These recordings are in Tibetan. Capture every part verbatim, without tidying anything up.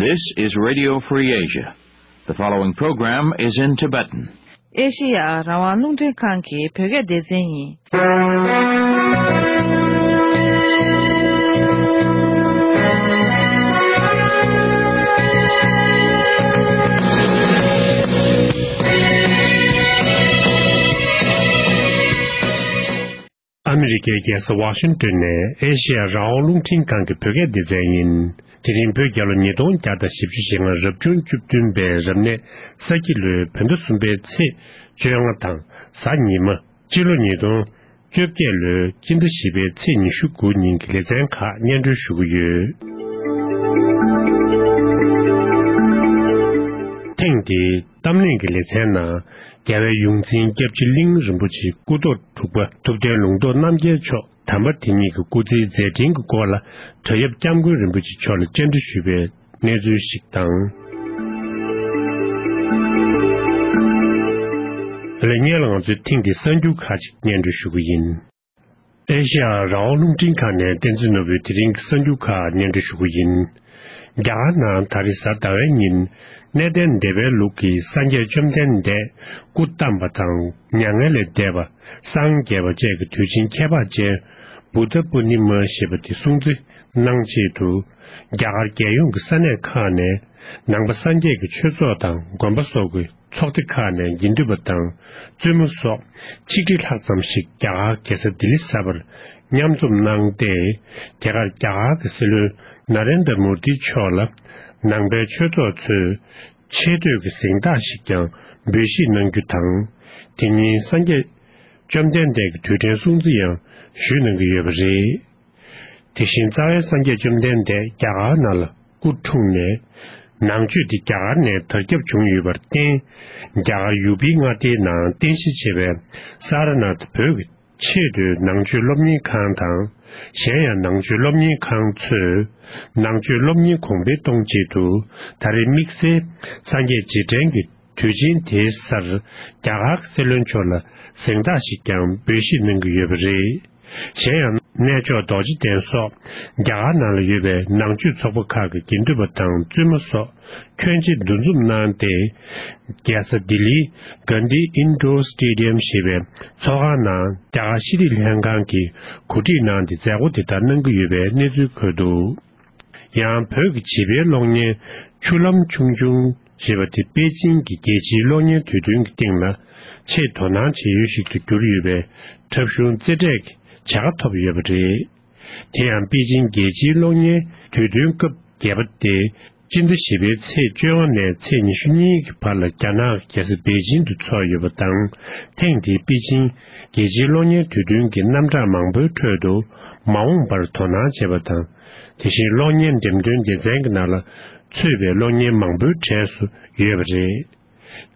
This is Radio Free Asia. The following program is in Tibetan. ཨེ་ཤེ་ཡ་རང་དབང་རླུང་འཕྲིན་ཁང་གི་བོད་སྐད་སྡེ་ཚན་ཡིན། ཨ་མི་རི་ཀའི་རྒྱལ་ས་ཝ་ཤིང་ཏོན་ནས་ཨེ་ཤེ་ཡ་རང་དབང་རླུང་འཕྲིན་ཁང་གི་བོད་སྐད་སྡེ་ཚན་ཡིན། དེ་རིང་བོད་རྒྱལ་ལོ་ཉིས་སྟོང་བརྒྱ་དང་བཞི་བཅུ་ཞེ་ལྔ་རབ་བྱུང་བཅུ་བདུན་པའི་རབ་གནས་ས་ཁྱི་ལོའི་བོད་ཟླ་གསུམ་པའི་ཚེས་བཅོ་ལྔ་དང་གཟའ་ཉི་མ། སྤྱི་ལོ་ཉིས་སྟོང་བཅོ་བརྒྱད་ལོའི་སྤྱི་ཟླ་བཞི་པའི་ཚེས་ཉི་ཤུ་དགུ་ཉིན་གྱི་ལེ་ཚན་ཁག་སྙན་སྒྲོན་ཞུ་གི་ཡོད། ཐེངས་འདིའི་གཏམ་གླེང་གི་ལེ་ཚན་ནང་རྒྱལ་བའི་ཡོངས་འཛིན་སྐྱབས་རྗེ་གླིང་རིན་པོ་ཆེའི་སྐུ་ཐོག་དྲུག་པ་ཐུབ་བསྟན་ལུང་རྟོགས་རྣམ་རྒྱལ་མཆོག་དམ་པ་དེ་ཉིད་ཀྱི་སྐུ་ཚེའི་མཛད་འཕྲིན་གྱི་སྐོར་ལ་བྲག་གཡབ་སྐྱབས་མགོན་རིན་པོ་ཆེ་མཆོག་ལ་བཅར་འདྲི་ཞུས་པའི་གནས་ཚུལ་ཞིག་དང་། ལས་སྙན་ལ་ང་ཚོས་ཐེངས་འདིའི་གསར་འགྱུར་ཁག་ཅིག་སྙན་སྒྲོན་ཞུ་གི་ཡིན། ཨེ་ཤེ་ཡ་རང་དབང་རླུང་འཕྲིན་ཁང་ནས་བསྟན་འཛིན་ནོར་བུས་དེ་རིང་གི་གསར་འགྱུར་ཁག་སྙན་སྒྲོན་ཞུ་གི་ཡིན། རྒྱ་གར་ནང་ད་རེས་གཟའ་ཟླ་བའི་ཉིན་གནས་བརྟན་སྡེ་པའི་ལུགས་ཀྱི་སངས་རྒྱས་བཅོམ་ལྡན་འདས་སྐུ་བལྟམས་པ་དང་མྱ་ངན་ལས་འདས་པ། སངས་རྒྱས་པ་བཅས་ཀྱི་དུས་ཆེན་ཁྱད་འཕགས་ཅན་བུདྡྷ་པུར་ནི་མ་ཞེས་པ་དེ་སྲུང་བརྩི་གནང་ཆེད་དུ། རྒྱ་གར་རྒྱལ་ཡོངས་ཀྱི་ས་གནས་ཁག་ནས་ནང་པ་སངས་རྒྱས་ཀྱི་ཆོས་ཚོགས་དང་དགོན་པ་སོགས་ཀྱི་ཚོགས་སྡེ་ཁག་ནས་དགེ་འདུན་པ་དང་བཙུན་མོ་སོགས་ཆིག་ཁྲི་ལྷག་ཙམ་ཞིག་རྒྱ་གར་རྒྱལ་ས་ལྡི་ལི་གསར་པར་མཉམ་འཛོམས་གནང་སྟེ། དེ་གར་རྒྱ་གར་གྱི་སྲིད་བློན་ན་རེན་དྲ་མོ་དི་མཆོག་ལ་ནང་པའི་ཆོས་ཚོགས་ཚོས་ཆེ་བསྟོད་ཀྱི་གཟེངས་རྟགས་ཤིག་ཀྱང་འབུལ་བཞེས་གནང་རྒྱུ་དང་། དེ་ཉིན་སངས་རྒྱས་བཅོམ་ལྡན་འདས་ཀྱི་དུས་དྲན་སྲུང་བརྩི་ཡང་ཞུས་གནང་གི་ཡོད་པ་རེད། དེ་བཞིན་རྩ་བའི་སངས་རྒྱས་བཅོམ་ལྡན་འདས་རྒྱ་གར་ནང་ལ་སྐུ་འཁྲུངས་ནས། ནང་ཆོས་འདི་རྒྱ་གར་ནས་དར་ཁྱབ་བྱུང་ཡོད་པར་བརྟེན། རྒྱ་གར་ཡུ་པི་མངའ་སྡེའི་ནང་རྟེན་གཞི་བྱས་པའི་སཱ་ར་ནཱཐ་བོད་ཀྱི་ཆེས་མཐོའི་ནང་ཆོས་སློབ་གཉེར་ཁང་དང་། གཞན་ཡང་ནང་ཆོས་སློབ་གཉེར་ཁང་ཚོས་ནང་ཆོས་སློབ་གཉེར་གོང་འཕེལ་གཏོང་ཆེད་དུ། ད་རེས་དམིགས་བསལ་སངས་རྒྱས་རྗེས་དྲན་གྱི་དུས་ཆེན་དེའི་སར་རྒྱ་གར་གྱི་སྲིད་བློན་མཆོག་ལ་གཟེངས་རྟགས་ཤིག་ཀྱང་འབུལ་བཞེས་གནང་གི་ཡོད་པ་རེད། གཞན་ཡང་གནས་མཆོག་རྡོ་རྗེ་གདན་སོགས་རྒྱ་གར་ནང་ལ་ཡོད་པའི་ནང་ཆོས་ཚོགས་པ་ཁག་གི་དགེ་འདུན་པ་དང་བཙུན་མ་སོགས་ཁྱོན་ཆེ་འདུ་འཛོམས་གནང་སྟེ། རྒྱལ་ས་ལྡི་ལིའི་གྷན་དྷི་ཨིན་ཌོར་སི་ཊེ་ཌི་ཡམ་ཞེས་པའི་ཚོགས་ཁང་ནང་རྒྱ་གར་ཤེས་རིག་ལྷན་ཁང་གིས་གོ་སྒྲིག་གནང་སྟེ་མཛད་སྒོ་དེ་དག་གནང་གི་ཡོད་པའི་གནས་ཚུལ་འཁོད་འདུག་ཡང་བོད་ཀྱི་བྱིས་པའི་གློག་བརྙན་ཆུ་ལམ་ཆུང་ཆུང་ཞེས་པ་དེ་པེ་ཅིང་གི་རྒྱལ་སྤྱིའི་གློག་བརྙན་དུས་སྟོན་གྱི་སྟེང་ལ་ཆེས་དོ་སྣང་བྱེད་ཡུལ་ཞིག་ཏུ་གྱུར་ཡོད་པའི་འཁྲབ་གཞུང་རྩེ་གྲས་ཀྱི་བྱ་དགའ་ཐོབ་ཡོད་པ་རེད། དེ་ཡང་པེ་ཅིང་རྒྱལ་སྤྱིའི་གློག་བརྙན་དུས་སྟོན་སྐབས་བརྒྱད་པ་སྟེ། སྤྱི་ཟླ་བཞི་པའི་ཚེས་བཅོ་ལྔ་ནས་ཚེས་ཉི་ཤུ་གཉིས་ཀྱི་བར་ལ་རྒྱ་ནག་གི་རྒྱལ་ས་པེ་ཅིང་དུ་འཚོགས་ཡོད་པ་དང་། ཐེངས་འདིའི་པེ་ཅིང་རྒྱལ་སྤྱིའི་གློག་བརྙན་དུས་སྟོན་གྱི་རྣམ་གྲངས་མང་པོའི་ཁྲོད་དུ་མ་འོངས་པར་དོ་སྣང་བྱེད་པ་དང་། དེ་བཞིན་གློག་བརྙན་འགྲེམས་སྟོན་སྡེ་ཚན་གྱི་ནང་ལ་ཚུད་པའི་གློག་བརྙན་མང་པོའི་གྲས་སུ་ཡོད་པ་རེད།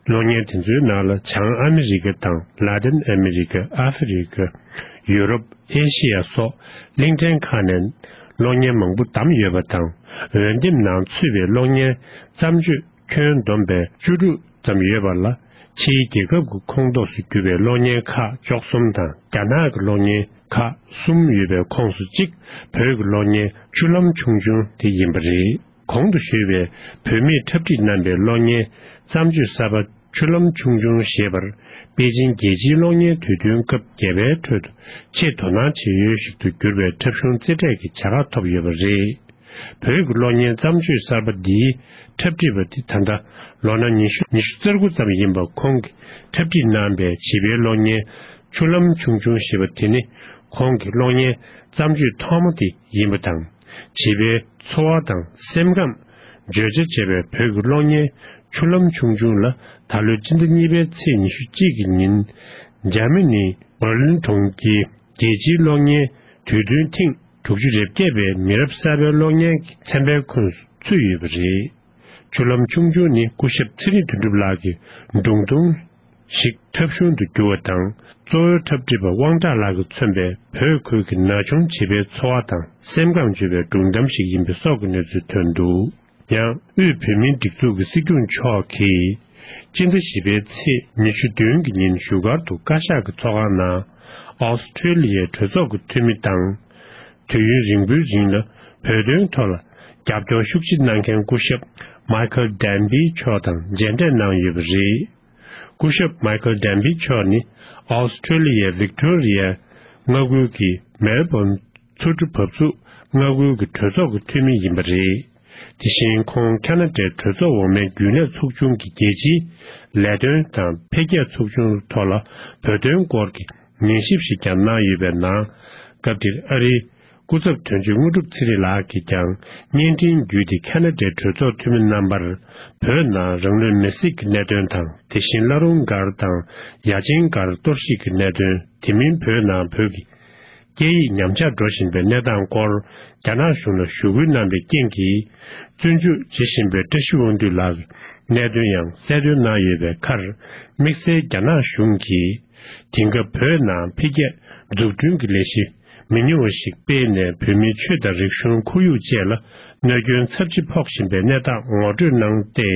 གློག་བརྙན་དེ་ཚོའི་ནང་ལ་བྱང་ཨ་མི་རི་ཀ་དང་ལ་ཏིན་ཨ་མི་རི་ཀ། ཨ་ཧྥེ་རི་ཀ། ཡུ་རོབ། ཨེ་ཤེ་ཡ་སོགས་གླིང་ཕྲན་ཁག་ནས་གློག་བརྙན་མང་པོ་བདམས་ཡོད་པ་དང་། འོས་འདེམས་ནང་ཚུད་པའི་གློག་བརྙན་བརྩམས་ཆོས་ཁྱོན་བསྡོམས་པའི་བཅུ་དྲུག་ཙམ་ཡོད་པ་ལ། ཕྱིའི་རྒྱལ་ཁབ་ཀྱི་ཁོངས་གཏོགས་སུ་གྱུར་པའི་གློག་བརྙན་ཁག་བཅུ་གསུམ་དང་རྒྱ་ནག་གི་གློག་བརྙན་ཁག་གསུམ་ཡོད་པའི་ཁོངས་སུ་གཅིག་བོད་ཀྱི་གློག་བརྙན་ཆུ་ལམ་ཆུང་ཆུང་དེ་ཡིན་པ་རེད། གོང་དུ་ཞུས་པའི་བོད་མིས་འཁྲབ་ཁྲིད་གནང་པའི་གློག་བརྙན་བརྩམས་ཆོས་གསར་པ་ཆུ་ལམ་ཆུང་ཆུང་ཞེས་པར་པེ་ཅིང་རྒྱལ་སྤྱིའི་གློག་བརྙན་དུས་སྟོན་སྐབས་བརྒྱད་པའི་ཁྲོད་དུ་ཆེས་དོ་སྣང་བྱེད་ཡུལ་ཞིག་ཏུ་གྱུར་པའི་འཁྲབ་གཞུང་རྩེ་གྲས་ཀྱི་བྱ་དགའ་ཐོབ་ཡོད་པ་རེད། བོད་ཀྱི་གློག་བརྙན་བརྩམས་ཆོས་གསར་པ་འདིའི་འཁྲབ་ཁྲིད་པ་དེ་ད་ལྟ་ལོ་ན་ཉི་ཤུ་ཉི་ཤུ་རྩ་དགུ་ཙམ་ཡིན་པ། ཁོང་གིས་འཁྲབ་ཁྲིད་གནང་པའི་བྱིས་པའི་གློག་བརྙན་ཆུ་ལམ་ཆུང་ཆུང་ཞེས་པ་དེ་ནི་ཁོང་གི་གློག་བརྙན་བརྩམས་ཆོས་ཐོག་མ་དེ་ཡིན་པ་དང་། བྱིས་པའི་འཚོ་བ་དང་སེམས་ཁམས་བརྗོད་བྱ་བྱས་པའི་བོད་ཀྱི་གློག་བརྙན་ཆུ་ལམ་ཆུང་ཆུང་ལ་ད་ལོའི་སྤྱི་ཟླ་གཉིས་པའི་ཚེས་ཉི་ཤུ་གཅིག་གི་ཉིན་འཇར་མ་ནིའི་འབར་ལིན་གྲོང་ཁྱེར་རྒྱལ་སྤྱིའི་གློག་བརྙན་དུས་སྟོན་ཐེངས་དྲུག་ཅུ་རེ་བརྒྱད་པའི་མི་རབས་གསར་པའི་གློག་བརྙན་གྱི་ཚན་པའི་ཁོངས་སུ་ཚུད་ཡོད་པ་རེད། ཆུ་ལམ་ཆུང་ཆུང་ནི་སྐུ་ཞབས་ཚེ་རིང་དོན་གྲུབ་ལགས་ཀྱི་སྒྲུང་ཐུང་ཞིག་འཁྲབ་གཞུང་དུ་བསྒྱུར་བ་དང་། གཙོ་བོའི་འཁྲབ་ཁྲིད་པ་དབང་གྲགས་ལགས་ཀྱིས་མཚོན་པའི་བོད་ཁུལ་གྱི་ན་ཆུང་བྱིས་པའི་འཚོ་བ་དང་སེམས་ཁམས་བརྗོད་པའི་སྒྲུང་གཏམ་ཞིག་ཡིན་པའི་སོགས་ཀྱི་གནས་ཚུལ་ཐོན་འདུག་ཡང་དབུས་བོད་མིའི་སྒྲིག་འཛུགས་ཀྱི་སྲིད་སྐྱོང་མཆོག་གིས་སྤྱི་ཟླ་བཞི་པའི་ཚེས་ཉི་ཤུ་བདུན་གྱི་ཉིན་བཞུགས་སྒར་དུ་བཀའ་ཤག་གི་ཚོགས་ཁང་ནང་ཨོ་སི་ཁྲུ་ལི་ཡའི་གྲོས་ཚོགས་ཀྱི་འཐུས་མི་དང་། དུས་ཡུན་རིང་པོའི་རིང་ལ་བོད་དོན་ཐོག་ལ་ རྒྱབ་སྐྱོར་ཤུགས་ཆེ་གནང་མཁན་སྐུ་ཞབས་མའི་ཁལ་ཌན་བྷི་མཆོག་དང་མཇལ་འཕྲད་གནང་ཡོད་པ་རེད། སྐུ་ཞབས་མའི་ཁལ་ཌན་བྷི་མཆོག་ནི་ཨོ་སི་ཁྲུ་ལི་ཡའི་ཝིག་ཏོ་རི་ཡའི་མངའ་ཁུལ་གྱི་མེལ་བོན་མཚོ་གྲུ་བབས་ཚུགས་མངའ་ཁུལ་གྱི་གྲོས་ཚོགས་ཀྱི་འཐུས་མི་ཡིན་པ་རེད། དེ་བཞིན་ཁོང་ཁ་ན་ཌའི་གྲོས་ཚོགས་འོག་མའི་རྒྱུན་ལས་ཚོགས་ཆུང་གི་རྒྱལ་སྤྱིའི་ལས་དོན་དང་འཕེལ་རྒྱས་ཚོགས་ཆུང་ཐོག་ལ་བོད་དོན་སྐོར་གྱི་ཉན་ཞིབ་ཞིག་ཀྱང་གནང་ཡོད་པའི་ནང་། སྐབས་དེར་ཨ་རིའི་སྐུ་ཚབ་དོན་གཅོད་དངོས་གྲུབ་ཚེ་རིང་ལགས་ཀྱིས་ཀྱང་བརྙན་འཕྲིན་བརྒྱུད་དེ་ཁ་ན་ཌའི་གྲོས་ཚོགས་འཐུས་མི་རྣམ་པར་བོད་ནང་རང་ལུས་མེར་སྲེག་གི་གནད་དོན་དང་། དེ་བཞིན་བླ་རུང་སྒར་དང་ཡ་ཆེན་སྒར་གཏོར་བཤིག་གི་གནད་དོན། དེ་མིན་བོད་ནང་བོད་ཀྱི་སྐད་ཡིག་ཉམས་ཆག་འགྲོ་བཞིན་པའི་གནས་སྟངས་སྐོར་རྒྱ་ནག་གཞུང་ལ་ཞུ་སྐུལ་གནང་པའི་རྐྱེན་གྱིས། བཙོན་འཇུག་བྱེད་བཞིན་པའི་བཀྲ་ཤིས་དབང་འདུས་ལགས་ཀྱི་གནད་དོན་ཡང་གསལ་སྟོན་གནང་ཡོད་པའི་ཁར། དམིགས་བསལ་རྒྱ་ནག་གཞུང་གིས་དེང་སྐབས་བོད་ནང་འཕེལ་རྒྱས་འཛུགས་སྐྲུན་གྱི་ལས་གཞི་མི་ཉུང་བ་ཞིག་སྤེལ་ནས། བོད་མིའི་ཆོས་དང་རིག་གཞུང་ཁོར་ཡུག་བཅས་ལ་གནོད་སྐྱོན་ཚབས་ཆེ་ཕོག་བཞིན་པའི་གནས་སྟངས་ངོ་སྤྲོད་གནང་སྟེ།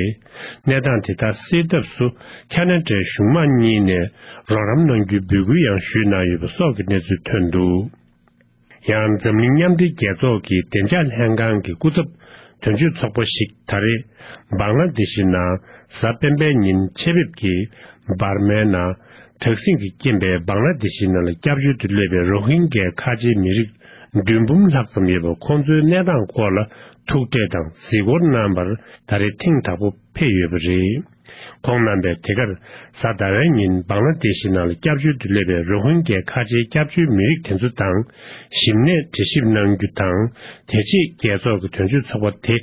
གནས་སྟངས་དེ་དག་སེལ་ཐབས་སུ་ཁ་ན་ཌའི་གཞུང་མང་གཉིས་ནས་རོགས་རམ་གནང་རྒྱུའི་འབོད་སྐུལ་ཡང་ཞུས་གནང་ཡོད་པ་སོགས་ཀྱི་གནས་ཚུལ་ཐོན་འདུག། ཡང་འཛམ་གླིང་མཉམ་འབྲེལ་རྒྱལ་ཚོགས་ཀྱི་བདེ་འཇགས་ལྷན་ཁང་གི་སྐུ་ཚབ་དོན་གཅོད་ཚོགས་པ་ཞིག་ད་རེས་བང་ལ་དེ་ཤི་ནང་གཟའ་སྤེན་པའི་ཉིན་ཆེད་ཕེབས་ཀྱིས་འབར་མའི་ནང་དྲག་ཟིང་གི་རྐྱེན་པས་བང་ལ་དེ་ཤི་ནང་ལ་སྐྱབས་བཅོལ་དུ་སླེབས་པའི་རོ་ཧིན་གྱའི་ཁ་ཆེའི་མི་རིགས་བདུན་འབུམ་ལྷག་ཙམ་ཡོད་པ། ཁོང་ཚོའི་གནས་སྟངས་སྐོར་ལ་ཐུག་འཕྲད་དང་གཟིགས་སྐོར་གནང་བར་ད་རེས་ཐེངས་དང་པོ་ཕེབས་ཡོད་པ་རེད། ཁོང་རྣམ་པས་དེ་གར་གཟའ་ཟླ་བའི་ཉིན་བང་ལ་དེ་ཤི་ནང་ལ་སྐྱབས་བཅོལ་དུ་སླེབས་པའི་རོ་ཧིན་གྱའི་ཁ་ཆེའི་སྐྱབས་བཅོལ་མི་རིགས་དེ་ཚོ་དང་ཞིབ་གནས་འདྲི་ཞིབ་གནང་རྒྱུ་དང་། དེ་རྗེས་རྒྱལ་ཚོགས་ཀྱི་དོན་གཅོད་ཚོགས་པ་དེ་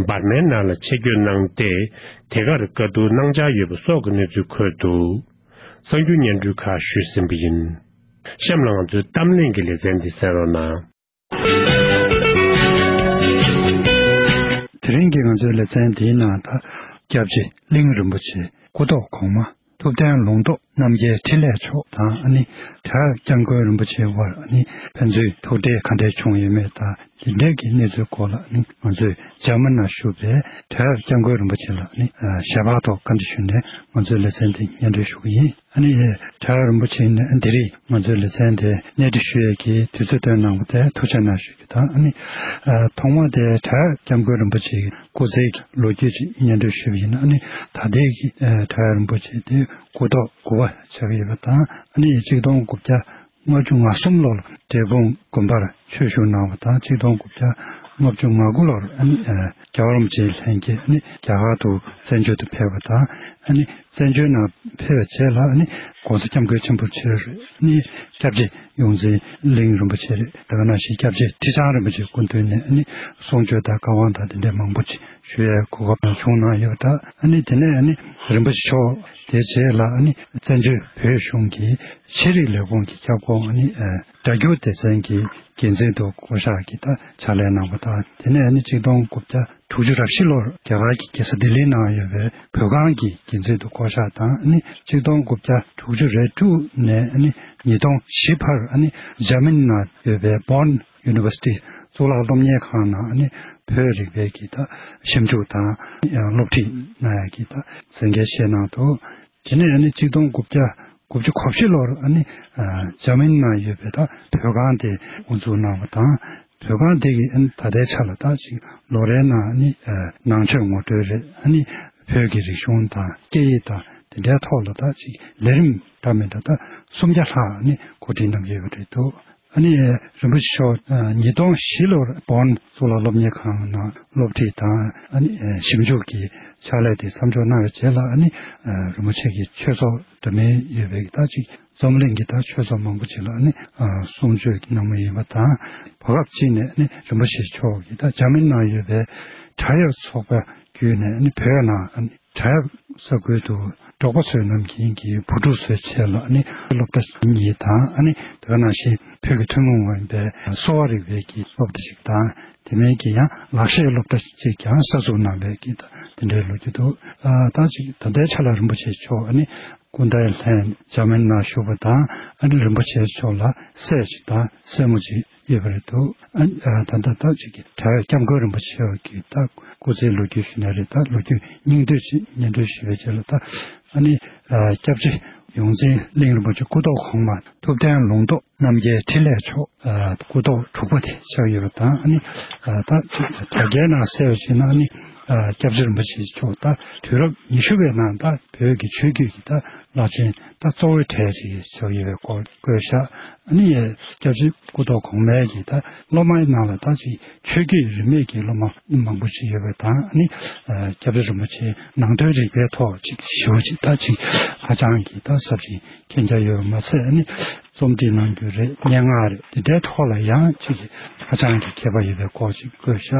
འབར་མའི་ནང་ལ་ཆེད་བསྐྱོད་གནང་སྟེ། དེ་གར་བཀའ་བསྡུར་གནང་འཆར་ཡོད་པ་སོགས་ཀྱི་གནས་ཚུལ་འཁོད་འདུག། གསར་འགྱུར་སྙན་སྒྲོན་ཁག་ཞུས་ཟིན་པ་ཡིན། གཤམ་ལ་ང་ཚོའི་གཏམ་གླེང་གི་ལེ་ཚན་འདི་གསན་རོགས་གནང་། དེ་རིང་གི་ང་ཚོའི་ལེ་ཚན་འདིའི་ནང་ད་སྐྱབས་རྗེ་གླིང་རིན་པོ་ཆེ་སྐུ་ཐོག་གོང་མ་ཐུབ་བསྟན་ལུང་རྟོགས་རྣམ་རྒྱལ་འཕྲིན་ལས་མཆོག་དང་། ཨ་ནི་བྲག་སྐྱབས་མགོན་རིན་པོ་ཆེའི་དབར་ཨ་ནི་ཕན་ཚུན་ཐུག་འཕྲད་ག་འདྲས་བྱུང་ཡོད་མེད་དང་། འདི་འདྲའི་གི་གནས་ཚུལ་སྐོར་ལ་ནི་ང་ཚོས་འཇར་མན་ནང་བཞུགས་པའི་བྲག་སྐྱབས་མགོན་རིན་པོ་ཆེ་ལ་ནི་ཨ་ཞལ་པར་ཐོག་བཀའ་འདྲི་ཞུས་ནས་ང་ཚོའི་ལེ་ཚན་འདི་སྙན་སྒྲོན་ཞུ་གི་ཡིན། ཨ་ནི་བྲག་རིན་པོ་ཆེ་ནི་འདི་རིང་ང་ཚོའི་ལེ་ཚན་དེ་གནས་འདྲི་ཞུ་ཡས་ཀྱི་དུས་ཚོད་བཏོན་གནང་བ་དེ་ཐུགས་རྗེ་གནང་ཞུ་རྒྱུ་དང་། ཨ་ནི་ཨ་ཐོག་མ་དེ་བྲག་སྐྱབས་མགོན་རིན་པོ་ཆེའི་སྐུ་ཚེའི་ལོ་རྒྱུས་ཅིག་སྙན་སྒྲོན་ཞུས་པ་ཡིན་ན། ཨ་ནི་ད་ལྟའི་གི་ཨ་བྲག་རིན་པོ་ཆེ་དེ་སྐུ་ཐོག་དགུ་པ་ཆགས་ཀྱི་ཡོད་པ་དང་། ཨ་ནི་གཅིག་སྟོང་དགུ་བརྒྱ་ལྔ་བཅུ་ང་གསུམ་ལོར་འབྲས་སྤུངས་དགོན་པར་ཆོས་ཞུགས་གནང་བ་དང་། གཅིག་སྟོང་དགུ་བརྒྱ་ལྔ་བཅུ་ང་དགུ་ལོར་ཨ་ནི་ཨ་རྒྱལ་བ་རིན་པོ་ཆེའི་ལྷན་རྒྱས་ཨ་ནི་རྒྱ་གར་དུ་བཙན་བྱོལ་དུ་ཕེབས་པ་དང་། ཨ་ནི་བཙན་བྱོལ་ནང་ཕེབས་པའི་རྗེས་ལ་ཨ་ནི་༸གོང་ས་༸སྐྱབས་མགོན་ཆེན་པོ་མཆོག་རེད། ཨ་ནི་སྐྱབས་རྗེ་ཡོངས་འཛིན་གླིང་རིན་པོ་ཆེ་རེད། དེ་ག་ནང་བཞིན་སྐྱབས་རྗེ་ཁྲི་བྱང་རིན་པོ་ཆེའི་སྐུ་མདུན་ནས་ཨ་ནི་གསུང་ཆོས་དང་བཀའ་དབང་དང་དེ་འདྲའི་མང་པོ་ཅིག་ཞུ་ཡའི་གོ་སྐབས་བྱུང་གནང་ཡོད་པ་དང་། ཨ་ནི་དེ་ནས་ཨ་ནི་རིན་པོ་ཆེ་མཆོག་དེའི་རྗེས་ལ་ཨ་ནི་བཙན་བྱོལ་བོད་གཞུང་གི་ཤེས་རིག་ལས་ཁུངས་ཀྱི་ཁྱབ་ཁོངས་ཨ་ནི་ཨ་སྒྲ་སྒྱུར་སྡེ་ཚན་གྱི་འགན་འཛིན་དུ་བསྐོ་བཞག་གིས་ད་ཕྱག་ལས་གནང་བ་དང་། དེ་ནས་ཨ་ནི་གཅིག་སྟོང་དགུ་བརྒྱ་དྲུག་ཅུ་རེ་བཞི་ལོར་རྒྱ་གར་གྱི་རྒྱལ་ས་ལྡི་ལིའི་ནང་ཡོད་པའི་བོད་ཁང་གི་འགན་འཛིན་དུ་བསྐོ་བཞག་དང་། ཨ་ནི་གཅིག་སྟོང་དགུ་བརྒྱ་དྲུག་ཅུ་རེ་དྲུག་ནས་ཨ་ནི་ཉིས་སྟོང་བཞི་བར་ཨ་ནི་འཇར་མ་ནི་ནང་ཡོད་པའི་Bonn University གཙུག་ལག་སློབ་གཉེར་ཁང་ནང་ཨ་ནི་བོད་རིག་པའི་གི་ད་ཞིབ་འཇུག་དང་སློབ་ཁྲིད་གནང་ཡ་གི་ད་མཛད་འགན་བཞེས་གནང་འདུག། དེ་ནས་ཨ་ནི་གཅིག་སྟོང་དགུ་བརྒྱ་དགུ་བཅུ་གོ་བཞི་ལོར་ཨ་ནི་ཨ་འཇར་མ་ནི་ནང་ཡོད་པའི་ད་བོད་ཁང་དེ་དབུ་འཛུགས་གནང་བ་དང་། བོད་ཁང་དེ་གིས་ཨ་ནི་ད་ལྟའི་ཆ་ལ་ད་ཅིག་ལོ་རེའི་ནང་ཨ་ནི་ཨ་ནང་ཆོས་ངོ་སྤྲོད་རེད། ཨ་ནི་བོད་ཀྱི་རིག་གཞུང་དང་སྐད་ཡིག་དང་དེ་འདྲའི་ཐོག་ལ་ད་ཅིག་ལས་རིམ་འདྲ་མི་འདྲ་ད་སུམ་བརྒྱ་ལྷག་ཨ་ནི་གོ་སྒྲིག་གནང་གི་ཡོད་པ་རེད་འདུག། ཨ་ནི་རིན་པོ་ཆེ་མཆོག་ཉིས་སྟོང་བཞི་ལོར་Bonn གཙུག་ལག་སློབ་གཉེར་ཁང་ནང་སློབ་ཁྲིད་དང་ཨ་ནི་ཞིབ་འཇུག་གི་ཕྱག་ལས་དེ་མཚམས་འཇོག་གནང་བའི་རྗེས་ལ། ཨ་ནི་རིན་པོ་ཆེ་གི་ཆོས་ཚོགས་འདྲ་མིན་ཡོད་པའི་ད་ཅིག་འཛམ་གླིང་གི་ད་ཆོས་ཚོགས་མང་པོ་ཅིག་ལ་ཨ་ནི་གསུང་ཆོས་གནང་མུས་ཡིན་པ་དང་། བར་སྐབས་གཅིག་ནས་ཨ་ནི་རིན་པོ་ཆེ་མཆོག་གིས་ད་འཇར་མ་ནི་ནང་ཡོད་པའི་བྲག་གཡབ་ཚོགས་པ་བརྒྱུད་ནས་ཨ་ནི་བོད་ནང་ཨ་ནི་བྲག་གཡབ་ས་ཁུལ་དུ་འབྲོག་པ་ཚོའི་ནམ་རྒྱུན་གྱི་བུ་ཕྲུག་ཚོའི་ཆེད་ལ་ནི་སློབ་གྲྭ་གཉིས་དང་། ཨ་ནི་དེ་ག་ནང་བཞིན་བོད་ཀྱི་ཐུན་མོང་མ་ཡིན་པའི་གསོ་བ་རིག་པའི་གི་སློབ་གྲྭ་ཞིག་དང་། དེ་མིན་གྱི་ཡང་ལག་ཤེས་སློབ་གྲྭ་ཞིག་ཀྱང་གསར་འཛུགས་གནང་བའི་གི་དེ་འདྲའི་ལོ་རྒྱུས་འདུག། ཨ་ད་ཅིག་ད་ལྟའི་ཆ་ལ་རིན་པོ་ཆེ་མཆོག་ཨ་ནི་སྐུ་ཟླ་ལྷན་འཇར་མ་ནི་ནང་བཞུགས་པ་དང་། ཨ་ནི་རིན་པོ་ཆེ་མཆོག་ལ་སྲས་ཅིག་དང་སྲས་མོ་ཅིག་ཡོད་པ་རེད་འདུག། ཨ་ཨ་ད་ལྟ་ད་ཅིག་གི་བྲག་གཡབ་སྐྱབས་མགོན་རིན་པོ་ཆེ་གི་ད་སྐུ་ཚེའི་ལོ་རྒྱུས་ཞུས་ན་རེད། ད་ལོ་རྒྱུས་སྙིང་བསྡུས་ཅིག་སྙན་སྒྲོན་ཞུས་པའི་རྗེས་ལ། ད་ཨ་ནི་ཨ་སྐྱབས་རྗེ་ ཡོངས་འཛིན་གླིང་རིན་པོ་ཆེ་སྐུ་ཐོག་གོང་མ་ཐུབ་བསྟན་ལུང་རྟོགས་རྣམ་རྒྱལ་འཕྲིན་ལས་མཆོག་ཨ་སྐུ་ཐོག་དྲུག་པ་དེ་ཆགས་ཡོད་པ་དང་། ཨ་ནི་ཨ་ད་དྲ་རྒྱའི་ནང་གསལ་བ་བྱས་ན། ཨ་ནི་ཨ་སྐྱབས་རྗེ་རིན་པོ་ཆེ་མཆོག་ད་དུས་རབས་ཉི་ཤུ་པའི་ནང་ད་བོད་ཀྱི་ཆོས་བརྒྱུད་ཀྱི་ད་བླ་ཆེན་ད་གཙོ་བོའི་གྲས་ཅིག་ཆགས་ཡོད་པའི་སྐོར་བཀོད་བཞག་ཨ་ནི་སྐྱབས་རྗེ་སྐུ་ཐོག་གོང་མའི་གི་ད་སློབ་མའི་ནང་ལ་ད་ཅིག་ཆོས་བརྒྱུད་རིས་མེད་ཀྱི་སློབ་མ་མང་པོ་ཅིག་ཡོད་པ་དང་། ཨ་ནི་ཨ་སྐྱབས་རྗེ་རིན་པོ་ཆེའི་ནང་དོན་རིག་པའི་ཐོག་ཅིག་ཞེ་པོ་ཅིག་ད་ཅིག་ཧ་ཅང་གི་ད་ཟབ་ཅིང་མཁྱེན་རྒྱ་ཡོད་པ་མ་ཟད། ཨ་ནི་རྩོམ་བྲིས་གནང་རྒྱུ་རེད། སྙན་ངག་རེད། དེ་འདྲའི་ཐོག་ལ་ཡང་ཅིག་ཧ་ཅང་གི་མཁས་པ་ཡོད་པའི་སྐོར་ཅིག་བཀོད་བཞག་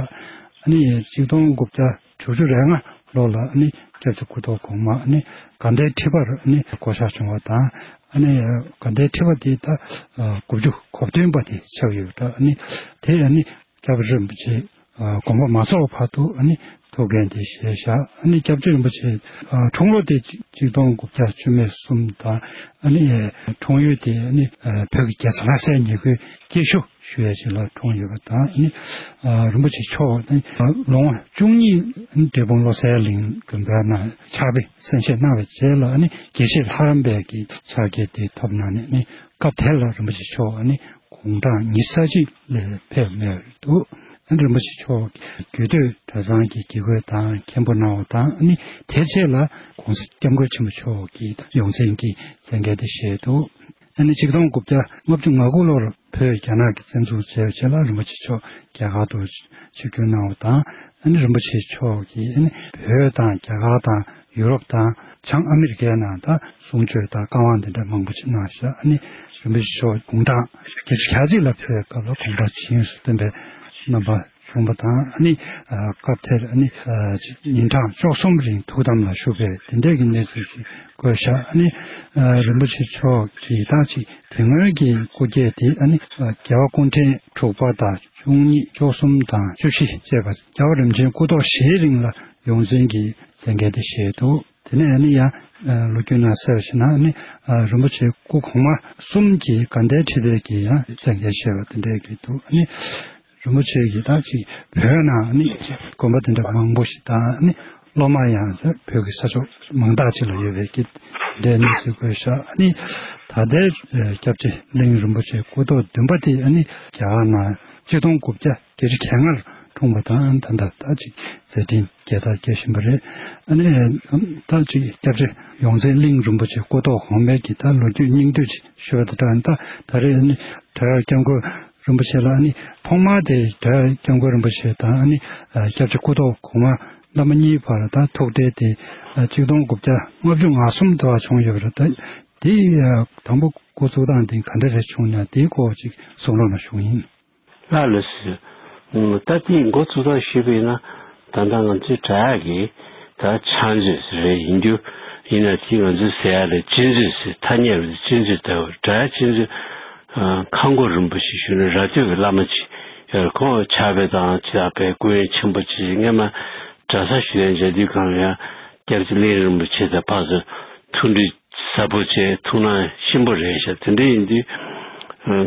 ཨ་ནི་ཆིག་སྟོང་དགུ་བརྒྱ་དྲུག་ཅུ་རེ་ལྔ་ལོ་ལ་ཨ་ནི་སྐྱབས་རྗེ་སྐུ་ཐོག་གོང་མ་ཨ་ནི་དགའ་ལྡན་ཁྲི་པར་ཨ་ནི་བསྐོ་བཞག་བྱུང་བ་དང་། ཨ་ནི་དགའ་ལྡན་ཁྲི་པ་དེ་ད་དགུ་བཅུ་གོ་བདུན་པ་དེ་ཆགས་ཡོད་འདྲ། ཨ་ནི་དེ་ཨ་ནི་སྐྱབས་རྗེ་རིན་པོ་ཆེ་ཨ་དགོངས་པ་མ་རྫོགས་བར་དུ་ཨ་ནི་ཐུགས་འགན་དེ་བཞེས་བཞག་ཨ་ནི་སྐྱབས་རྗེ་རིན་པོ་ཆེ་ཨ་འཁྲུངས་ལོ་དེ་ཆིག་སྟོང་དགུ་བརྒྱ་བཅུ་མེད་གསུམ་དང་། ཨ་ནི་འཁྲུངས་ཡུལ་དེ་ཨ་ནི་བོད་ཀྱི་རྒྱལ་ས་ལྷ་སའི་ཉེ་ཁུལ་སྐྱིད་ཤོད་ཞུ་ཡས་ཅིག་ལ་འཁྲུངས་ཡོད་པ་དང་། ཨ་ནི་རིན་པོ་ཆེ་མཆོག་ནི་ལོ་ངོ་བཅུ་གཉིས་འབྲས་སྤུངས་བློ་གསལ་གླིང་དགོན་པའི་ནང་ཕྱག་དཔེ་གསན་བཞེས་གནང་བའི་རྗེས་ལ། ཨ་ནི་དགེ་བཤེས་ལྷ་རམས་པའི་གི་ཕྱག་འཁྱེར་དེ་ཐོབ་གནང་ནས། ཨ་ནི་སྐབས་དེ་ལ་རིན་པོ་ཆེ་མཆོག་ཨ་ནི་དགུང་གྲངས་ཉི་ཤུ་རྩ་གཅིག་ལས་ཕེབས་མེད་འདུག་ཨ་ནི་རིན་པོ་ཆེ་མཆོག་རྒྱུད་སྟོད་གྲྭ་ཚང་གི་དགེ་བསྐོས་དང་མཁན་པོ་གནང་བ་དང་། ཨ་ནི་དེའི་རྗེས་ལ་༸གོང་ས་༸སྐྱབས་མགོན་ཆེན་པོ་མཆོག་གི་ཡོངས་འཛིན་གྱི་མཛད་འགན་དེ་བཞེས་འདུག་ཨ་ནི་ཆིག་སྟོང་དགུ་བརྒྱ་ལྔ་བཅུ་ང་དགུ་ལོར་བོད་རྒྱ་ནག་གིས་བཙན་འཛུལ་བྱས་པའི་རྗེས་ལ་རིན་པོ་ཆེ་མཆོག་རྒྱ་གར་དུ་ཆིབས་བསྒྱུར་གནང་བ་དང་། ཨ་ནི་རིན་པོ་ཆེ་མཆོག་གིས་ཨ་ནི་བོད་དང་རྒྱ་གར་དང་ཡུ་རོབ་དང་བྱང་ཨ་མི་རི་ཀའི་ནང་ད་གསུང་ཆོས་དང་བཀའ་དབང་དེ་འདྲ་མང་པོ་ཞིག་གནང་ཤག་ཨ་ནི་རིན་པོ་ཆེ་མཆོག་དགུང་གྲངས་བརྒྱད་ཅུ་གྱ་གཅིག་ལ་ཕེབས་པའི་སྐབས་ལ་དགོངས་པ་ཇི་བཞིན་དུ་བསྟན་པའི་རྣམ་པ་བྱུང་བ་དང་། ཨ་ནི་ཨ་སྐབས་དེར་ཨ་ནི་ཨ་ཉིན་གྲངས་བཅུ་གསུམ་རིང་ཐུགས་དམ་ལ་བཞུགས་པའི་དེ་འདྲའི་གི་གནས་ཚུལ་ཞིག་བཀོད་བཞག་ཨ་ནི་ཨ་རིན་པོ་ཆེ་མཆོག་གིས་ད་ཅིག་དེ་སྔོན་གྱི་སྐུ་སྐྱེ་དེ་ཨ་ནི་ཨ་རྒྱལ་བ་སྐུ་ཕྲེང་དྲུག་པ་དང་བཅུ་གཉིས། བཅུ་གསུམ་དང་བཅུ་བཞི་བཅས་པ་རྒྱལ་བ་རིམ་བྱོན་སྐུ་ཐོག་བཞིའི་རིང་ལ་ཡོངས་འཛིན་གྱི་མཛད་འགན་དེ་བཞེས་འདུག་དེ་ནས་ཨ་ནི་ཡང་ཨ་ལོ་རྒྱུས་ནང་གསལ་བ་ཞིག་ན། ཨ་ནི་ཨ་རིན་པོ་ཆེ་སྐུ་གོང་མ་གསུམ་གྱིས་དགའ་ལྡན་ཁྲི་པའི་གི་ཡང་མཛད་འགན་བཞེས་པ་དེ་འདྲའི་གི་འདུག་ཨ་ནི་རིན་པོ་ཆེ་གིས་ད་ཅིག་བོད་ནང་ཨ་ནི་ཅིག་དགོན་པ་དེ་འདྲ་མང་པོ་ཞིག་དང་། ཨ་ནི་སློབ་མ་ཡང་བོད་ཀྱི་ས་ཕྱོགས་མང་དག་ཅིག་ལ་ཡོད་པའི་གི་དེ་འདྲའི་གནས་ཚུལ་བཀོད་ཤག་ཨ་ནི་ད་ལྟའི་ཨ་སྐྱབས་རྗེ་གླིང་རིན་པོ་ཆེ་སྐུ་ཐོག་བདུན་པ་དེ་ཨ་ནི་རྒྱ་གར་ནང་ཆིག་སྟོང་དགུ་བརྒྱ་བརྒྱད་ཅུ་གྱ་ལྔར་འཁྲུངས་པ་དང་། ད་ལྟ་ད་ཅིག་མཛད་འཕྲིན་རྒྱས་དང་རྒྱས་བཞིན་པ་རེད། ཨ་ནི་ད་ཅིག་སྐྱབས་རྗེ་ཡོངས་འཛིན་གླིང་རིན་པོ་ཆེ་སྐུ་ཐོག་གོང་མའི་གི་ད་ལོ་རྒྱུས་སྙིང་བསྡུས་ཅིག་ཞུ་བ་དེ་འདྲ། ད་ད་རེས་ཨ་ནི་དྲ་བའི་སྐྱབས་མགོན་རིན་པོ་ཆེ་ལ་ཨ་ནི་ཐོག་མར་དེ་དྲ་བའི་སྐྱབས་མགོན་རིན་པོ་ཆེ་དང་ཨ་ནི་ཨ་སྐྱབས་རྗེ་སྐུ་ཐོག་གོང་མ་བླ་མ་གཉིས་བར་ད་ཐུག་འཕྲད་དེ་ཨ་ཆིག་སྟོང་དགུ་བརྒྱ་ལྔ་བཅུ་ང་གསུམ་དུ་བྱུང་ཡོད་པ་རེད། ད་དེ་ཨ་དང་པོ་འགོ་བཙུགས་སྟངས་དེ་ག་འདྲ་རེ་བྱུང་ན་དེའི་སྐོར་ཅིག་གསུང་རོགས་གནང་ཞུ་གི་ཡིན། ལགས་ལགས་སོ། ད་དེའི་འགོ་ཚུགས་སྟངས་ཞུས་པ་ཡིན་ན། ད་ལྟ་ང་ཚོའི་དྲ་གི་ད་ཕྱག་མཛོད་རེ་ཡིན་རྒྱུ་ཡིན་ན། དེ་ང་ཚོའི་ཟེར་ཡ་ལ་སྤྱི་མཛོད་ཟེར། ཐ་སྙད་རེ་སྤྱི་མཛོད་ལྟ་བུ། དྲ་སྤྱི་མཛོད་ཨ་ཁ་མགོ་རིན་པོ་ཆེ་ཞུ་ན་རྭ་སྟོད་ཀྱི་བླ་མ་ཅིག་ཡོད་རེད། ཁོང་ཕྱག་དཔེ་དང་ཇི་ལྟར་དཔེ་སྐུ་ཡོན་ཆེན་པོ་ཅིག་སྔོན་མ་གྲྭ་ས་ཞུ་ཡ་མཇལ་དུས་སྒང་ལ་ཡང་སྐྱབས་རྗེ་གླིང་རིན་པོ་ཆེ་དང་ཕར་ཚུར་ཐུག་འཕྲད་ཟབ་པོ་བྱས། ཐུགས་སྣང་ཆེན་པོ་རེད་ཤག་དེ་འདྲ་ཡིན་དུས་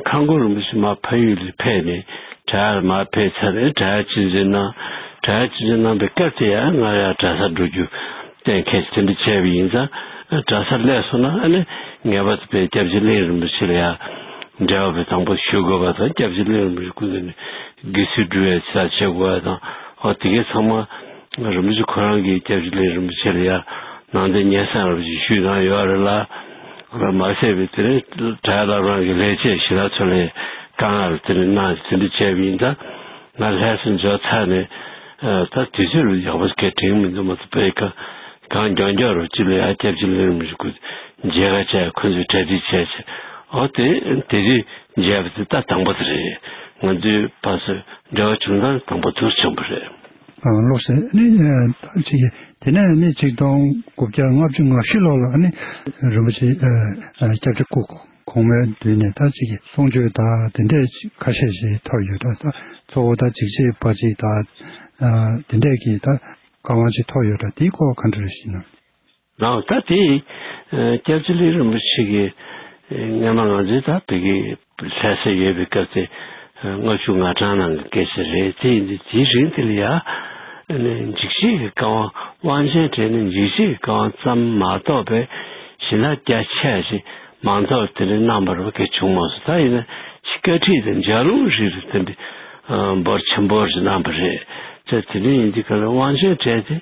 ཁ་མགོ་རིན་པོ་ཆེ་མར་ཕ་ཡུལ་ལ་ཕེབས་ནས་དྲ་ལ་མར་ཕེབས་ཚར་རེད། དྲ་སྤྱི་མཛོད་གནང་། དྲ་སྤྱི་མཛོད་གནང་བའི་སྐབས་དེ་ཡང་ང་ཡང་གྲྭ་སར་འགྲོ་རྒྱུ་གཏན་འཁེལ་བྱས། དེ་འདྲ་བྱས་པ་ཡིན་ཙང་གྲྭ་སར་སླེབས་སོང་ན་ཨ་ནི་ངེས་པར་དུ་དཔེ་སྐྱབས་རྗེ་གླིང་རིན་པོ་ཆེ་ལ་ཡང་འབྲེལ་བ་དཔེ་དང་པོ་ཞུ་དགོས་པ་དང་། སྐྱབས་རྗེ་གླིང་རིན་པོ་ཆེ་སྐུ་མདུན་ནས་དགེ་ཚུལ་སྒྲུབ་ཡ་ཆ་བྱེད་དགོས་པ་དང་། འོ་དེ་གའི་ཚང་མ་རིན་པོ་ཆེ་ཁོ་རང་གིས་སྐྱབས་རྗེ་གླིང་རིན་པོ་ཆེ་ལ་ཡང་ནང་དོན་སྙན་སེང་རབ་ཅིག་ཞུས་གནང་ཡོད་རེད་ལ། ལ་མ་ཟད་པའི་དེ་རིང་གྲྭ་བླ་རང་གི་ལས་བྱེད་གཞིས་ལ་ཚོ་ལས་བཀའ་མངགས་དེ་རིང་གནང་། དེ་འདྲ་བྱས་པ་ཡིན་ཙང་ང་ལྷ་ས་འབྱོར་ཚར་ནས་ད་དུས་ཚོད་ལ་ཡག་པོ་གས་དྲན་མི་འདུག་མ་གཏོགས་དཔེ་གང་གང་མགྱོགས་མགྱོགས་རུ་ཅི་ལ་ཡང་སྐྱབས་རྗེ་གླིང་རིན་པོ་ཆེ་སྐུ་མཇལ་ཁ་བྱས། ཁོང་ཚོས་གྲ་སྒྲིག་བྱས་བྱས། འོ་དེ་དེ་རིང་མཇལ་བ་དེ་ད་དང་པོ་དེ་རེད། ང་ཚོའི་བར་སུ་འབྲེལ་བ་བྱུང་སྟངས་དང་པོ་དེ་བྱུང་བ་རེད། ཨ་ལགས་སོ། ཨ་ནི་ཨ་ད་ཅིག་དེ་ནས་ཨ་ནི་ཆིག་སྟོང་དགུ་བརྒྱ་ལྔ་བཅུ་ང་བཞི་ལོ་ལ་ཨ་ནི་རིན་པོ་ཆེ་ཨ་ཨ་སྐྱབས་རྗེ་སྐུ་གོང་མའི་མདུན་ནས་ད་ཅིག་གསུང་ཆོས་དང་དེ་འདྲས་ཁ་ཤས་ཤིག་ཐོབ་ཡོད་འདྲ། ད་གཙོ་བོ་ད་འཇིགས་བྱེད་དཔའ་གཅིག་དང་ཨ་དེ་འདྲས་ཀྱི་ད་བཀའ་དབང་ཅིག་ཐོབ་ཡོད་འདྲ། དེའི་སྐོར་ག་འདྲ་རེད་ཞུས་ན། ལགས། ད་དེ་ཨ་སྐྱབས་རྗེ་གླིང་རིན་པོ་ཆེ་གིས་ཨ་སྔོན་མ་ང་ཚོའི་ད་བོད་ཀྱི་ལྷ་སར་ཡོད་པའི་སྐབས་དེ་ཨ་ལྔ་བཅུ་ང་གྲངས་ནང་གི་སྐད་ཆ་རེད། དེ་ཡིན་དུས་དེའི་རིང་དེ་ལ་ཡ་ཨ་ནི་འཇིགས་བྱེད་ཀྱི་བཀའ་དབང་། དབང་ཆེན་སྤྲད་ནས་འཇིགས་བྱེད་ཀྱི་བཀའ་དབང་ཙམ་མ་གཏོགས་པའི་ སྦྱིན་བདག་རྒྱ་ཆེ་ཞིག་མང་ཚོགས་དེ་འདྲ་གནང་བ་རུ་ག་བྱུང་མ་སོང་། ད་ཡིན་ན་ཅིག་བཀའ་ཁྲིད་དང་ལྗགས་ལུང་རིགས་རུ་དེ་འདྲ་འབོར་ཆེན་པོ་ཞིག་གནང་བ་རེད། ཅེས་དེ་འདྲ་ཡིན་དུས་ག་ལ་དབང་ཆེན་གྲས་དེ་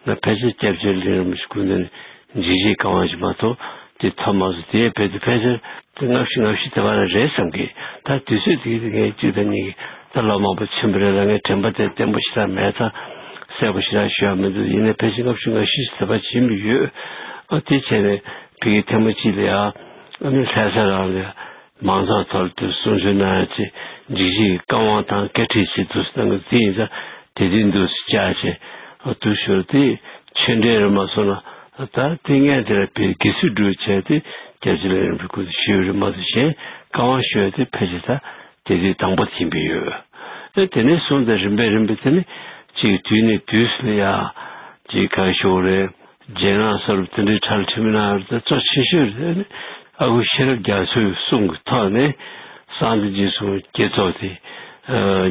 ང་ཕལ་ཆེར་སྐྱབས་རྗེ་ལས་རིམ་ཞིག་ཀུན་ནས་འཇིགས་བྱེད་བཀའ་དབང་ཞིག་མ་གཏོགས་དེ་ཐོབ་མ་སོང་། དེ་ཡས་བོད་དུ་ཕལ་ཆེར་དེ་ལྔ་བཅུ་ང་བཞི་དེ་བར་ལ་རེད་བསམ་གི། ད་དུས་ཚོད་དེ་གི་དེ་ངས་གཅིག་དང་གཉིས་ཀྱི་ད་ལོ་མང་པོ་ཕྱིན་པ་རེད་ལ། ངས་དྲན་པ་དེ་བརྟན་པོ་ཞེ་དྲག་མེད་ཙང་གསལ་པོ་ཞེ་དྲག་ཞུ་ཡ་མི་འདུག། ཡིན་ནའི་ཕལ་ཆེར་ལྔ་བཅུ་ང་བཞི་ཞིག་དེ་བར་ཕྱིན་པ་ཡོད། ཨ་དེ་བྱས་ནས་ཕ་གི་ཐེངས་མ་གཅིག་ལ་ཡ་ཨ་ནི་ལྷ་ས་རང་ལ་ཡ་མང་ཚོགས་ཐོག་ཏུ་གསུང་ཆོས་གནང་ཡ་ཆེད་འཇིགས་བྱེད་ཀྱི་བཀའ་དབང་དང་བཀའ་ཁྲིད་ཆེད་དུ་གནང་གི་དེ་ཡིན་ཙང་དེ་དུས་འདུག་སེ་བཅར་བྱས་ཨ་དུ་ཞོར་དེ་ཆོས་འབྲེལ་རེད་མ་སོང་ན་ད་དེ་སྔོན་དེ་ལ་བོད་དགེ་ཚུལ་སྒྲུབ་བྱས་ཏེ་སྐྱབས་རྗེ་ལས་རིམ་པའི་སྐུ་ཞུས་རེད་མ་གཏོགས་གཞན་བཀའ་དབང་ཞུ་ཡ་དེ་ཕལ་ཆེར་ད་དེ་དུས་དང་པོ་ཡིན་པས་ཡོད། ཨེ་དེ་ནས་བཟུང་སྟེ་རིམ་པས་རིམ་པས་དེ་ནས་ཅིག་དུས་ནས་དུས་སུ་ལ་ཡ་ཅིག་ག་ཞོག་རེད། རྗེས་གནང་སོགས་དེ་འདྲའི་གྲལ་ཁྲིད་མི་གནང་བར་དེ་གཙོ་ཆེ་ཤོས་རེད། ཨ་ཁུ་ཤེས་རབ་རྒྱ་མཚོའི་གསུང་གི་ཐོག་ནས་གསང་བདེ་འཇིགས་གསུམ་དགེ་ཚོགས་དེ་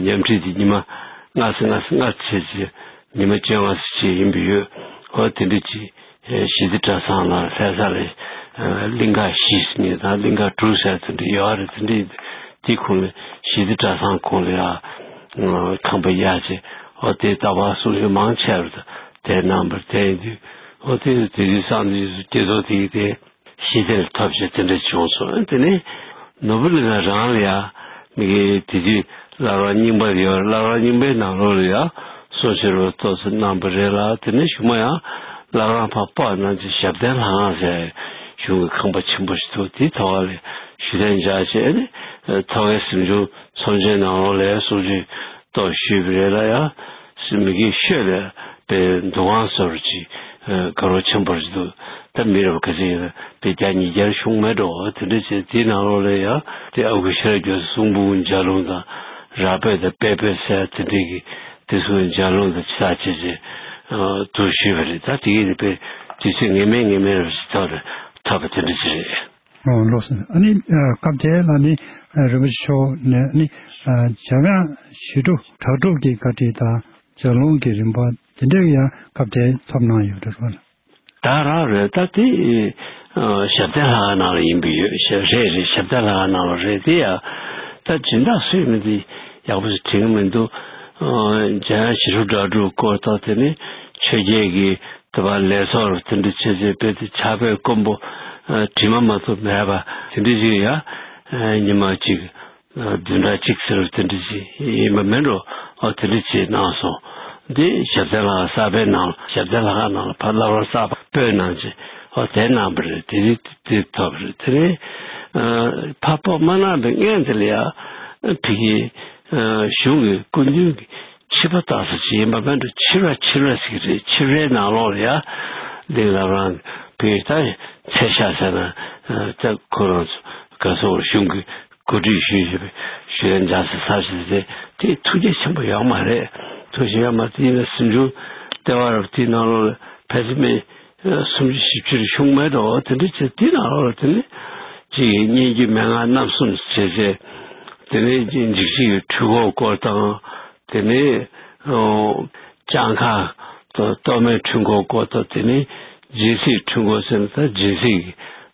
ཉམས་ཁྲིད་དེ་ཉི་མ་ལྔ་ཙམ་ལྔ་ཙམ་ལྔ་ཙམ་བྱས་རྗེས་ཉི་མ་བཅོ་ལྔ་ཙམ་བྱས་ཡིན་པས་ཡོད། འོ་དེ་འདྲ་ཅིག་ཞི་བདེ་གྲྭ་ཚང་ལ་ལྷ་ས་ལ་གླིང་ག་བཞི་ཟེར་མཁན་དང་གླིང་ག་དྲུག་ཟེར་དེ་འདྲ་ཡོད་རེད། དེ་འདྲ་དེ་ཁོང་ལ་ཞི་བདེ་གྲྭ་ཚང་ཁོང་ལ་ཡ་ཁང་པ་གཡར་བྱས་འོ་དེ་ལྟ་བ་གསུང་ཆོས་མང་ཆེ་བ་དེ་གནང་བར་དེ་ཡིན་དུས་འོ་དེ་དེ་དུས་སང་དུས་སུ་སྐྱེ་ཚོགས་དེ་དེ་ཞི་བདེར་ཐོབ་བྱས་དེ་འདྲ་བྱུང་སོང་། དེ་ནས་ནོར་བུ་གླིང་ག་རང་ལ་ཡ་མི་གི་དེ་དུས་བླ་བྲང་རྙིང་པ་ཡོད། བླ་བྲང་རྙིང་པའི་ནང་ལོགས་ལ་ཡ་གསུང་ཆོས་རོ་ཏོག་ཙམ་གནང་བ་རེད་ལ། དེ་ནས་གཞུག་མ་ཡང་བླ་བྲང་ཕར་སྤོ་ནང་ཆེ་ཞབས་བརྟན་ལྷ་ཁང་ཟེར་གཞུང་གི་ཁང་པ་ཆེན་པོ་ཞིག་འདུག། དེའི་ཐོག་ལ་ཞུ་ལན་འཇལ་བྱས་ནས་ཐོག་ཁའི་གཟིམ་ཆུང་ཚོམས་ཆེན་ནང་ལོགས་ལ་གསུང་ཆོས་ཏོག་ཞུས་པ་རེད་ལ། ཡང་མི་གི་ཤོད་ལ་པའི་འདུ་ཁང་བཟོ་རུ་ཅིག་དགའ་རབ་ཆེན་པོ་ཞིག་འདུག། ད་མི་རབས་ག་ཚོད་ཡིན་ན་པའི་བརྒྱ་ཉིས་བརྒྱར་ཤོང་མེད་འགྲོ། དེ་འདྲ་བྱས་དེའི་ནང་ལོགས་ལ་ཡང་དེ་ཨ་ཁུ་ཤེས་རབ་རྒྱ་མཚོའི་གསུང་འབུམ་ལྗགས་ལུང་དང་རབ་དཔེ་དང་དཔེ་དཔེ་ཟེར་དེ་འདྲའི་གི་དེ་ཚོའི་ལྗགས་ལུང་དང་ཕྱག་ཕྱིད་ཅེས་དུ་ཞུས་པ་རེད། ད་དེ་གི་རེད་པས་དུས་ཚོད་ངེས་མེད་ངེས་མེད་རབ་ཞིག་ཐོག་ཏུ་ཐོབ་པ་དེ་འདྲ་ཅིག་རེད། ཨོ་ལགས་སོ། ཨ་ནི་སྐབས་དེ་ལ་ནི་རིན་པོ་ཆེ་མཆོག་ནས་ནི་འཇམ་དབྱངས་ཞི་ཁྲོ་གྲགས་སྒྲུབ་ཀྱི་བཀའ་ཁྲིད་དང་ལྗགས་ལུང་གི་རིམ་པ་དེ་འདྲ་ཡང་སྐབས་དེ་ཐོབ་གནང་ཡོད་རེད་བ། ད་རང་རེད། ད་དེ་ཞབས་བརྟན་ལྷ་ཁང་ནང་ལ་ཡིན་པ་ཡོད། རེད་རེད། ཞབས་བརྟན་ལྷ་ཁང་ནང་ལ་རེད། དེ་ཡང་ད་སྦྱིན་བདག་སུ་ཡིན་མིན་དེ་ཡག་པོ་ཞིག་དྲན་གི་མི་འདུག། འཇམ་དབྱངས་ཞི་ཁྲོ་གྲགས་སྒྲུབ་སྐོར་ཐོག་དེ་ནི་ཆོས་རྒྱལ་གྱི་དེ་བ་ལས་ཚོགས་དེ་འདྲ་བྱས་རྗེས་དཔེ་དེ་ཕྱག་དཔེ་དཀོན་པོ་དྲི་མ་མ་གཏོགས་མེད་པ་དེ་འདྲ་ཞིག་ཡང་ཉི་མ་གཅིག་བདུན་ཕྲག་གཅིག་ཟེར་བ་དེ་འདྲ་ཞིག་ཡིན་པ་མིན་འགྲོ། ཨོ་དེ་འདྲ་ཞིག་གནང་སོང་། འདི་ཞབས་བརྟན་ལྷ་ཁང་གསར་པའི་ནང་ཞབས་བརྟན་ལྷ་ཁང་ནང་ལ་ཕར་བླ་བྲང་གསར་པ་སྤོས་གནང་རྗེས་ཨོ་དེ་གནང་བ་རེད། དེ་རིང་དེ་ཐོབ་རེད། དེ་རིང་ཕར་སྤོ་མ་གནང་བའི་སྔོན་དེ་ལ་ཡང་ཕ་གི་གཞུང་གི་སྐུ་མདུན་གྱི་ཕྱི་པ་ལྟ་ས་ཅིག་ཡིན་པ་མིན་འགྲོ། ཕྱི་ར་ཕྱི་ར་ཟེར་གི་རེད། ཕྱི་རའི་ནང་ལོགས་ལ་ཡ་གླིང་བླ་བྲང་གི་ད་མཚན་ཤག་ཟེར་ན་ད་ཁོ་རང་ཚོ་ག་སོགས་གཞུང་གི་གོ་སྒྲིག་ཞུས་བྱས་པའི་ཞུ་ཡ་འཇགས་སེ་ས་ཞིག་དེ་དེ་ཐུགས་རྗེ་ཆེན་པོ་ཡོད་མ་རེད། ཐུགས་རྗེ་ཡོད་མ་རེད། དེ་ཡིན་ན་གཟིམ་ཆུང་ལྟེ་བ་རབ་དེའི་ནང་ལོགས་ལ་ཕལ་ཆེར་མི་སུམ་ཅུ་བཞི་བཅུ་རེ་ཤོང་མེད་དོ། དེ་འདྲ་བྱས་དེའི་ནང་ལོགས་ལ་དེ་ནི་ཅིག་སྙན་བརྒྱུད་མན་ངག་རྣམ་གསུམ་བྱས་རྗེས་དེ་ནས་འཇིགས་བྱེད་ཀྱི་འཁྲུལ་འཁོར་སྐོར་དང་། དེ་ནས་ཨོ་ལྕགས་མཁར་གཏོར་མའི་འཁྲུལ་འཁོར་སྐོར་དང་། དེ་ནས་སྦྱིན་སྲེག་འཁྲུལ་འཁོར་ཟེར་ན་ད་སྦྱིན་སྲེག་གི་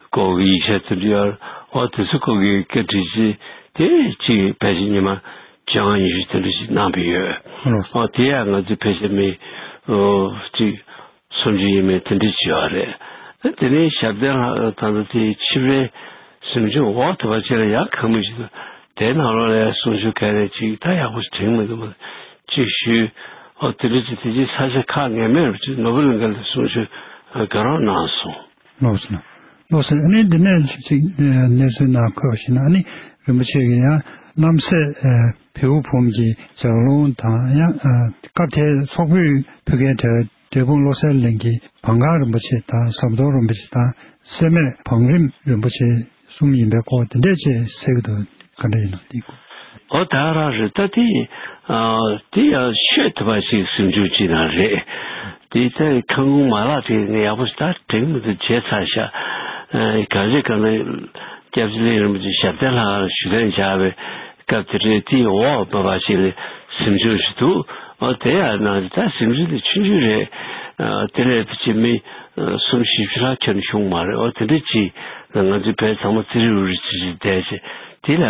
སྐོར་གྱི་ཡིག་ཆ་དེ་འདྲ་ཡོད། ཨོ་དེ་ཚོ་སྐོར་གྱི་བཀའ་ཁྲིད་ཅིག་དེ་ཅིག་ཕལ་ཆེར་ཉི་མ་བཅོ་ལྔ་ཉི་ཤུ་དེ་འདྲ་ཞིག་གནང་བ་ཡོད། ཨོ་དེ་ཡང་ང་ཚོ་ཕལ་ཆེར་མི་ཨོ་ཅིག་སུམ་ཅུ་ཡས་མས་དེ་འདྲ་ཅིག་ཡོད་རེད། དེ་ནས་ཞབས་བརྟན་ལྷ་ད་ལྟ་དེ་ཕྱི་པའི་གཟིམ་ཆུང་འོག་ཐུབ་པ་ཅིག་ལ་ཡང་ཁང་མིག་ཅིག་འདུག། དེའི་ནང་ལོགས་ལ་གསུང་ཆོས་ག་རེ་ཅིག་ད་ཡག་པོ་ཞིག་དྲན་མི་འདུག་མ་ཅིག་ཞུས། ཨོ་དེ་འདྲ་ཅིག་དེ་ཅིག་ས་ཆ་ཁག་ངེས་མེད་རུ་ཅིག་ནོར་བུ་གླིང་ག་ལ་གསུང་ཆོས་དགའ་རབ་གནང་སོང་། ལགས་སོ། ལགས་སོ། ཨ་ནི་འདི་ནས་ཅིག་གནས་ཚུལ་ནང་འཁོད་པ་ཞིག་ན་ཨ་ནི་རིན་པོ་ཆེ་གིས་ཡང་རྣམ་སྲས་བེའུ་བུམ་གྱི་ལྗགས་ལུང་དང་། ཡང་སྐབས་དེའི་སོག་པོའི་ཕུལ་མཁན་གྲས་འབྲས་སྤུངས་བློ་གསལ་གླིང་གི་བང་ག་རིན་པོ་ཆེ་དང་ཟམ་གདོང་རིན་པོ་ཆེ་དང་སེར་སྨད་བང་རིམ་རིན་པོ་ཆེ་གསུམ་ཡིན་པའི་སྐོར་དེ་འདྲས་ཅིག་གསལ་གྱི་འདུག། ག་འདྲ་ཡིན་ནམ་དེའི་སྐོར། ཨོ་ད་རང་རེད། ད་དེ་དེ་ཡང་ཤོད་ཐུབ་པ་ཞིག་གཟིམ་ཆུང་ཅིག་ནང་རེད། དེ་ད་ཁང་ཁུངས་མ་ལག་དེ་ངས་ཡག་པོ་ཞིག་ད་དྲན་མི་འདུག། བརྗེད་ཚར་ཤག། གང་ཅི་གང་ན་སྐྱབས་རྗེ་ལས་རིན་པོ་ཆེ་ཞབས་བརྟན་ལྷ་ཁང་ཞུ་ལན་བྱ་བའི་སྐབས་དེ་རེད། དེའི་འོག་མ་པ་ཞིག་ལ་གཟིམ་ཆུང་ཞིག་འདུག། ཨོ་དེ་ཡང་ནང་ད་གཟིམ་ཆུང་དེ་ཆུང་ཆུང་རེད། ཨ། དེ་ལས་ཕལ་ཆེར་མི་ཨ་གསུམ་བཞི་བཅུ་ལྷག་ཁྱོན་ནས་བྱུང་མ་རེད། འོ་དེ་འདྲ་ཅིག་ང་ཚོའི་བོད་ཚང་མ་ཙི་རི་རུ་རི་ཅིག་ཅིག་བསྡད་བྱས། དེ་ལ་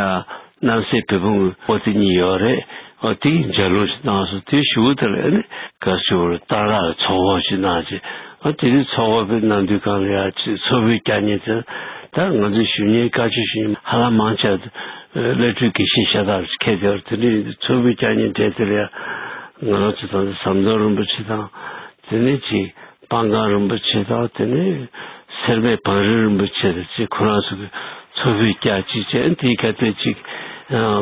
རྣམ་སྲས་བོད་ཕུང་གི་པོ་ཏི་གཉིས་ཡོད་རེད། འོ་དེ་གི་ལྗགས་ལུང་ཞིག་གནང་སོང་། དེའི་གཞུག་གུ་དེ་ལ་ཨ་ནི་ག་ཚོད་གཏན་རག་ལ་ཚོགས་འཁོར་ཞིག་གནང་བྱས། འོ་དེ་དུས་ཚོགས་འཁོར་པའི་གནང་དུས་སྒང་ལ་ཡ་ཅིག་ཚོགས་ཕུད་རྒྱག་མཁན་དེ་ད་ང་ཚོའི་ཞུ་མཁན་བཀའ་ཆོས་ཞུ་མཁན་ཧ་ལམ་མང་ཆེ་བ་དེ་སློབ་ཕྲུག་དགེ་བཤེས་ཤ་སྟག་ཁྱེད་དེ་བར་དེ་འདྲའི་ཚོགས་ཕུད་རྒྱག་མཁན་གྲས་དེ་ལ་ཡ་ང་རང་ཚོ་ད་ལྟ་ཟམ་གདོང་རིན་པོ་ཆེ་དང་། དེ་ནས་ཅིག་སྤང་སྒང་རིན་པོ་ཆེ་དང་། དེ་ནས་སེར་སྨད་བང་རིམ་རིན་པོ་ཆེ་དང་ཅིག་ཁོ་རང་ཚོ་གི་ཚོགས་ཕུད་རྒྱག་ཅིག་བྱས། དེའི་ག་ཚོད་ཅིག་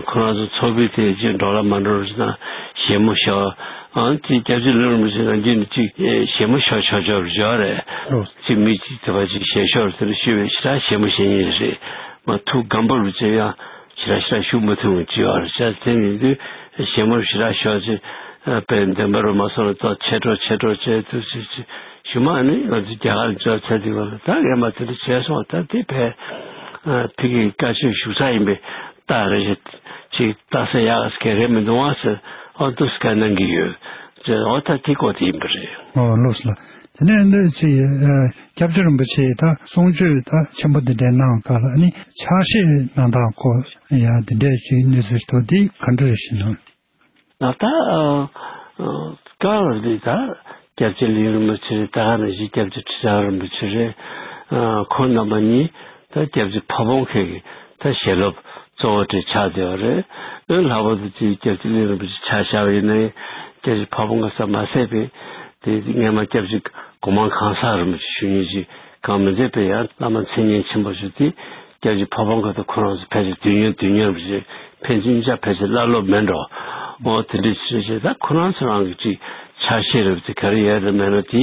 ཁོ་རང་ཚོ་ཚོགས་ཕུད་དེ་ཅིག་འགྲོ་ལ་མ་འགྲོ་རུ་ཅིག་དང་ཞལ་མོ་ཤོར། ཨང་དེ་སྐྱབས་རྗེ་ལྷུན་རིན་པོ་ཆེ་ནམ་རྒྱུན་ནས་ཅིག་ཞལ་མོ་ཤོར་ཆོག་ཆོག་རུ་ཡོད་རེད། ཅིག་མི་ཅིག་དེ་བ་ཅིག་ཞལ་ཤོར་དེ་རུ་ཤོར་བའི་ཞེ་དྲག་ཞལ་མོ་ཤོར་མཁན་རེད། མ་ཐུགས་སྒམ་པོ་རུ་བྱས་ཡང་། ཞེ་དྲག་ཞེ་དྲག་ཞུ་མ་ཐུབ་ཅིག་ཡོད་རེད། བྱས་དེ་ཡིན་དུས་ཞལ་མོ་ཞེ་དྲག་ཤོར་ཅིག་དཔེ་འདོན་པ་རུ་མ་སོང་ལ་ཙག་ཆད་འགྲོ་ཆད་འགྲོ་བྱས་དུས་ཅིག་ཅིག་ཞུ་མ་ནི་ང་ཚོ་རྒྱ་གར་འབྱོར་ཚར་དུས་བ་ལ་ད་ངས་མ་དེ་འདྲ་བྱས་སོང་། ད་དེ་བས་ཕ་གི་བཀའ་ཆོས་ཞུ་ས་ཡིན་པས་ད་རེ་ཞིག་ཅིག་ལྟ་ས་ཡག་ག་རེ་མི་འདུག་བ་ཟེར། ཨོ་འདུག་སེ་བཀའ་གནང་གི་ཡོད་ཟེར། ཨོ་ད་དེ་སྐོར་དེ་ཡིན་པ་རེད། ཨོ་ལགས་སོ་ལགས། དེ་ནས་འདི་ཅིག་ཨ་སྐྱབས་རྗེ་རིན་པོ་ཆེས་ད་གསུང་ཆོས་ད་ཆེན་པོ་འདི་འདྲའི་གནང་སྐབས་ལ་ནི་ཕྱག་བཞེས་གནང་སྟངས་སྐོར་ཡང་འདི་འདྲའི་ཅིག་གནས་ཚུལ་ཞིག་འདུག་འདི་ག་འདྲ་རེད་ཞུ་ན། ད་ལྟ་ཨ་ཨ་སྐབས་འདི་ད་སྐྱབས་རྗེ་ལྷུན་རིན་པོ་ཆེ་རེད། ད་ག་ནང་བཞིན་སྐྱབས་རྗེ་ཁྲི་བྱང་རིན་པོ་ཆེ་རེད། ཨ་ཁོང་རྣམ་པ་གཉིས་ད་སྐྱབས་རྗེ་ཕ་བོང་ཁ་གི་ད་ཞལ་སློབ་གཙོ་བོ་དེ་ཆགས་བསྡད་པ་རེད། ཨ་ལྷག་པར་དུ་དེ་སྐྱབས་རྗེ་ལྷུན་རིན་པོ་ཆེ་ཆ་བཞག་པ་ཡིན་ན་སྐྱབས་རྗེ་ཕ་བོང་ཁ་ཙམ་མ་ཟད་པའི་དེ་སྔས་མ་སྐྱབས་རྗེ་སྒོ་མང་གང་ཟག་རིན་པོ་ཆེ་ཞུ་མཁན་ཅིག་གང་མི་མཛད་པའི་ཡང་བླ་མ་མཚན་སྙན་ཆེན་པོ་ཞིག་དེ་སྐྱབས་རྗེ་ཕ་བོང་ཁ་དང་ཁོ་རང་ཚོ་ཕལ་ཆེར་དུས་མཉམ་དུས་མཉམ་རེད། ཕན་ཚུན་གཉིས་ཆ་ཕལ་ཆེར་བླ་སློབ་མིན་འགྲོ། འོ་དེ་འདྲ་ཞིག་རེད། ད་ཁོ་རང་ཚོ་རང་གི་ཅིག་ཆ་ཤས་རེད་དེ་ག་རེ་ཡོད་རེད་མེད་ན་དེ་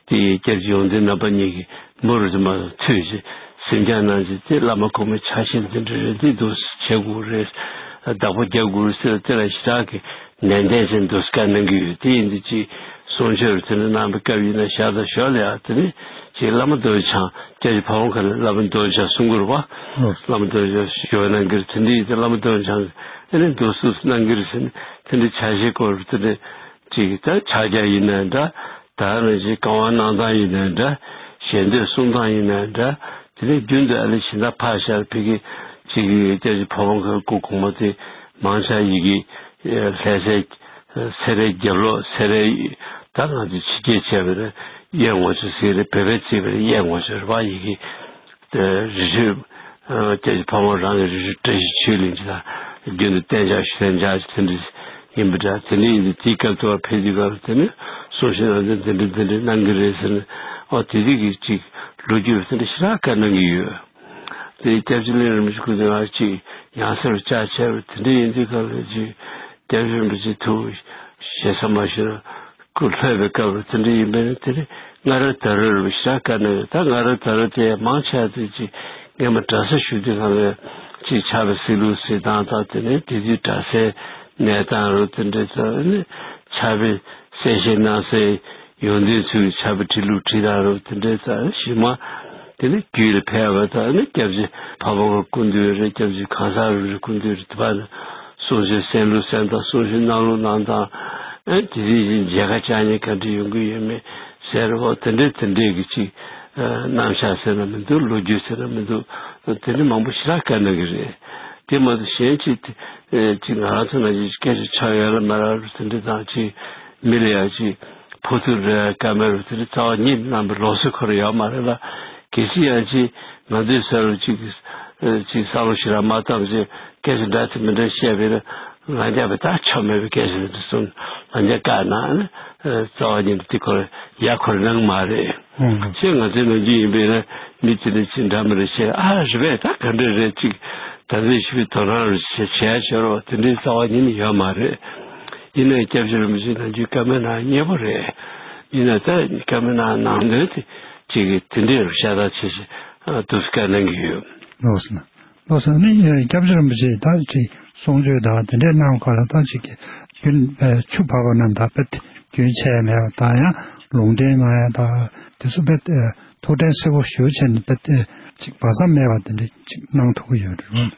དེ་སྐྱབས་རྗེ་ཡོངས་འཛིན་རྣམ་པ་གཉིས་ཀྱིས་མུ་རུ་དེ་མ་ཐུག་ཅིག་གཟིམ་འཇག་གནང་ཅིག་དེ་བླ་མ་གོང་མའི་ཆ་ཤས་འདི་འདྲ་རེད། འདི་འདུག་བྱེད་དགོས་རེད། བདག་པོ་རྒྱག་དགོས་རེད་ཟེར་དེ་ལ་ཞེ་དྲག་གི་ནན་ཏན་ཅན་འདུག་བཀའ་གནང་གི་ཡོད། དེ་ཡིན་དུས་ཅིག་གསུང་ཆོས་རུ་དེ་འདྲ་གནང་བའི་སྐབས་ཡིན་ན་ཞག་དང་ཞོར་ལ་ཡང་དེ་ནི་ཅིག་བླ་མ་རྡོ་རྗེ་འཆང་སྐྱབས་རྗེ་ཕ་བོང་ཁ་ལ་བླ་མ་རྡོ་རྗེ་འཆང་གསུང་གི་རེད་བ། བླ་མ་རྡོ་རྗེ་འཆང་ཞུ་བ་གནང་གི་རེད། དེ་འདྲ་ཡིན་དུས་བླ་མ་རྡོ་རྗེ་འཆང་ཨ་ནི་འདུག་སེ་གནང་གི་རེད་ཟེར་ནས་དེ་འདྲ་ཆ་ཤས་སྐོར་རུ་དེ་འདྲ་ཅིག་ད་ཕྱག་རྒྱ་ཡིན་ན་འདྲ། ད་ནང་བཞིན་བཀའ་དབང་གནང་སྟངས་ཡིན་ནའི་འདྲ། ཞལ་འདོན་གསུང་སྟངས་ཡིན་ནའི་འདྲ། དེ་ནས་རྒྱུན་དུ་ཨ་ལེ་ཕྱི་ཟླ་ཕར་ཞར་ཕ་གི་ཅིག་གི་སྐྱབས་རྗེ་ཕ་བོང་ཁའི་སྐུ་གོང་མ་དེ་མང་ཆེ་ཡི་གེ་ལྷ་སའི་སེ་རའི་རྒྱབ་ལོགས་སེ་རའི་ད་ང་ཚོས་ཕྱི་རྒྱལ་བྱས་པ་རེད། གཡས་ངོ་ཚ་ཟེར་རེད། བོད་པས་བརྩིས་པ་རེད། གཡས་ངོ་ཚ་རེད་བ། ཡི་གེ་རི་ཁྲོད། སྐྱབས་རྗེ་ཕ་བོང་རང་གི་རི་ཁྲོད་བཀྲ་ཤིས་ཆོས་གླིང་ཅིག་དང་རྒྱུན་དུ་གཏན་འཇགས་ཞུ་གཏན་འཇགས་ཅིག་དེ་འདྲ་ཡིན་པ་འདྲ། དེ་འདྲ་ཡིན་དུས་དེའི་སྐབས་དུ་བ་ཕེབས་དུས་སྐབས་དེ་ནི་གསུང་བཤད་གནང་དོན་འདི་འདྲ་འདི་འདྲ་གནང་གི་རེད་ཟེར་ནས། ཨོ་དེ་དུས་ཀྱི་ཅིག་ལོ་རྒྱུས་དེ་འདྲ་ཞེ་དྲག་བཀའ་གནང་གི་ཡོད། དེ་སྐྱབས་རྗེ་ལྷུན་རིན་པོ་ཆེ་སྐུ་ཚེ་ང་ཅིག་ཡང་སེ་རུ་བཅར་བྱས་པ་དེ་འདྲ་ཡིན་དུས་སྐབས་ལ་ཅིག་སྐྱབས་རྗེ་རིན་པོ་ཆེ་ཐུགས་ཞེ་ས་མ་ཞུ་ན། སྐུ་ལྷོད་པའི་སྐབས་ལ་དེ་འདྲ་ཡིན་པས་ན་དེ་ནི་སྔ་རབས་ད་རབས་རུ་ཞེ་དྲག་བཀའ་གནང་ཡོད། ད་སྔ་རབས་ད་རབས་དེ་མང་ཆེ་བ་དེ་ཅིག་སྔས་མ་གྲྭ་ས་ཞུགས་དུས་སྒང་ལ་ཅིག་ཕྱག་དཔེ་གསེར་ལུགས་གཟིགས་སྟངས་དང་དེ་ནས་དེ་དུས་གྲྭ་སའི་གནས་སྟངས་རུ་དེ་འདྲ་ཚོ་ནི་ཕྱག་དཔེ་གསལ་བཤད་གནང་སའི་ཡོན་ཏན་ཚུལ་གྱི་ཕྱག་དཔེ་བྲིས་ལུགས་བྲིས་སྟངས་རུ་དེ་འདྲ་ཚོ་ཞུས་མ། དེ་ནི་རྒྱུད་ལ་ཕེབས་པ་དང་ནི་སྐྱབས་རྗེ་ཕ་བོང་ཁ་སྐུ་མདུན་རེད། སྐྱབས་རྗེ་གང་ཟག་རིན་པོ་ཆེ་སྐུ་མདུན་རེད། དེ་བར་ནི་གསུང་ཆོས་གསན་ལུགས་གསན་སྟངས། གསུང་ཆོས་གནང་ལུགས་གནང་སྟངས། ཨེ་དེ་དུས་ཀྱི་མཇལ་ཁ་བཅར་མཁན་ག་འདྲ་ཡོང་གི་ཡོད་མེད་ཟེར་བ་དེ་འདྲའི་དེ་འདྲའི་གི་ཅིག་ཨ་རྣམ་གཞག་ཟེར་ན་མི་འདུག་ལོ་རྒྱུས་ཟེར་ན་མི་འདུག་དེ་འདྲ་མང་པོ་ཞེ་དྲག་བཀའ་གནང་གི་རེད། དེ་མ་གཏོགས་གཞན་ཅིག་ཨེ་ཅིག་ང་རང་ཚོ་ནང་བཞིན་སྐད་ཆ་ཆགས་ཡོད་ལ་མ་རག་ལ་དེ་འདྲ་དང་ཅིག་མི་ལ་ཡང་ཅིག་ཕོག་ཐུག་རེ་བཀའ་མོལ་རེ་དེ་འདྲ་རྩ་བ་ཉིད་གནང་བའི་ལུགས་སྲོལ་ཁོ་རང་ཡོད་མ་རེད་ལ། གལ་སྲིད་ཡང་ཅིག་ང་ཚོའི་སར་ཅིག་ཅིག་བསམ་བློ་ཞིག་རང་མ་བཏང་ཅིག་སྐད་ཆ་འདྲ་དེ་མི་འདྲ་བཤད་པས་ན་ལན་རྒྱག་པའི་ཐག་ཆོད་མེད་པའི་སྐད་ཆ་དེ་གསུངས། ལན་རྒྱག་བཀའ་གནང་ནས་རྩ་བ་ཉིད་ནས་དེ་ཁོ་རང་ཡ་ཁོ་རང་གནང་མ་རེད། ཨང་། ཅེས་ང་ཚོའི་ནང་རྒྱུན་ཡིན་པས་ན་མི་དེ་འདྲ་ཅིག་འདྲ་མི་འདྲ་བཤད། ཨ་རེད་པས། ད་ག་འདྲ་རེད། ཅིག་ད་ཚོད་ཞིག་པའི་དོ་སྣང་རུ་བྱེད་བྱེད་ཡ་ཤོར་བ་དེ་འདྲའི་རྩ་བ་ཉིད་ནས་ཡོད་མ་རེད། ཡིན་ནའི་སྐྱབས་རྗེ་རིན་པོ་ཆེ་ནམ་རྒྱུན་བཀའ་མོལ་གནང་མཉེས་པོ་རེད། ཡིན་ན་ད་བཀའ་མོལ་གནང་ནང་དོན་དེ་ཅིག་གིས་དེ་འདྲའི་རུ་ཤ་སྟག་ཆེ་ཞིག་ཨ་དུས་སུ་བཀའ་གནང་གི་ཡོད། ལགས་སོ། ལགས་སོ། ནི་སྐྱབས་རྗེ་རིན་པོ་ཆེ་ད་ཅིག་གསུང་ཆོས་དང་དེ་འདྲའི་གནང་སྐབས་ལ་ད་ཅིག་གི་རྒྱུན་ཨ་ཆུ་ཕབ་པ་རྣམས་ད་དཔེ་རྒྱུན་ཆད་མེད་པ་དང་ཡང་ལུང་འདྲེན་གནང་ཡ་དང་དེ་ཚོ་དཔེ་ཨ་ཐུགས་དྲན་གསལ་པོ་ཞེ་པོ་བྱས་ནས་དཔེ་ཨ་ཅིག་བག་ཚ་མེད་པ་དེ་འདྲ་ཅིག་གནང་ཐུབ་ཀྱི་ཡོད་རེད།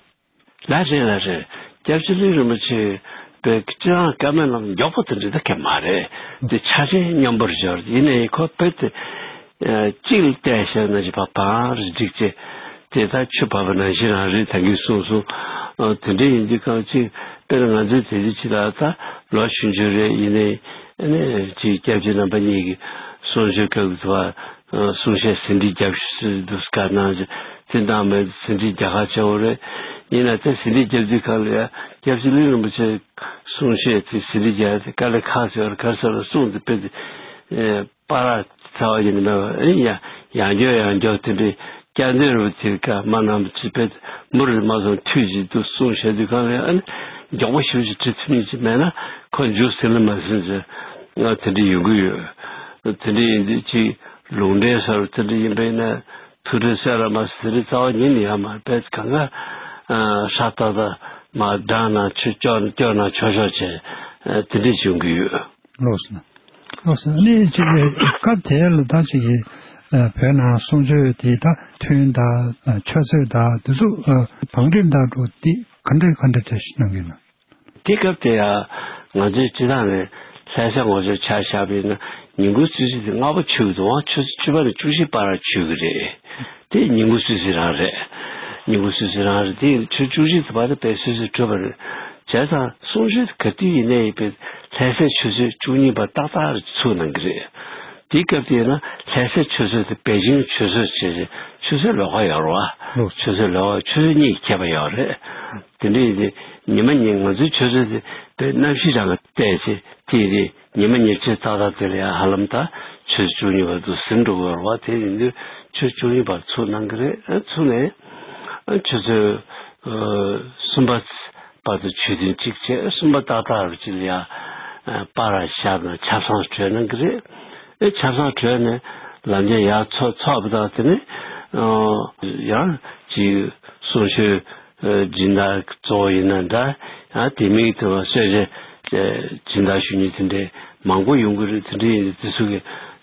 ལགས་རེད། ལགས་རེད། སྐྱབས་རྗེ་ལྷུན་རིན་པོ་ཆེ་ པའི་སྤྱིར་བཏང་སྐར་མའི་ནང་མགྱོགས་པོ་དེ་འདྲ་ད་གས་མ་རེད། དེ་ཆ་ཤས་མཉམ་པོར་སྦྱར། ཡིན་ནའི་ཁོ་བོད་དེ་གཅིག་ལ་བལྟས་བཤད་ན་ཅི་བ་བང་རེ་འགྲིག་ཅེས་དེ་ད་ཆུ་བབས་པ་ནང་བཞིན་རང་རེད། ད་གིན་གསུངས་སོང་། དེ་འདྲ་ཡིན་དུས་གང་ཅི་དཔེར་ང་ཚོའི་དེ་རིང་ཕྱི་ལ་ད་ལོ་ཆུང་ཆུང་རེད། ཡིན་ནའི་ཨ་ནི་ཅིག་སྐྱབས་རྗེ་རྣམ་པ་གཉིས་ཀྱི་གསུང་ཆོས་སྐབས་ཀྱི་བ། གསུང་བཤད་ཟིན་བྲིས་རྒྱབ་ཤིག་འདུག་སྐར་ནང་ཅི་དེ་འདང་མེད། ཟིན་བྲིས་རྒྱག་ཁ་ཆེ་བོ་རེད། ཡིན་ན་དེ་ཟིན་བྲིས་རྒྱབ་དུས་གང་ལ་ཡ་སྐྱབས་རྗེ་གླིང་རིན་པོ་ཆེ་གསུང་བཤད་དེ་ཟིན་བྲིས་རྒྱག་དེ་དཀའ་ལས་ཁག་ཟེར་བར་གར་ཟེར་བར་གསུངས་ཏེ་དཔེ་དེ་པ་ར་ཚ་བ་ཡིན་མེད་པ་ཡང་ཡང་མགྱོགས་ཡང་མགྱོགས་དེ་འདྲའི་སྐྱབས་འདོན་རུ་དེ་ཀ་མ་ནམ་ཅི་དཔེ་མུར་མ་སོང་དུས་ཀྱི་འདུག་གསུང་བཤད་དུས་གང་ལ་ཡ་མགྱོགས་པོ་ཞིག་ཅིག་བྲི་ཐུབ་མིན་ཅིག་མེད་ན་ཁོ་མཇུག་ཟིན་ལ་མ་ཟིན་ཟེར་ང་དེ་འདྲ་ཡོང་གི་ཡོད། དེ་འདྲ་ཡིན་དུས་ཅིག་ལུང་འདྲེན་སོར་དེ་འདྲ་ཡིན་པས་ན་ཐུགས་ཁྲལ་སེ་ར་མ་སེ་རི་རྩ་བ་ཉིད་ནས་ཡང་མ་རེད། པས་གང་ག་ཧྲ་ཏག་ཏག་མ་འགྲངས་ན་ཆུ་སྐྱོར་སྐྱོར་ན་ཆོག་ཆོག་བྱས་དེ་འདྲ་བྱུང་གི་ཡོད། ལགས་སོ། ལགས་སོ། ཨ་ནི་ཅིག་སྐབས་དེ་ལ་ད་ཅིག་གི་བོད་ནང་གསུང་ཆོས་དེ་ད་ཐུན་དང་ཆོས་ཚོགས་དང་དེ་ཚོ་བང་སྒྲིག་དང་འགྲོ་དེ་ག་འདྲ་ག་འདྲ་བྱས་ཤིག་གནང་གི་ན། དེ་སྐབས་དེ་ཡང་ང་ཚོའི་སྤྱི་བཏང་ནས་ལྷ་སའི་ངོ་ཅོག་ཆ་བཞག་པ་ཡིན་ན་ཉིན་གུང་གསོལ་ཚིགས་དེ་སྔ་པོ་མཆོད་ཀྱི་འདུག་ཨང་། ཆུ་ཚོད་བཅུ་པ་ནས་བཅུ་བཞི་བར་མཆོད་ཀྱི་རེད། དེ་ཉིན་གུང་གསོལ་ཚིགས་རང་རེད། ཉིན་གུང་གསོལ་ཚིགས་རང་རེད། དེ་ཆུ་ཚོད་བཅུ་བཞི་དེ་བར་དུ་དཔེ་གསོལ་ཚིགས་གྲུབ་པ་རེད། བྱས་ཙང་གསུང་ཆོས་དེ་ག་དུས་ཡིན་ནའི་དཔེ་ལྷ་སའི་ཆུ་ཚོད་བཅུ་གཉིས་པ་ཏག་ཏག་རེ་ཚུགས་གནང་གི་རེད། དེའི་སྐབས་དེ་ཡིན་ན་ལྷ་སའི་ཆུ་ཚོད་དེ་པེ་ཅིང་ཆུ་ཚོད་བྱས་རྗེས་ཆུ་ཚོད་ལོགས་ཀ་ཡོད་རེད་བ། ལགས་སོ། ཆུ་ཚོད་ལོགས་ཀ་ཆུ་ཚོད་གཉིས་ཁྱད་པར་ཡོད་རེད། དེ་འདྲ་ཡིན་དུས་ཉི་མ་ཉིན་ང་ཚོའི་ཆུ་ཚོད་དེ་དཔེ་གནམ་གཤིས་རང་ག་བལྟས་ཚེ་དེ་རེད། ཉི་མ་ཉེར་གཅིག་ཏག་ཏག་དེ་ལ་ཡང་ཧ་ལམ་ད་ཆུ་ཚོད་བཅུ་གཉིས་བར་དུ་ཟིན་འགྲོ་གི་ཡོད་རེད་བ། དེ་ཡིན་དུས་ཆུ་ཚོད་བཅུ་གཉིས་བར་ ཚུགས་གནང་གི་རེད། ཨ་ཚུགས་ནས་ཨ་ཆུ་ཚོད་ཨ་གསུམ་པ་བར་དུ་ཆོས་ཐུན་གཅིག་བྱས། གསུམ་པ་ཏག་ཏག་རུ་གཅིག་ལ་ཡང་ཨ་པར་བཞག་དང་ཆབ་གསང་གྲོལ་གནང་གི་རེད། ཨེ་ཆབ་གསང་གྲོལ་ནས་ལམ་འདི་ཡར་ཚོགས་ཚོགས་པ་དང་དེ་ནས་ཨ་ཡང་ཅིག་གསུང་ཆོས་སྦྱིན་བདག་གཙོ་བོ་ཡིན་ན་འདྲ། ཡང་དེ་མིན་དུ་གསོལ་ཇ་སྦྱིན་བདག་ཞུ་མཁན་དེ་འདྲའི་མང་པོ་ཡོང་གི་རེད། དེ་འདྲ་ཡིན་དུས་དེ་ཚོ་གི་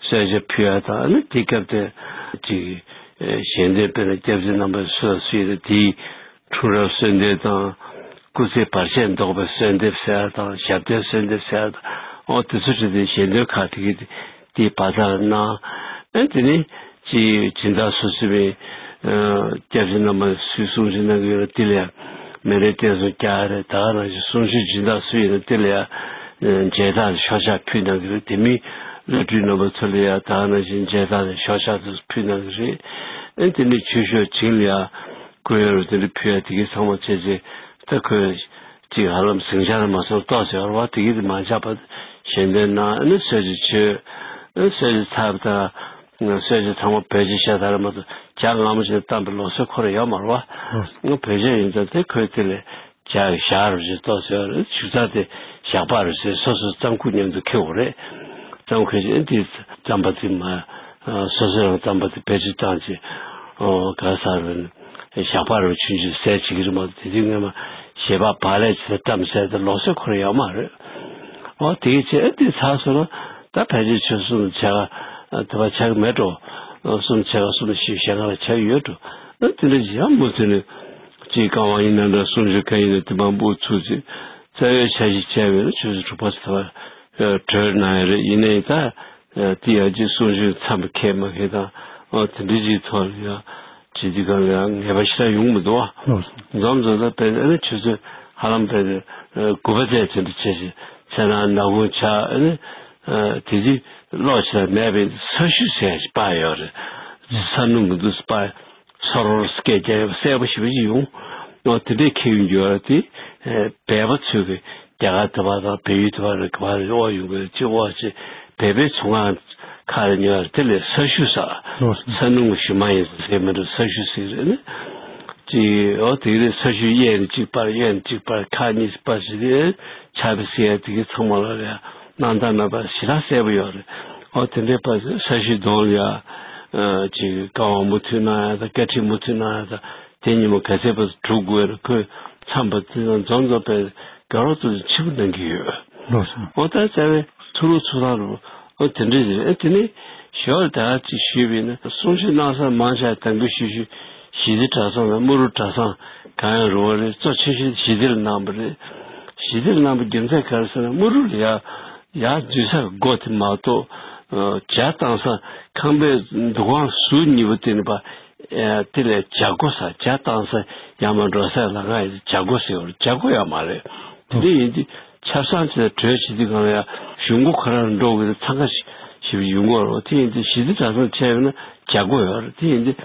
གསོལ་ཇ་ཕུལ་ཡ་དང་། ཨ་ནི་དེ་སྐབས་དེ་ཅིག་ཞལ་འདོན་དཔེར་ན་སྐྱབས་རྗེ་རྣམ་པ་སུ་ལ་སུ་ཡིན་ན་དེའི་འཁྲུངས་རབས་གསོལ་འདེབས་དང་། སྐུ་ཚེ་བར་ཆད་བཟློག་པའི་གསོལ་འདེབས་ཟེར་ཡ་དང་། ཞབས་བརྟན་གསོལ་འདེབས་ཟེར་ཡ་དང་། འོ་དེ་ཚོ་བྲིས་ཏེ་ཞལ་འདོན་ཁག་དེ་གི་དེའི་བར་ཐག་གནང་། ཨ་དེ་ནས་ཅིག་སྦྱིན་བདག་སོ་སོ་བའི་སྐྱབས་རྗེ་རྣམ་པ་སུས་གསུང་ཆོས་གནང་གི་ཡོད་ན་དེ་ལ་ཡང་མཎྜལ་བརྟན་གསུམ་རྒྱག་ཡ་རེད། ད་ག་ནང་བཞིན་གསུང་ཆོས་སྦྱིན་བདག་སུ་ཡིན་ན་དེ་ལ་ཡང་མཇལ་དར་ཤོག་ཆག་ཕུལ་གནང་གི་རེད། དེ་མིན་བླ་སྤྲུལ་རྣམ་པ་ཚོ་ལ་ཡང་ད་ག་ནང་བཞིན་མཇལ་དར་ཤོག་ཆག་དེ་ཚོ་ཕུལ་གནང་གི་རེད། ཨ་དེ་ནས་ཆོས་ཞུ་བ་བྱིངས་ལ་ཡང་གུ་ཡངས་རུ་དེ་འདྲ་ཕུལ་ཡ་དེ་གའི་ཚང་མ་བྱས་རྗེས་ད་ཁོས་ཅིག་ཧ་ལམ་ཟིང་ཆ་རེ་མ་སོང་ཏོག་ཙམ་ཡོད་རེད་བ། དེ་གའི་དེ་མ་འཇགས་པ་ཞལ་འདོན་གནང་། ཨ་ནི་གསོལ་ཇ་མཆོད། ཨ་གསོལ་ཇ་ཚར་བ་དང་གསོལ་ཇ་ཚང་མ་བེད་སྤྱོད་བྱས་ད་རེད་མ་གཏོགས་ཇ་མངར་མོ་ཞིག་བཏང་པའི་ལུགས་སྲོལ་ཁོ་རང་ཡོད་མ་རེད་བ། ང་བེད་སྤྱོད་ཡིན་ཙང་དེ་ཁོས་དེ་ལས་ཇ་ཞག་རུ་ཞིག་ཏོག་ཙམ་ཡོད་རེད། ཆུ་ཚ་དེ་ཞག་པ་རུ་ཞིག་སོ་སོ་རྩམ་ཁུག་མཉམ་དུ་ཁྱེར་དགོས་རེད། རྩམ་ཁུག་ཅིག་ཨ་འདི་རྩམ་པ་དེ་མ་སོ་སོ་རང་རྩམ་པ་དེ་བེད་སྤྱོད་བཏང་ཅིག་ཨོ་ག་ས་རུ་ཞག་པ་རུ་ཆུང་ཆུང་བཟས་བྱེད་ཀྱི་རེད་མ་གཏོགས་དེ་དུས་སྔོན་མ་ཞལ་པར་བག་ལེབ་ཅིག་ལ་བཀྲམ་བཟས་དེ་ལུགས་སྲོལ་ཁོ་རང་ཡོད་མ་རེད། ཨོ་དེ་གི་ཆེད་ཨ་འདི་ཚར་སོང་ན་ད་ཕལ་ཆེར་ཆུ་གསུམ་ཆ་ག་དེ་བ་ཆ་གི་མེད་འགྲོ། གསུམ་ཆ་ག་གསུམ་བཞི་ཞེ་ལྔ་ལ་ཆ་གི་ཡོད་འགྲོ། ཨ་དེ་འདྲ་ཅིག་ཡང་མུ་མཐུད་ནས་ཅིག་རྐང་པ་ཡིན་ན་འདྲ་གསུང་ཆོས་གང་ཡིན་ན་དེ་མང་པོ་ཚུགས་ཅིག་རྩ་བའི་འཆར་གཞི་བྱས་པས་ན་ཆུ་ཚོད་དྲུག་པ་ཙམ་དེ་བ་གྲོལ་གནང་ཡ་རེད། ཡིན་ནའི་ད་དེ་ཡང་ཅིག་གསུང་ཆོས་འཚམས་པ་ཁེལ་མ་ཁེལ་དང་ཨ་དེ་འདྲ་ཅིག་ཐོག་ལ་ཡང་བྱེད་དུས་གང་ལ་ཡང་ངེས་པ་ཞེ་དྲག་ཡོང་མི་འདུག་ཨ། འཛོམས་འཛོམས་ད་དཔེ་ཨ་ནི་ཆུ་ཚོད་ཧ་ལམ་དཔེ་དགུ་པ་ཙམ་དེ་འདྲ་བྱས་ཤིང་ཚེ་རང་ནག་ཁུང་ཆགས། ཨ་ནི་དེ་དུས་གློག་ཞེ་དྲག་མེད་པའི་ས་ཤུད་ཟེར་ཡ་ཞིག་སྤར་ཡོད་རེད། ས་སྣུམ་གྱི་འདུག་སྤར། སོ་རོར་སྐད་རྒྱག་ཡ་གསལ་པོ་ཞེ་པོ་ཅིག་ཡོང་། ཨོ་དེ་འདྲའི་ཁྱེར་ཡོང་རྒྱུ་བ་དེ་བལ་པོ་ཚོས་ཀྱི་རྒྱ་གར་དེ་བ་དང་བལ་ཡུལ་དེ་བ་རེད། ག་བ་རེད། དབོར་ཡོང་གི་རེད། ཅིག་དབོར་ཅིག་བལ་པོའི་ཚོང་ཁང་ཁག་རེ་ཉོས་རེད། དེ་ལས་ས་ཤུད་ཟེར། ལགས་སོ། ས་སྣུམ་གྱི་ཞུ་མ་ཡིན་ཟེར་མི་འདུག་ས་ཤུད་ཟེར་གི་རེད་ནི། ཅིག་ཨོ་དེ་གི་རེད། ས་ཤུད་གཡས་ནས་གཅིག་སྤར། གཡོན་ནས་གཅིག་སྤར། ཁག་གཉིས་སྤར་ཟེར་དེ་ཆར་པ་ཟེར་ཡ་དེ་གི་ཚང་མ་ལ་རེད། སྣང་དག་རྣམ་པ་ཞེ་དྲག་གསལ་པོ་ཡོད་རེད། ཨོ་དེ་འདྲའི་པ་ས་ཤུད་གདོང་ལ་ཡ་ཅིག་བཀའ་དབང་མུ་མཐུད་གནང་ཡ་དང་བཀའ་ཁྲིད་མུ་མཐུད་གནང་ཡ་དང་། དེ་ཉིན་མོ་ག་ཚད་པ་གྲུབ་དགོས་རེད། ཁོས་འཚམས་པ་དེ་དང་འཛོམས་འཛོམས་པའི་དགའ་རོགས་ཚོ་ཆེ་པོ་གནང་གི་ཡོད། ལགས་སོ། ཨོ་ད་རྩ་བའི་ཚུར་ལོག་ཚུར་ལྟ་རུ་ཨོ་དེ་འདྲ་རེད། ཨེ་དེ་ནས་ཞོར་ད་ཅིག་ཞུས་པས་ན་གསུང་ཆོས་གནང་ས་མང་ཆེ་དང་པོ་ཤུལ་ཤུལ་ཞི་བདེ་གྲྭ་ཚང་དང་། དམུ་རུ་གྲྭ་ཚང་གང་ཡང་རུང་བ་རེད། གཙོ་ཆེ་ཤོས་ཞི་བདེ་ལ་གནང་བ་རེད། ཞི་བདེ་རྣམ་པ་རྒྱུ་མཚན་ག་རེ་ཟེར་ན། དམུ་རུ་ལ་ཡར་ཡར་འཛུལ་ས་སྒོ་དེ་མ་གཏོགས། ཇ་བཏང་ས་ཁང་པའི་འདུ་ཁང་ཟུར་གཉིས་པོ་དེ་ནི་པ། དེ་ལས་ཇ་སྒོ་ཟེར། ཇ་བཏང་ས་ཡར་མར་འགྲོ་སའི་ལམ་ཁ་ཡིན་ཇ་སྒོ་ཟེར་བ་རེད། ཇ་སྒོ་ཡང་མ་རེད། དེ་འདྲ་ཡིན་དུས་ཆབ་གསང་བྱས་གྲོས་བྱེད་དུས་སྒང་ལ་ཡང་གཞུང་སྒོ་ཁོ་རང་འགྲོ་དགོས་དུས་འཚང་ཁ་ཞེ་པོ་ཡོང་གི་ཡོད་རེད། དེ་ཡིན་དུས་ཞི་བདེ་གྲྭ་ཚང་བྱས་ཡོད་ན་ཇ་སྒོ་ཡོད་རེད། དེ་ཡིན་དུས་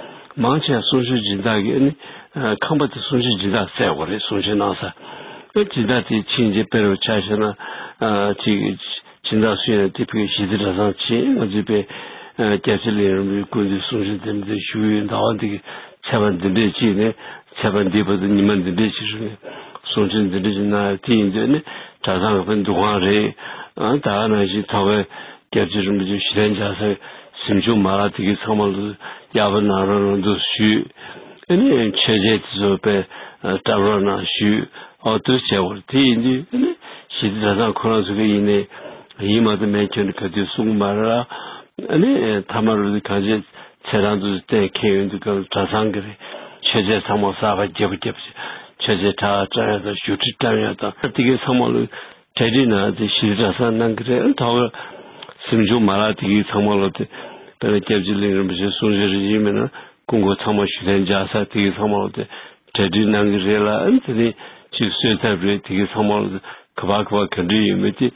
མང་ཆེ་བ་གསུང་ཆོས་སྦྱིན་བདག་གིས་ཨ་ནི་ཁང་པ་དེ་གསུང་ཆོས་སྦྱིན་བདག་བཙལ་དགོས་རེད། གསུང་ཆོས་གནང་ས། ཨ་སྦྱིན་བདག་དེ་ཕྱིན་རྗེས་དཔེར་ཆ་བཞག་ན། ཨ་ཅིག་སྦྱིན་བདག་སུ་ཡིན་ན་དེ་ཕ་གི་ཞི་བདེ་གྲྭ་ཚང་བྱས། ང་ཚོའི་པའི་ཨ་སྐྱབས་རྗེ་གླིང་རིན་པོ་ཆེའི་སྐུ་མདུན་གསུང་ཆོས་འདི་འདྲ་ཞུ་ཡོད། ཟླ་བ་འདི་གི་ཚེས་པ་འདི་འདྲས་ཅིག་ནས་ཚེས་པ་འདིའི་བར་དུ་ཉི་མ་འདི་འདྲས་ཅིག་རིང་གསུང་ཆོས་འདི་འདྲས་ཅིག་གནང་ཡ། དེ་ཡིན་དུས་ནི་གྲྭ་ཚང་གི་འདུ་ཁང་རེད། ཨ་ད་ག་ནང་བཞིན་ཐོག་ཁའི་སྐྱབས་རྗེ་རིན་པོ་ཆེ་ཞི་བདེ་འཇགས་སའི་གཟིམ་ཆུང་མ་ལག་དེ་གའི་ཚང་མ་ལ་གཡར་པ་གནང་རོགས་གནང་འདུག་ཞུས། ཨ་ནི་མཆོད་མཇལ་དེ་ཚོ་དཔེ་བཀྲམ་རོགས་གནང་ཞུས། ཨོ་དེ་བྱས་པ་རེད། དེ་ཡིན་དུས་ཨ་ནི་ཞི་བདེ་གྲྭ་ཚང་ཁོ་རང་ཚོ་གི་ཡིན་ནའི་ཡིན་མ་གཏོགས་མེད་ཁྱོན་ནས་ག་དུས་གསུང་གི་མ་རེད་ལ། ཨ་ནི་མཐའ་མ་རུ་གང་བྱས་ཚེ་རང་དུ་གཏན་འཁེལ་ཡོང་དུས་སྐབས་གྲྭ་ཚང་གི་རེད། མཆོད་མཇལ་ཚང་མ་གསར་པ་རྒྱབ་རྒྱབ་བྱས་མཆོད་མཇལ་གྲྭ་བཀྲམ་ཡ་དང་བཞུགས་ཁྲི་བཀྲམ་ཡ་དང་དེ་གའི་ཚང་མ་ལ་གྲ་སྒྲིག་གནང་སྟེ་ཞི་བདེ་གྲྭ་ཚང་གནང་གི་རེད། ཐོག་གཟིམ་ཆུང་མ་ལག་དེ་གའི་ཚང་མ་ལོ་དེ་དཔེར་ན་སྐྱབས་རྗེ་གླིང་རིན་པོ་ཆེ་གསུང་ཆོས་རེ་ཡིན་མིན་ན་སྐུ་འཁོར་ཚང་མ་ཞུ་ཐེངས་འཇག་ས་དེ་གའི་ཚང་མ་ལོ་དེ་གྲ་སྒྲིག་གནང་གི་རེད་ལ། ཨ་ནི་དེ་ནས་ཅིག་གསོལ་ཐབ་རེད། དེ་གའི་ཚང་མ་ལོ་དེ་ག་པར་ག་པར་ག་འདྲ་ཡོད་མེད་དེ་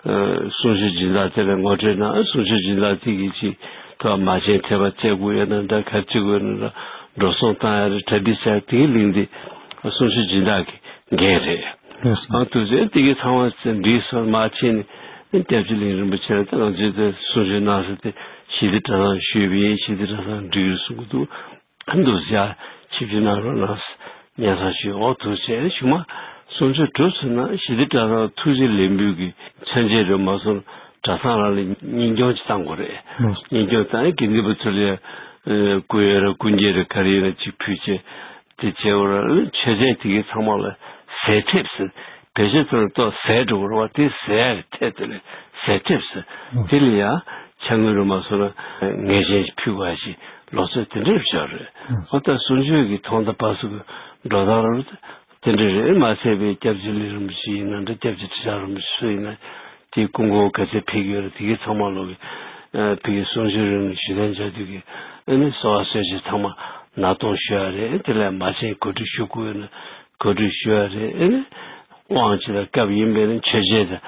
གསུང་ཆོས་སྦྱིན་བདག་དེ་ལ་ངོ་སྤྲོད་གནང་། གསུང་ཆོས་སྦྱིན་བདག་དེ་གིས་ཅིག་ཐོག་མ་ཆེན་ཐེབས་པ་བཙལ་དགོས་ཡོད་ན་འདྲ། ག་རེ་བྱེད་དགོས་ཡོད་ན་འདྲ། འགྲོ་སོང་བཏང་ཡ་རེད། གྲ་སྒྲིག་བྱ་ཡ་དེ་གའི་གླིང་འདི་གསུང་ཆོས་སྦྱིན་བདག་གི་འགན་རེད། ལགས་སོ། ཨ་དུས་ཚོད་དེ་གའི་ཚང་མ་འགྲིག་སོང་མ་ཕྱིན་ནས་སྐྱབས་རྗེ་གླིང་རིན་པོ་ཆེ་ལ་ད་ང་ཚོས་དེ་གསུང་ཆོས་གནང་ས་དེ་ཞི་བདེ་གྲྭ་ཚང་ཞུས་པ་ཡིན། ཞི་བདེ་གྲྭ་ཚང་འགྲིག་ཡོད་གསུང་གི་འདུག་ཨ་འདུག་ཟེར་ཡ་ཆིབས་བསྒྱུར་གནང་རོགས་གནང་སྙན་སེང་ཞུས། འོ་དུས་ཚོད་གཞུག་མ་གསུང་ཆོས་གྲུབ་ཚར་ན་ཞི་བདེ་གྲྭ་ཚང་ཐུགས་རྗེ་ལེགས་འབུལ་གྱི་མཚོན་ཆ་རེད་མ་སོང་། གྲྭ་ཚང་རང་ལ་གཉེན་སྐྱོང་ཅིག་བཏང་དགོས་རེད། ལགས་སོ། གཉེན་སྐྱོང་བཏང་། དགེ་འདུན་པ་ཚོ་ལ་སྐུ་ཡོན་ར་སྐུ་འགྱེད་ར་ག་རེ་ཡིན་ན་ཅིག་ཕུལ་བྱས། དེ་བྱས་པ་ར་མཆོད་མཇལ་དེ་གའི་ཚང་མ་ལ་ཟས་ཐེབས་ཟེར། བེད་སྤྱོད་ཚོ་ལ་ཏོག་ཟས་འགྲོ་གི་རེད་བ། དེ་ཟས་ཐད་དེ་ལ་ཟས་ཐེབས་ཟེར། དེ་ལ་ཡང་ཕྱག་དངུལ་རུ་མ་སོང་ན་ངེས་ཅན་ཞིག་ཕུལ་དགོས་ཞེས་ལོ་ཚོད་དེ་འདྲ་བྱས་རེད། ཨོ་ད་གསུང་ཆོས་ཀྱི་ཐོག་མཐའ་བར་གསུམ་གྱི་འགྲོ་སྟངས་ར་དེ་འདྲ་རེད། མ་ཚད་པའི་སྐྱབས་རྗེ་གླིང་རིན་པོ་ཆེ་ཡིན་ན་འདྲ། སྐྱབས་རྗེ་ཁྲི་བྱང་རིན་པོ་ཆེ་སུ་ཡིན་ན། དེའི་སྐུ་འཁོར་ག་ཚད་ཕེབས་ཀྱི་ཡོད་རེད། དེ་གའི་ཚང་མ་ལོག་གི་ཨ་ཕ་གི་གསུང་ཆོས་རིང་ལ་ཞུ་ལན་བྱ་དུས་ཀྱི་ཨ་ནི་གསོལ་བ་གསོལ་ཇ་ཚང་མ་ནག་སྟོང་ཞུ་ཡ་རེད། དེ་ལས་མ་བྱན་གོ་སྒྲིག་ཞུ་དགོས་ན་གོ་སྒྲིག་ཞུ་ཡ་རེད། ཨ་ནི་དབང་ཆེ་ལ་སྐབས་ཡིན་པས་ན་མཆོད་མཇལ་དང་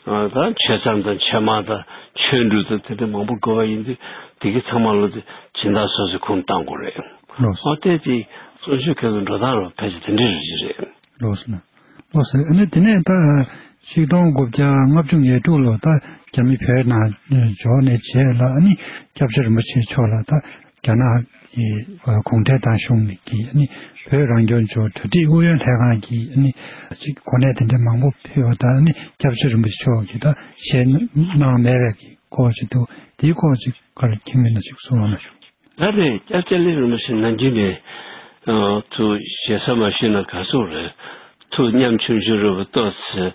ཨ་ད་མཆོད་མཚམས་དང་མཆོད་མང་དང་ཆོས་འབྲུ་དང་དེ་འདྲ་མང་པོ་དགོས་པ་ཡིན་དུས་དེ་གའི་ཚང་མ་ལོག་དེ་སྦྱིན་བདག་སོ་སོའི་ཁུངས་བཏང་དགོས་རེད། ལགས་སོ། ཨོ་དེ་དེ་གསུང་ཆོས་ཁྱེད་ཚོ་འགྲོ་སྟངས་རོགས་ཕལ་ཆེར་དེ་འདྲ་རེད་རེད། ལགས་སོ། ལགས་སོ། ཨ་ནི་དེ་ནས་ད་ཆིག་སྟོང་དགུ་བརྒྱ་ལྔ་བཅུ་ང་དྲུག་ལོ་ད་རྒྱ་མི་བོད་ནང་འབྱོར་ནས་རྗེས་ལ་ཨ་ནི་སྐྱབས་རྗེ་རིན་པོ་ཆེ་མཆོག་ལ་ད་རྒྱ་ནག་གི་གུང་ཁྲན་ཏང་གཞུང་ནས་ཀྱི་ཨ་ནི་བོད་རང་སྐྱོང་ལྗོངས་གྲ་སྒྲིག་ཨུ་ཡོན་ལྷན་ཁང་གི་ཨ་ནི་ཅིག་གོ་གནས་དེ་འདྲ་མང་པོ་ཕུལ་བ་དང་། ཨ་ནི་སྐྱབས་རྗེ་རིན་པོ་ཆེ་མཆོག་གིས་ད་བཞེས་གནང་མེད་པའི་གི་སྐོར་ཅིག་འདུག་དེའི་སྐོར་ཅིག་ག་རེ་མཁྱེན་མིན་ན་ཅིག་གསུང་རོགས་གནང་ཞུ། ད་རེས་སྐྱབས་རྗེ་གླིང་རིན་པོ་ཆེ་ནམ་རྒྱུན་ནས་ཨ་ཐུགས་ཞེ་ས་མ་ཞུས་ན་ག་སོང་རེད། ཐུགས་ཉམ་ཆུང་ཆུང་རེད་པ་ཏོག་ཙམ་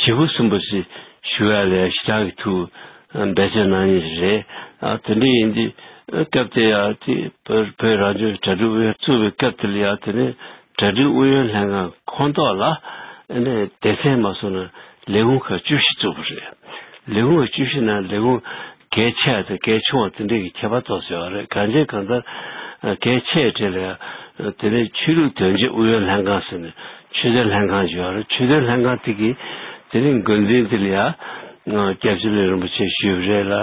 ཞེ་པོ་སུན་པོ་ཞིག་ཞུ་ཡ་ལས་ཞེ་དྲག་གི་ཐུགས་འབད་བརྩོན་གནང་ཡིན་རེད། ཨ་དེ་འདྲ་ཡིན་དུས་སྐབས་དེ་ཡང་དེ་བོད་བོད་རང་སྐྱོང་གྲ་སྒྲིག་ཨུ་ཡོན་བཙུགས་པའི་སྐབས་དེ་ལ་ཡང་དེ་ནས་གྲ་སྒྲིག་ཨུ་ཡོན་ལྷན་ཁང་ཁོངས་གཏོགས་ལ་ཨ་ནི་སྡེ་ཚན་མ་སོང་ན་ལས་ཁུངས་ཁག་བཅུ་བཞི་བཙུགས་པ་རེད། ལས་ཁུངས་ཁག་བཅུ་བཞི་ནང་ལས་ཁུངས་གལ་ཆེ་བ་དང་གལ་ཆུང་བ་དེ་འདྲ་གི་ཁྱད་པར་ཏོག་ཙམ་ཡོད་རེད། གང་ཅི་གང་ལྟར་གལ་ཆེ་གྲས་ལ་དེ་ནས་ཆོས་ལུགས་དོན་གཅོད་ཨུ་ཡོན་ལྷན་ཁང་ཟེར་ནས་ཆོས་དོན་ལྷན་ཁང་ཞིག་ཡོད་རེད། ཆོས་དོན་ལྷན་ཁང་དེ་གིས་དེ་ནས་འགོ་འཛིན་དེ་ལ་ཡ་སྐྱབས་རྗེ་གླིང་རིན་པོ་ཆེ་ཞུས་པ་རེད་ལ།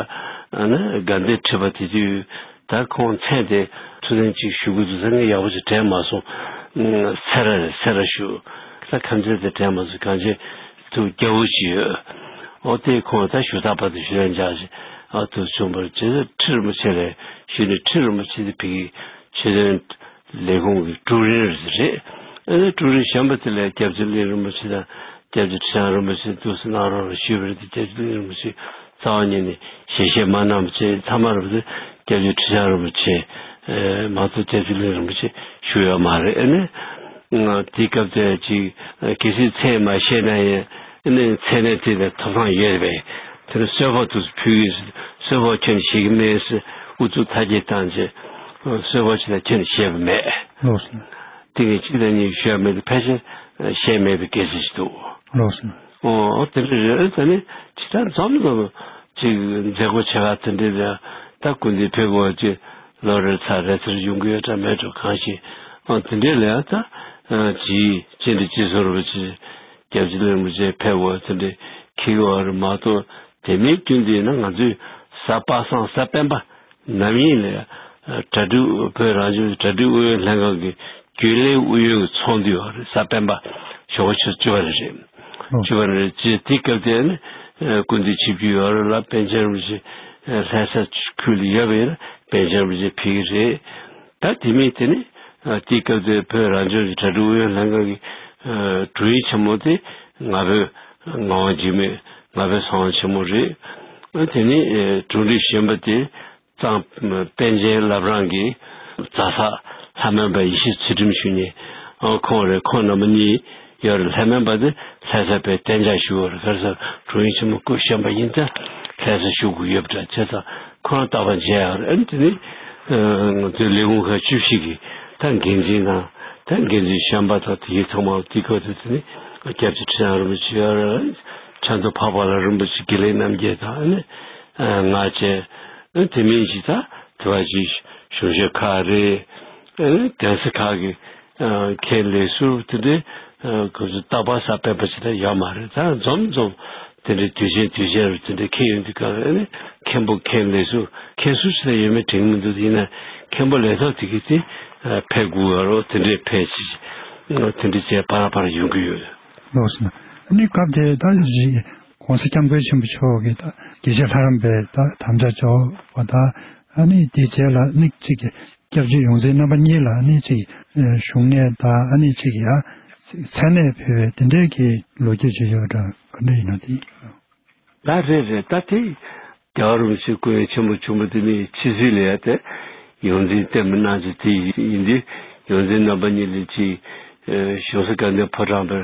ཨ་ནི་དགའ་ལྡན་ཁྲི་པ་དེ་དུས་ད་ཁོང་མཚན་དེ་ཐུགས་ལན་གཅིག་ཞུ་དགོས་འདུག་ཟེར། ངས་ཡག་པོ་ཅིག་དྲན་མ་སོང་། སེ་ར་རེད། སེ་ར་བཞུགས་ལ་ཁམས་ཚན་དེ་དྲན་མ་སོང་། གང་ཅི་ཐུགས་སྐྱོ་བོ་ཅིག་ཡོད། ཨོ་དེ་ཁོང་ད་ཞུ་དག་པ་དེ་ཞུ་ཡན་འཇགས་ཤིག་ཨ་ཐུགས་བྱུང་བར་བྱེད། ཁྲི་རིན་པོ་ཆེ་ལ་ཞུས་ནས་ཁྲི་རིན་པོ་ཆེ་དེ་ཕ་གི་ཆོས་དོན་ལས་ཁུངས་ཀྱི་ཀྲུའུ་རེན་རེད། ཨ་ནི་ཀྲུའུ་རེན་གཞོན་པ་དེ་ལ་སྐྱབས་རྗེ་གླིང་རིན་པོ་ཆེ་དང་སྐྱབས་རྗེ་ཁྲི་བྱང་རིན་པོ་ཆེ་འདུག་སེ་གནང་རོགས་ལ་ཞུས་པ་རེད་དེ། སྐྱབས་རྗེ་གླིང་རིན་པོ་ཆེ་རྩ་བ་ཉིད་ནས་ཞལ་བཞེས་མ་གནང་བ་བྱས། ཚང་མ་རེད་པ། སྐྱབས་རྗེ་ཁྲི་བྱང་རིན་པོ་ཆེ་མ་གཏོགས་སྐྱབས་རྗེ་གླིང་རིན་པོ་ཆེ་བཞུགས་ཡོད་མ་རེད། ཨ་ནི་དེའི་སྐབས་དེ་ཅིག་གལ་སྲིད་མཚན་མ་ཤེས་ན་ཡང་ཨ་ནི་མཚན་གནས་དེ་ལ་ཐོབ་ཐང་ཡོད་པས། དེ་ནི་གསོལ་ཕོགས་དུ་ཕུལ་གྱི། གསོལ་ཕོགས་ཁྱོན་ནས་བཞེས་ཀྱི་མེད་ཟེར་ཨུ་ཚུགས་མཐའ་སྐྱེལ་བཏང་རྗེས་གསོལ་ཕོགས་ཅི་ལ་ཁྱོན་ནས་བཞེས་པ་མེད། ལགས་སོ། དེ་ངས་གཅིག་དང་གཉིས་ཞུ་ཡ་མེད་དུ་ཕལ་ཆེར་བཤད་མེད་པའི་སྐད་ཆ་ཞིག་འདུག་ལགས་སོ། ཨོ་དེ་འདྲ་རེད། ད་ནི་ཇི་ལྟར་འཛོམས་འཛོམས་ཅིག་མཛད་སྒོ་བྱེད་ག་དེ་འདྲ་ལ་ད་སྐུ་མདུན་ཕེབས་དགོས་ཅིག་ལོ་རེར་ཚར་རེ་ཚར་ཡོང་གི་ཡོད་འདྲ་མེད་འགྲོ་གང་ཞིག་ཨོ་དེ་འདྲ་ལ་ད་ཇི་ཅི་འདྲ་ཅི་བཟོ་རུ་ཅི་སྐྱབས་རྗེ་རིན་པོ་ཆེ་ཕེབས་དགོས་དེ་འདྲ་འཁེལ་གི་ཡོད་རེད་མ་གཏོགས། དེ་མིན་རྒྱུན་དུ་ཡིན་ན་ང་ཚོས་གཟའ་པ་སངས་གཟའ་སྤེན་པ་ནམ་ཡིན་ལ་གྲ་སྒྲིག་བོད་རང་སྐྱོང་གྲ་སྒྲིག་ཨུ་ཡོན་ལྷན་ཁང་གི་རྒྱུན་ལས་ཨུ་ཡོན་གྱི་ཚོགས་འདུ་ཡོད་རེད། གཟའ་སྤེན་པ་ཞོགས་པ་ཆུ་ཚོད་བཅུ་པ་ལ་རེད། ཨོ། བཅུ་པ་ལ་རེད། ཅེས་དེ་སྐབས་དེ་ནི་སྐུ་མདུན་ཆིབས་བསྒྱུར་ཡོད་རེད་ལ་པཎ་ཆེན་རིན་པོ་ཆེ་ལྷ་ས་ཁུལ་ལ་ཡོད་པ་ཡིན་ན་པཎ་ཆེན་རིན་པོ་ཆེ་ཕེབས་ཀྱི་རེད། ད་དེ་མིན་དེ་ནི་དེའི་སྐབས་དེ་བོད་རང་སྐྱོང་གི་གྲ་སྒྲིག་ཨུ་ཡོན་ལྷན་ཁང་གི་དྲུང་ཡིག་ཆེན་མོ་དེ་ང་ཕོད་ངག་དབང་འཇིགས་མེད་ང་ཕོད་ཚེ་དབང་ཆེན་མོ་རེད། དེ་ནི་དྲུང་སྒྲིག་གཞོན་པ་དེ་གཙང་པཎ་ཆེན་བླ་བྲང་གི་ཛ་སག་ལྷ་སྨན་པ་ཡེ་ཤེས་ཚུལ་ཁྲིམས་ཞུ་མཁན་ཨང་ཁོང་རེད། ཁོང་རྣམ་པ་གཉིས་ཡོད་རེད། ལྷ་སྨན་པ་དེ་ལྷ་ས་པའི་གཏན་འཇགས་ཞུ་བ་རེད། ག་རེ་ཟེར་དྲུང་ཡིག་ཆེན་མོ་སྐུ་གཞོན་པ་ཡིན་ཙང་ལྷ་ས་ཞུ་དགོས་ཡོད་པ་འདྲ་བྱས་ཙང་ཁོ་རང་རྟག་པར་མཇལ་ཡོད་རེད། ཨ་ནི་དེ་ནི་ང་ཚོའི་ལས་ཁུངས་ཁག་བཅུ་བཞི་གི་ད་འགན་འཛིན་དང་ད་འགན་འཛིན་གཞོན་པ་དང་དེ་གའི་ཚང་མ་དེ་སྐབས་དེ་དེ་ནི་སྐྱབས་རྗེ་ཁྲི་བྱང་རིན་པོ་ཆེ་ཡོད་རེད། ཆབ་མདོ་འཕགས་པ་ལྷ་རིན་པོ་ཆེ་དགེ་ལེགས་རྣམ་རྒྱལ་དང་ཨ་ནི་ང་བཅས་དེ་མིན་གྱི་ད་དེ་བ་གི་གཞུང་ཞབས་ཁག་རེད། གདན་ས་ཁག་གི་མཁན་ལས་ཟུར་དེ་འདྲའི་ཁོ་ཚོ་རྟག་པར་གཟའ་སྤེན་པ་ཞིག་ལ་ཡོད་མ་རེད། ད་འཛོམས་འཛོམས་དེ་འདྲའི་དུས་ཆེན་དུས་ཆེན་རུ་དེ་འདྲའི་ཁེལ་ཡོང་དུས་ག་ལ་ནི་མཁན་པོ་མཁན་ལས་ཟུར་མཁན་ཟུར་ཞིག་ལ་ཡོད་མེད་དྲན་གྱི་མི་འདུག་ཡིན་ན་མཁན་པོ་ལས་ཐོག་དེ་གི་དེ་ཕེབས་དགོས་ཡོད་རོགས་དེ་འདྲའི་ཕེབས་ཤིག་དེ་འདྲའི་བྱས་ཕར་ཕར་ཡོང་གི་ཡོད། ལགས་སོ། ཨ་ནི་སྐབས་དེ་ད་གཞི་༸གོང་ས་༸སྐྱབས་མགོན་ཆེན་པོ་མཆོག་གིས་ད་དགེ་བཤེས་ལྷ་རམས་པའི་ད་དམ་བཅའ་འཇོག་པ་དང་ཨ་ནི་དེའི་རྗེས་ལ་ནི་གཅིག་གི་སྐྱབས་རྗེ་ཡོངས་འཛིན་རྣམ་པ་གཉིས་ལ་ནི་གཅིག་བཞུགས་གནས་དང་ཨ་ནི་གཅིག་ཡ་མཚན་གནས་ཕུལ་བའི་དེ་འདྲའི་གི་ལོ་རྒྱུས་ཅིག་ཡོད་འདྲ་ག་འདྲ་ཡིན་ནོ་དེ། ད་རེད་རེད། ད་དེ་རྒྱལ་བ་རིན་པོ་ཆེ་སྐུ་ཡོན་ཆེན་པོ་བྱུང་བ་དེ་ནི་ཕྱི་ཚུལ་ལ་ཡ་དེ་ཡོངས་འཛིན་བསྟན་པའི་གནང་ཚུལ་དེ་ཡིན་དུས་ཡོངས་འཛིན་རྣམ་པ་གཉིས་ལ་གཅིག་གཞུང་སར་དགའ་ལྡན་ཕོ་བྲང་པའི་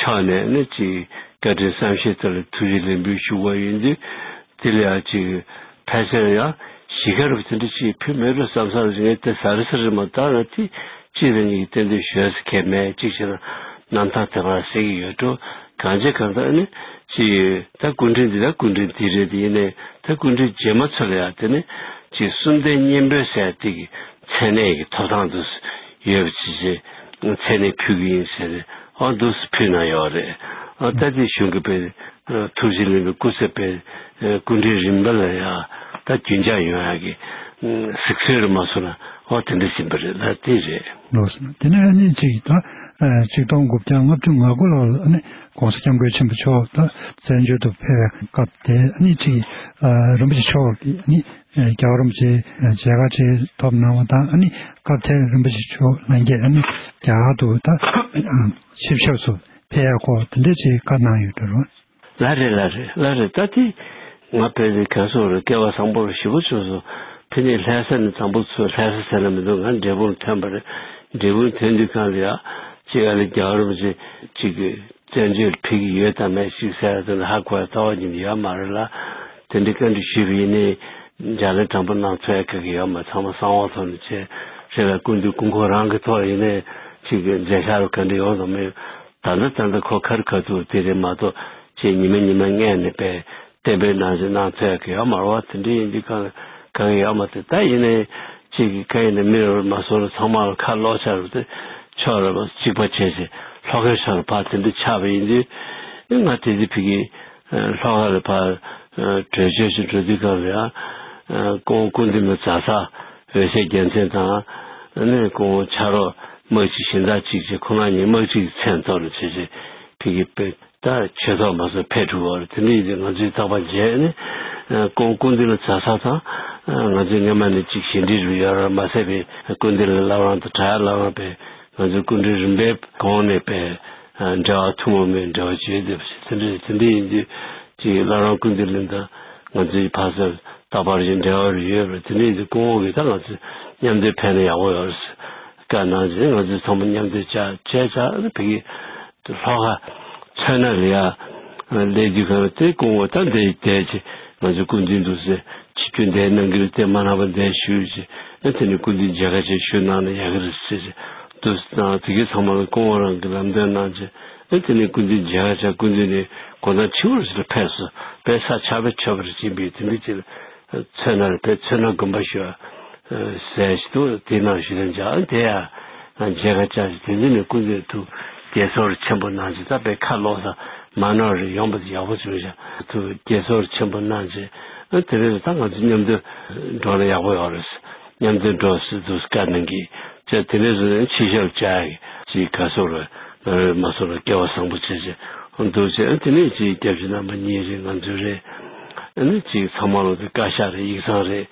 ཕྱག་ནས་ནི་གཅིག་བཀའ་དྲིན་བསམ་ཤེས་དེ་ལ་ཐུགས་རྗེ་ལེགས་འབུལ་ཞུ་བ་ཡིན་དུས་དེ་ལ་ཡང་གཅིག་ཕལ་ཆེར་ཡང་གཞིས་ཀ་རུ་དེ་འདྲ་ཅིག་ཕུལ་མེད་རུ་བསམ་བསམ་ཞིག་ངས་དེ་ཟ་རི་ཟ་རི་མ་བཏང་ན་དེ་གཅིག་ལ་གཉིས་ཀྱི་བསྟན་དོན་ཞུ་ས་གལ་མེད་གཅིག་བྱས་ན་རྣམ་ཐར་དེ་བར་གསལ་གྱི་ཡོད་འགྲོ། གང་བྱས་གང་ལྟར་ནི་ཅིག་ད་སྐུ་ཕྲེང་འདི་ད་སྐུ་ཕྲེང་འདི་རེད་དེ་ཡིན་ནའི་ད་སྐུ་ཕྲེང་རྗེས་མ་ཚོ་ལ་ཡང་དེ་ནི་ཅིག་གསུམ་ལྡན་གཉན་པོའི་སྲས་དེ་གི་མཚན་གནས་ཀྱི་ཐོབ་ཐང་དུ་ཡོད་པ་ཅི་ཅི་མཚན་གནས་ཕུལ་གི་ཡིན་ཟེར་ནས་ཨ་འདུག་སེ་ཕུལ་གནང་ཡོད་རེད། ཨ་ད་དེ་གཞུང་གི་པའི་ཐུགས་རྗེ་ལེགས་འབུལ་སྐུ་ཚེ་པའི་སྐུ་ཕྲེང་རིམ་པ་ལ་ཡང་ད་རྒྱུན་འཇགས་ཡོང་ཡག་གི་གཟིགས་ཚུལ་རེད་མ་སོང་ན་ཨོ་དེ་འདྲ་ཟིན་པ་རེད་ལ་དེ་རེད། ལགས་སོ། དེ་ནས་ཨ་ནི་གཅིག་ད་ཆིག་སྟོང་དགུ་བརྒྱ་ལྔ་བཅུ་ང་དགུ་ལོ་ལ་ཨ་ནི་༸གོང་ས་༸སྐྱབས་མགོན་ཆེན་པོ་མཆོག་ད་བཙན་བྱོལ་དུ་ཕེབས་པའི་སྐབས་དེ་ཨ་ནི་གཅིག་རིན་པོ་ཆེ་མཆོག་གིས་ཨ་ནི་རྒྱལ་བ་རིན་པོ་ཆེ་མཇལ་ཁ་ཅིག་ཐོབ་གནང་བ་དང་ཨ་ནི་སྐབས་དེར་རིན་པོ་ཆེ་མཆོག་ལྷན་རྒྱས་ཨ་ནི་རྒྱ་གར་དུ་ད་ཆིབས་ཞབས་སུ་ཕེབས་ཡག་སྐོར་དེ་འདྲ་ཅིག་བཀའ་གནང་ཡོད་འགྲོ་རོགས། ལགས་རེད་ལགས་རེད་ལགས་རེད། ད་དེ་ང་ཕལ་ཆེར་གང་སོང་རེད། སྐལ་བ་བཟང་པོ་རུ་ཞེ་པོ་བྱུང་སོང་། ཕ་ནི་ལྷ་ས་ནས་དང་པོ་ཚུར་ལྷ་ས་ཟེར་ན་མི་འདུག་ང་འབྲས་སྤུངས་ཐོན་པ་རེད། འབྲས་སྤུངས་ཐོན་དུས་གང་ལ་ཡ་གཅིག་ཨ་ལེ་རྒྱལ་བ་རིན་པོ་ཆེ་གཅིག་གི་བཙན་བྱོལ་ཕེབས་ཀྱི་ཡོད་དམ་མེད་ཞིག་ཟེར་ཡ་དེ་ལ་ཧ་གོ་ཡ་ལྟ་བ་ཉིད་ཡོད་མ་རེད་ལ། དེ་འདྲའི་བཀའ་འདྲི་ཞུས་པ་ཡིན་ནའི་ལྗགས་ལན་དྲང་པོ་གནང་ཐུབ་ཡ་ག་གི་ཡོད་མ། ཚང་མ་གསང་བ་ཐོག་ནས་བྱས་རེད་ལ། སྐུ་མདུན་སྐུ་འཁོར་རང་གི་ཐོག་ཡིན་ནའི་གཅིག་གི་མཛད་འཆར་ག་འདྲ་ཡོང་དང་མེད། ད་ལྟ་ད་ལྟ་ཁོ་ག་རེ་ག་ཚོད་དེ་རེད་མ་གཏོགས་ཅེས་ཉི་མ་ཉི་མ་སྔས་ནས་པས་གཏན་འབེབས་གནང་ཟིན་གནང་ཚོད་གི་ཡོད་མ་རེད་བ། དེ་འདྲ་ཡིན་དུས་གང་གང་ཡོད་མ་རེད། ད་ཡིན་ནའི་གཅིག་གི་ག་ཡིན་ན་མི་རེ་བ་མ་སོང་ལ་ཚང་མ་ལ་ཁ་ལོག་ཆ་རུ་དེ་ཕྱོགས་རེ་བ་གཅིག་པ་བྱས་ཚེ་ལྷོ་ཁའི་ཕྱོགས་རུ་ཕར་དེ་འདྲ་ཆགས་པ་ཡིན་དུས་ང་དེ་དུས་ཕ་གི་ལྷོ་ཁ་ལ་ཕར་བྲོས་བྱོལ་ཞིག་འགྲོ་དུས་གང་ལ་ཡང་སྐུ་ངོ་སྐུ་མདུན་ལ་ཛ་སག་འོད་གསལ་རྒྱལ་མཚན་དང་ནི་སྐུ་ངོ་ཕྱག་རོགས་དམག་སྤྱི་གཞན་དག་གཅིག་བྱས་ཁོ་རང་གཉིས་དམག་སྤྱི་གི་མཚན་ཐོག་ལ་བྱས་བྱས་ཕ་གི་དཔེ། ད་ཆོས་ཐོག་མ་སོང་ཕེབས་འགྲོ་བར་དེ་འདྲ་ཡིན་དུས་ང་ཚོས་རྟག་པར་མཇལ་ནས་ཁོང་སྐུ་མདུན་ལ་ཛ་སག་དང་ང་ཚོས་སྔོན་མ་ནས་ཅིག་ཞལ་འདྲིས་རུ་ཡོད་ར་མ་ཟད་པའི་སྐུ་མདུན་ལ་བླ་བྲང་དང་གྲྭ་ཡག་བླ་བྲང་པས་ང་ཚོའི་སྐུ་མགྲོན་རིམ་པས་གོང་ནས་པས་འབྲེལ་བ་ཐུན་མོང་མའི་འབྲེལ་བ་བྱས་འདུག་ཟེར། དེ་འདྲ་དེ་འདྲ་ཡིན་དུས་ཅིག་བླ་བྲང་སྐུ་མདུན་ལ་ད་ང་ཚོའི་ཕ་སར་རྟག་པར་ཡིན་འབྲེལ་བ་རུ་ཡོད་པར་དེ་འདྲ་ཡིན་དུས་སྐུ་ངོ་གིས་ད་ང་ཚོས་མཉམ་དུ་ཕེབས་ན་ཡག་པོ་ཡོད་རེད་ཟེར་བཀའ་གནང་རྗེས་ང་ཚོས་ཚང་མ་མཉམ་དུ་བཅར་བྱས་བྱས་ཕ་གི་ལྷོ་ཁ་མཚོ་སྣ་ལ་ཡ་སླེབས་དུས་གང་ལ་དེ་སྐུ་ངོ་ད་འདིར་བསྡད་ཅིག་ང་ཚོའི་སྐུ་མདུན་འདུག་ཟེར། ཆིབས་བསྒྱུར་འདིར་གནང་གི་རེད། དེ་མ་གནང་བར་འདིར་བཞུགས་ཅིག་ཨ་དེ་ནས་སྐུ་མདུན་མཇལ་ཁ་ཅིག་ཞུ་གནང་ན་ཡག་གི་རེད་ཟེར་ཅིག་འདུག་ཟེར་དང་དེ་གའི་ཚང་མ་ལ་སྐུ་ངོ་རང་གིས་ལམ་སྟོན་གནང་ཅིག་ ཨེ་དེ་ནས་སྐུ་མདུན་མཇལ་ཁ་བྱས། སྐུ་མདུན་ནས་དགོང་དག་ཕྱི་པོར་ཕེབས་སོང་། དཔེ་ས་ཆར་པས་ཆོད་པ་རེད་བྱས་པས། དེ་འདྲ་ཅིག་ལ་མཚོ་སྣ་ལ་ཕེབས། མཚོ་སྣ་དགོན་པ་ཞེས་པ་ཟེར་ཞིག་འདུག་དེའི་ནང་ཞུ་ལན་བྱས། ཨ་དེ་ཡང་མཇལ་ཁ་བཅར་ཞིག་དེ་འདྲ་ནས་སྐུ་མདུན་ཐུགས་དགྱེས་ཚོར་ཆེན་པོ་གནང་ཞིག་ད་དཔེ་ཁ་ལོག་ས་མ་གནང་རེད། ཡོང་པ་དེ་ཡག་པོ་བྱུང་ཤག་ཐུགས་དགྱེས་ཚོར་ཆེན་པོ་གནང་བྱས། ཨ་དེ་རེད། ད་ང་ཚོ་མཉམ་དུ་འགྲོ་ན་ཡག་པོ་ཡོད་རེད། མཉམ་དུ་འགྲོ་སྲིད་འདུག་བཀའ་གནང་གིས་བྱས། དེ་ནས་བཟུང་ནས་ཕྱི་ཞབས་བཅར་ཡིན་ཅིག་ག་སོགས་རེད། ང་རེ་མ་སོགས་རེད། སྐལ་བ་བཟང་པོ་བྱས་བྱས་འདུག་བྱས། ཨ་དེ་ནས་ཅིག་སྐྱབས་རྗེ་རྣམ་པ་གཉིས་རེད། ང་ཚོ་རེད། ཨ་ནི་ཅིག་ཚང་མ་ལོ་དེ་བཀའ་ཤག་རེད། ཡིག་ཚང་རེད།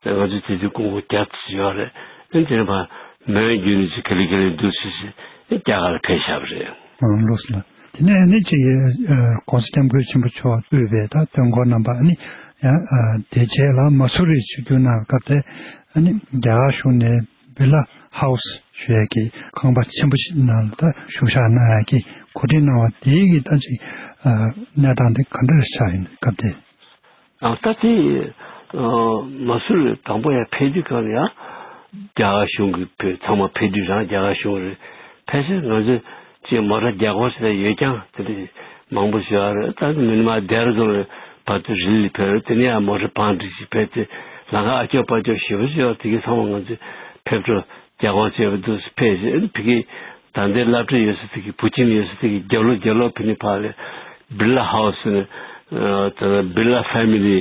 ང་ཚོ་དེ་དུས་སྐུ་ངོ་བརྒྱ་ཙམ་ཡོད་རེད། ཨ་དེ་ནས་ཕར་མོན་བརྒྱུད་ནས་ཅིག་ག་ལེ་ག་ལེ་འདུག་བྱས་བྱས་རྒྱ་གར་ལ་ཕེབས་བཞག་པ་རེད། ཨ་ལགས་སོ་ལགས། དེ་ནས་ཨ་ནི་ཅིག་ཨ་༸གོང་ས་༸སྐྱབས་མགོན་ཆེན་པོ་མཆོག་དབུས་པའི་ད་སྟོན་འཁོར་རྣམ་པ་ཨ་ནི་ཡང་ཨ་དེ་རྗེས་ལ་མ་སུ་རི་ཆིབས་བསྒྱུར་གནང་བའི་སྐབས་དེ་ཨ་ནི་རྒྱ་གར་གཞུང་ནས་བི་ལ་ཧའུ་སི་ཞུ་ཡས་ཀྱི་ཁང་པ་ཆེན་པོ་ཞིག་ནང་ལ་ད་བཞུགས་ཞག་གནང་ཡས་ཀྱི་གོ་སྒྲིག་གནང་བ་དེའི་གི་ད་ཅིག་ཨ་གནས་སྟངས་དེ་ག་འདྲ་ཆགས་ཡིན་སྐབས་དེ། ཨ་ད་དེ་ཨ་མ་སུ་རི་དང་པོ་ཡར་ཕེབས་དུས་སྒང་ལ་ཡང་རྒྱ་གར་གཞུང་གི་ཕེབས། ཚང་མ་ཕེབས་དུས་རང་རྒྱ་གར་གཞུང་རེད། ཕལ་ཆེར་ང་ཚོ་ཅིག་མོ་ཊ་རྒྱ་སྒོར་ཞིག་ལ་ཡོད་ཀྱང་དེ་འདྲ་མང་པོ་ཞིག་ཨ་རེད། ད་མི་ནི་མ་ལྡེ་ར་ལྡུན་ལ་བར་དུ་རི་ལ་ཕེབས་རེད། དེ་ནས་ཡང་མོ་ཊ་བང་སྒྲིག་ཞིག་ཕེབས་ཏེ་ལམ་ཁ་ཨ་སྐྱོ་པ་སྐྱོ་ཞེ་པོ་ཞིག་ཡོད། དེ་གའི་ཚང་མ་ང་ཚོས་ཕེབས་འགྲོ་རྒྱ་སྒོར་བྱས་པ་འདུག་སེ་ཕེབས་ཞེས་ཕ་གི་ད་ལྟའི་སློབ་གྲྭ་ཡོད་ས་དེ་གི་བུ་ཁྱིམ་ཡོད་ས་དེ་གི་རྒྱབ་ལོགས་རྒྱབ་ལོགས་ཕ་ནི་ཕར་ལ་བི་ལ་ཧའུ་སི་ནི་ད་བི་ལ་ཕེ་མི་ལི་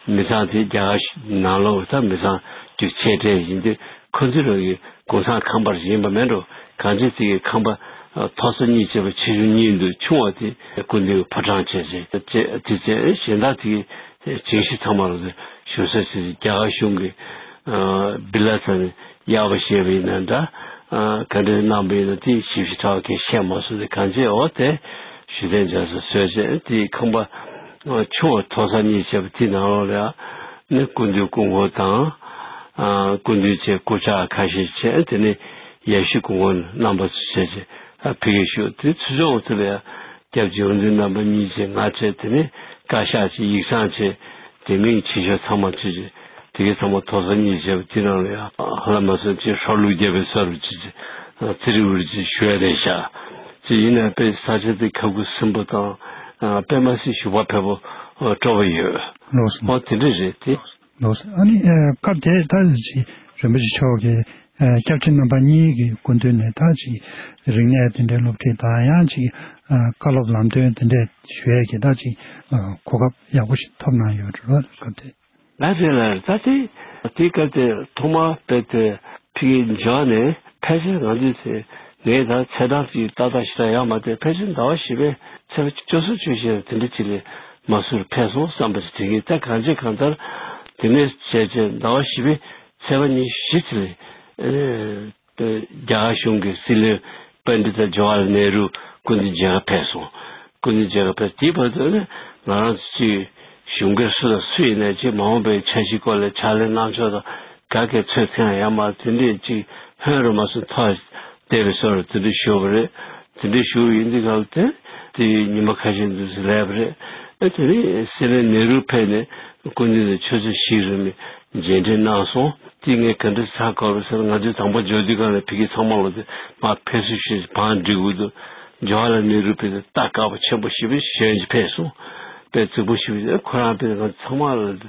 མི་ཚང་དེ་རྒྱ་གར་ནང་ལོགས་ད་མི་ཚང་དེ་ཆེ་གྲས་ཡིན་དུས་ཁོ་ཚོའི་རང་གི་གུང་སེང་ཁང་པ་ཞིག་ཡིན་པ་མེད་འགྲོ། གང་ཅི་དེ་གི་ཁང་པ་མཐོ་ས་གཉིས་བྱས་པ་ཆེ་ཆུང་གཉིས་འདུག་ཆུང་བ་དེ་སྐུ་མདུན་གྱི་ཕོ་བྲང་བྱས་བྱས་བྱས་དེ་བྱས་གཞན་དག་དེ་གི་བྱིངས་གཞི་ཚང་མ་ལ་བཞུགས་ས་བྱས་བྱས་རྒྱ་གར་གཞུང་གི་བི་ལ་ཚང་ནས་གཡར་པ་བཞེས་པ་ཡིན་ན་འདྲ། ཨ་ག་འདྲའི་གནང་པ་ཡིན་ན་དེ་ཞིབ་ཞིབ་ཕྲ་བ་གས་བཤད་མ་སོང་། དེ་གང་བྱས་འོ་དེ་ཞུ་དན་འཇགས་སུ་བཟོས་བྱས་དེ་ཁང་པ་ཨ་ཆུང་བ་མཐོ་ས་གཉིས་བྱས་པ་དེ་ནང་ལོགས་ལ་ནི་སྐུ་མདུན་སྐུ་འཁོར་དང་ཨ་སྐུ་མདུན་བཅས་སྐུ་ཕྱག་ཁ་ཤས་བྱས། དེ་ནས་ཡབ་གཞིས་སྐུ་འཁོར་རྣམ་པ་ཚོ་བྱས་བྱས་ཨ་ཕ་གིར་བཞུགས། དེ་ཚུར་ཕྱོགས་དེ་ལ་ཡང་སྐྱབས་རྗེ་དབུ་འཛིན་རྣམ་པ་གཉིས་བྱས་ང་བྱས། དེ་ནས་བཀའ་ཤག་བྱས་ཡིག་ཚང་བྱས། དེ་མིན་ཕྱི་ཕྱོགས་ཚང་མ་ཅི་ཅི་དེ་གའི་ཚང་མ་མཐོ་ས་གཉིས་བྱས་པ་དེ་རང་ལ་ཡང་ཧ་ལམ་མ་སོང་ཅི་ཧྲོ་ལུག་རྒྱབ་པའི་སོར་ཅི་ཅི་ཙི་རི་འུ་རི་ཅི་ཞུ་ཡ་རེད་ཤག་ཅི་ཡིན་ན་དཔེ་ས་ཆ་དེ་ཁ་ཁུ་སིམ་པོ་དང་དཔེ་མ་སྲིད་བཞུགས་པ་ཕལ་པོ་སྤྲོ་བ་ཡོད། ལགས་སོ། ཨོ་དེ་འདྲ་རེད་དེ། ལགས་སོ། ཨ་ནི་ཨ་སྐབས་དེར་ད་ཅི་རིན་པོ་ཆེ་མཆོག་གིས་ཨ་སྐྱབས་རྗེ་རྣམ་པ་གཉིས་ཀྱི་སྐུ་མདུན་ནས་ད་ཅི་རིག་གནས་དེ་འདྲའི་སློབ་ཁྲིད་དང་ཡང་ཅི་ཨ་བཀའ་སློབ་ལམ་སྟོན་དེ་འདྲ་ཞུ་ཡས་ཀྱི་ད་ཅི་ཨ་གོ་སྐབས་ཡག་པོ་ཞིག་ཐོབ་གནང་ཡོད་རེད་སྐབས་དེ། ང་རེད་ལ་ད་དེ་དེ་སྐབས་དེ་ཐོག་མར་དཔེ་དེ་ཕ་གིར་འབྱོར་ནས་ཕལ་ཆེར་ང་ཚོས་དེ་ངས་ད་ཚེས་གྲངས་ཀྱི་ཏག་ཏག་ཞིག་ད་ཡོད་མ་རེད། ཕལ་ཆེར་ཟླ་བ་བཞི་པའི་ཚེས་པ་བཅུ་གསུམ་བཅུ་བཞི་དེ་འདྲ་ཅིག་ལ་མ་སུར་ཕེབས་སོང་བསམ་པ་ཞིག་དྲན་གྱི། ད་གང་བྱས་གང་ལྟར་དེ་ནས་བྱས་རྗེས་ཟླ་བ་བཞི་པའི་ཚེས་པ་ཉི་ཤུ་ཅིག་ལ་རྒྱ་གར་གཞུང་གི་སྲིད་བློན་པཎྜི་ཏ་ཇ་ཝ་ཧར་ལལ་ནེ་རུ་སྐུ་མདུན་མཇལ་ཁ་ཕེབས་སོང་། སྐུ་མདུན་མཇལ་ཁ་ཕེབས། དེའི་བར་དུ་ནི་ང་རང་ཚོ་གཅིག་གཞུང་སྒེར་སུ་དང་སུ་ཡིན་ནའི་གཅིག་མ་འོངས་པའི་འཆར་གཞིའི་སྐོར་ལ་ཕྱག་ལས་གནང་ཕྱོགས་དང་ག་གེ་ཚོད་ཐེངས་ཡང་མ་དེ་འདྲས་གཅིག་ལྷོད་རུ་མ་སོང་ཐོག་བསྡད་པའི་བཟོ་འདྲ་དེ་འདྲ་ཞུ་བ་རེད། དེ་འདྲའི་ཞུ་ཡིན་དུས་སྐབས་དེ་དེ་ཉི་མ་ཁ་ཤས་འདུག་སེ་སླེབས་པ་རེད། ཨ་དེ་ནས་སྲིད་བློན་ནེ་རུ་ཕེབས་ནས་སྐུ་མདུན་དུ་ཆུ་ཚོད་བཞི་རིང་ནས་མཇལ་འཕྲད་གནང་སོང་། དེ་ངས་ག་འདྲ་ཚ་གོ་རུ་ཟེར། ང་ཚོས་དང་པོ་འབྱོར་དུས་སྒང་ལ་ཕ་གི་ཚང་མ་ལོ་དེ་མར་ཕེབས་བསུ་ཞུས། བང་སྒྲིག་འུ་དུ་ཇ་ཝ་ཧར་ལལ་ནེ་རུ་ཕེབས་ཏེ་རྟ་དཀར་པོ་ཆེན་པོ་ཞེ་པོ་ཞིག་ཕེབས་སོང་། དཔེ་རྫིག་པོ་ཞེ་པོ་ཞིག་ཁོ་རང་ཕེབས་ང་ཚང་མ་ལ་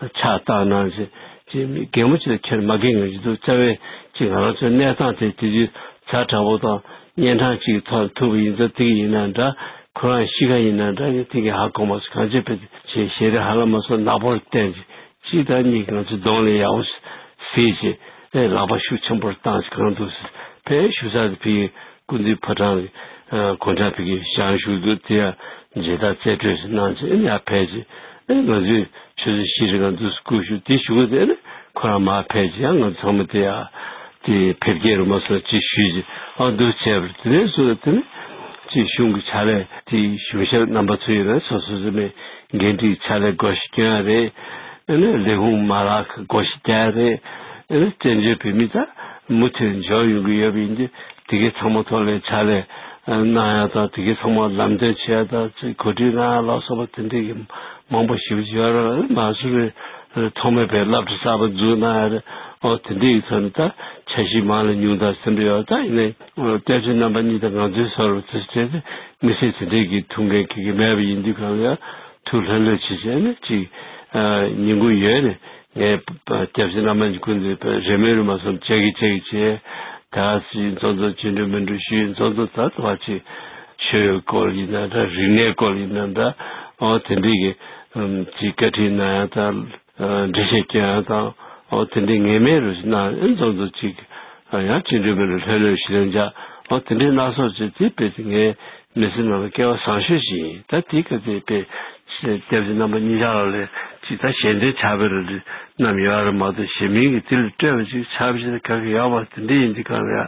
ཕྱག་བཏབ་གནང་ཞེས། ཅེས་མི་རྒན་མོ་ཅིག་ལ་ཁྱེར་མ་རྒན་ངེས་ཀྱི་འདུག་རྩ་བའི་ཅིག་ང་རང་ཚོའི་གནས་སྟངས་དེ་དེ་དུས་ཛ་དྲག་པོ་དང་གཉན་འཕྲང་ཅིག་ཐོག་ཐུག་པ་ཡིན་ཙང་། དེ་ཡིན་ན་འདྲ་ཁོ་རང་གཤིས་ཀ་ཡིན་ན་འདྲ་དེ་གི་ཧ་གོ་མ་སོང་། གང་ཅི་ཕེབས་ཏེ་ཞལ་རས་ཧ་ལམ་མ་སོང་ནག་པོར་བསྟན་ཅིག་གཅིག་དང་གཉིས་ང་ཚོའི་གདོང་ལ་ཡག་པོ་གཟིགས་ཅིག་ཨེ་ལག་པ་ཤུགས་ཆེན་པོར་བཏང་ཅིག་གང་འདུག་ཟེར། ཕེབས་བཞུགས་ས་དེ་ཕ་གི་སྐུ་མདུན་ཕོ་བྲང་གི་ཨ་དགོན་གྲྭ་ཕ་གི་བཞེངས་བཞུགས་འདུག་དེ་ཡང་མཇལ་དར་རྩེ་སྤྲོད་ཅིག་གནང་ཅིག་ཨེ་ཡར་ཕེབས་ཅིག་ཨེ་ང་ཚོས་ཆུ་ཚོད་བཞི་རིང་ང་འདུག་སེ་སྐུ་བཞུགས། དེ་བཞུགས་དེ་ནས་ཁོ་རང་མར་ཕེབས་ཅིག་ཡང་ང་ཚོ་ཚང་མ་དེ་ཡང་དེ་ཕེབས་སྐྱེལ་རུ་མ་སོང་ཅིག་ཞུས་ཅིག་ཨ་འདུག་བྱས་པ་རེད། དེ་ནས་བཟུང་དེ་ནས་ཅིག་གཞུང་གི་ཕྱག་ལས་དེ་གཞུང་ཞབས་རྣམ་པ་ཚོ་ཡིན་ན་སོ་སོ་སོ་མའི་འགན་འཁྲིའི་ཕྱག་ལས་བགོ་བཤའ་སྐྱོན་ཡ་རེད། ཨ་ནི་ལས་ཁུངས་མ་ལག་བགོ་བཤའ་རྒྱག་ཡ་རེད། ཨ་ནི་བཙན་བྱོལ་བོད་མི་ད་མུ་མཐུད་འབྱོར་ཡོང་གི་ཡོད་པ་ཡིན་དུས་དེ་གའི་ཚང་མ་ཐོག་ལ་ཕྱག་ལས་གནང་ཡ་དང་དེ་གའི་ཚང་མ་ལམ་སྟོན་བྱེད་ཡ་དང་ཅིག་གོ་སྒྲིག་གནང་ཡ་ལ་སོགས་པ་དེ་འདྲའི་གི་མང་པོ་ཞེ་པོ་ཅིག་ཡོད་རེད། མ་སུ་རི་ཐོག་མའི་བའི་སློབ་གྲྭ་གསར་པ་འཛུགས་གནང་ཡ་རེད། ཨོ་དེ་འདྲའི་ཐོག་ནས་ད་འཆར་གཞི་མང་ལ་ཉུང་དང་ཟེར་འདྲ་ཡོད། ད་ཡིན་ནའི་སྐྱབས་རྗེ་རྣམ་པ་གཉིས་དང་ང་ཚོའི་སོར་དུ་བྱས་ཏེ་མི་སེར་དེ་འདྲའི་གི་ཐུགས་འགན་གི་གི་མེད་པ་ཡིན་དུས་གང་ལ་ཡང་ཐུགས་ལྷོད་ལྷོད་བྱས་བྱས་ནས་ཅིག་ཉིན་གུང་ཡོལ་ནས་ངས་སྐྱབས་རྗེ་རྣམ་པ་གཉིས་ཀུན་ཏུ་རེ་མོས་རེ་མ་སོང་བྱེད་ཀྱི་བྱེད་ཀྱི་བྱས། ད་སྲིད་མཚོན་ཚོ་བཅིངས་འགྲོལ་མི་འགྲོ་ཞུས། མཚོན་ཚོ་ད་དུ་བ་ཅིག་ཆོས་སྐོར་ཡིན་ན་འདྲ། རིག་གནས་སྐོར་ཡིན་ན་འདྲ། ཨོ་དེ་འདྲའི་གི་ཅིག་བཀའ་ཁྲིད་གནང་ཡ་དང་། འགྲེལ་བཤད་སྐྱོན་ཡ་དང་། ཨོ་དེ་འདྲའི་ངེས་མེད་རུ་གནང་། ཨེ་མཚོན་ཚོ་ཅིག་ཡང་བཅིངས་འགྲོལ་མི་འགྲོ་ལྷོད་ལྷོད་ཞིག་ལན་འཇགས། ཨོ་དེ་འདྲའི་སྣ་ཚོགས་ཅིག་དེ་དཔེ་དེ་ངའི་མི་ཚེ་ནང་ལ་སྐལ་བ་བཟང་ཤོས་ཤིག་ཡིན། ད་དེའི་སྐབས་དེ་དཔེ་སྐྱབས་རྗེ་རྣམ་པ་གཉིས་ཆར་ལ་ཅིག་ད་ཞལ་འདོན་ཕྱག་དཔེ་རུ་རེ་བསྣམས་ཡོད་རེད་མ་གཏོགས་གཞན་མིང་གི་དེ་ལ་སྤྲད་པ་ཅིག་ཕྱག་དཔེ་ཅིག་ག་གི་ཡོད་མ་རེད། དེ་འདྲ་ཡིན་དུས་གང་ལ་ཡ་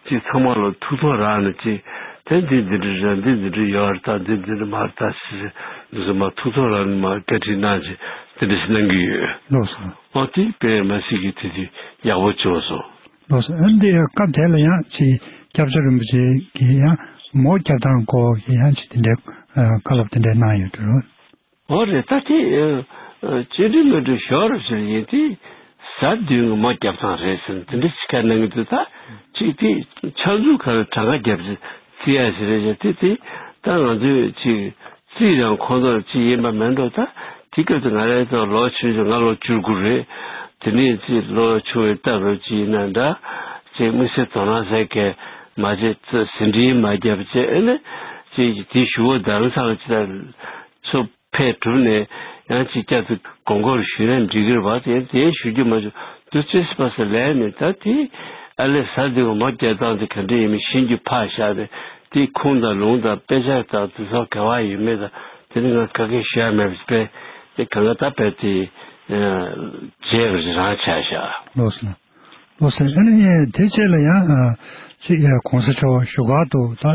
ཅིག་ཚང་མ་ལ་ཐུགས་ཐོག་རང་ནས་ཅིག་དེ་འདི་འདི་འདྲ་རེད། འདི་འདི་འདྲ་ཡོད་རེད། ད་འདི་འདི་འདྲ་མ་རེད། ད་ཟེར་འདི་ཚོ་མ་ཐུགས་ཐོག་རང་ནས་མ་བཀའ་ཁྲིད་གནང་ཅིག་དེ་འདྲ་ཞིག་གནང་གི་ཡོད། ལགས་སོ། ཨོ་དེ་དཔེ་མ་སྲིད་ཀྱི་དེ་དུས་ཡག་པོ་བྱུང་སོང་། ལགས་སོ། ཨ་འདི་སྐབས་དེ་ལ་ཡང་ཅིག་སྐྱབས་རྗེ་རིན་པོ་ཆེ་གིས་ཡང་མོ་སྐྱབས་ཐང་སྐོར་གྱི་ཡང་ཅིག་དེ་འདྲའི་ཨ་བཀའ་སློབ་དེ་འདྲའི་གནང་ཡོད་འགྲོ། ཨོ་རེད། ད་དེ་ཨ་ཨ་བཅིངས་འགྲོལ་མི་འགྲོ་ཞོར་ཟེར་ཡིན་དེ་གཟའ་བདུན་གྱི་མོ་སྐྱབས་ཐང་རེད་ཟེར་དེ་འདྲ་ཅིག་བཀའ་གནང་གི་འདུག་ད་ཅིག་དེ་ཕྱག་མཛུབ་ཁ་ལ་གྲངས་ཀ་བརྒྱབ་ཅིག་རྩི་ཡ་ཞིག་རེད་ཟེར། དེ་དེ་ད་ང་ཚོས་ཅིག་རྩིས་རང་ཁོང་ཚོར་ཅི་ཡིན་པ་མིན་འགྲོ། ད་དེ་སྐབས་དུ་ང་རའི་ཐོག་ལོ་ཆུང་ཆུང་། ང་ལོ་བཅུ་དགུ་རེད། དེ་ནས་ཅིག་ལོ་ཆུང་བའི་སྟབས་རེད། ཅི་ཡིན་ན་འདྲ། ཅིག་དམིགས་བསལ་དོ་སྣང་ཟེར་མཁན་མ་བྱེད། ཅིག་ཟིན་བྲིས་མ་བརྒྱབ་བྱས། ཨེ་ནས་ཅིག་དེ་ཞུ་བོ་རྡ་རམ་ས་ལ་ཅི་ལྟར་ཚུར་ཕེབས་གྲུབ་ནས་ཡང་ཅིག་བསྐྱར་དུ་དགོངས་སྐོར་ཞུས་ན་འགྲིག་གི་རེད་པ། དེ་དེ་ཞུ་རྒྱུ་མ་བྱུང་། དུ་ཅི་སི་ཕ་སི་ལས་ནས་ད་དེ་ཨ་ལས་གཟའ་བདུན་གྱི་མོ་སྐྱབས་ཐང་དེ་ག་འདྲ་ཡིན་མིན་ཤེས་རྒྱུ་ཕར་བཞག་སྟེ། དེའི་ཁུངས་དང་ལུང་དང་དཔེ་ཆ་དང་དེ་ཚོ་ག་བ་ཡོད་མེད་དང་དེ་ནི་ང་ག་གེ་ཤེས་ཡ་མེད་པས། དེ་གང་ག་ད་དཔེ་དེ་བརྗེད་པ་རང་ཆགས་བཞག་ལགས་སོ། ལགས་སོ། ཨ་ནི་དེ་རྗེས་ལ་ཡང་ཨ་ཅིག་ཨ་གོང་ས་མཆོག་བཞུགས་སྒར་དུ་ད་ཨ་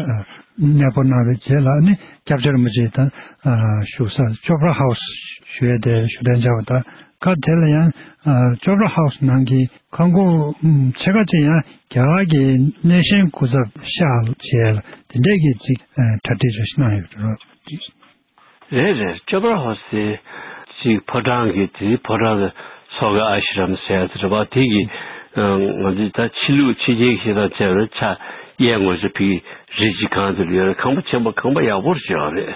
གནས་སྤོ་གནང་བའི་རྗེས་ལ་ཨ་ནི་སྐྱབས་རྗེ་རིན་པོ་ཆེ་ད་ཨ་བཞུགས་ས་ཅོ་པྲ་ཧའུ་སི་ཞུ་ཡས་དེ་བཞུགས་གདན་འཇགས་པ་དང་། སྐབས་དེ་ལ་ཡང་ཨ་ཅོ་པྲ་ཧའུ་སི་ནང་གི་ཁང་ཁོངས་ཕྱེད་ཀ་ཅིག་ཡང་རྒྱ་གར་གྱི་གནས་ཆེན་སྐུ་ཚབ་ཤག་བྱས་ལ་དེ་འདྲས་ཀྱི་ཅིག་ཨ་གྲ་སྒྲིག་ཅིག་གནང་ཡོད་འགྲོ། རེད་རེད། ཅོ་པྲ་ཧའུ་སི་དེ་ཅིག་ཕོ་བྲང་གི་དེ་ཕོ་བྲང་དུ་ཚོགས་ཀྱི་ཨ་ཤི་རམ་ཟེར་ཡ་དེ་རེད་པ། དེ་གི་ཨ་ང་ཚོས་ད་ཕྱི་ལུགས་ཕྱི་རྒྱལ་གྱི་ཤེས་དང་བཅས་པའི་ཕྱག་གཡས་ངོས་སུ་ཕི་རི་གཅིག་གང་དེ་ལ་ཡོད་རེད། ཁང་པ་ཆེན་པོ་ཁང་པ་ཡག་པོ་ཞིག་ཡོད་རེད།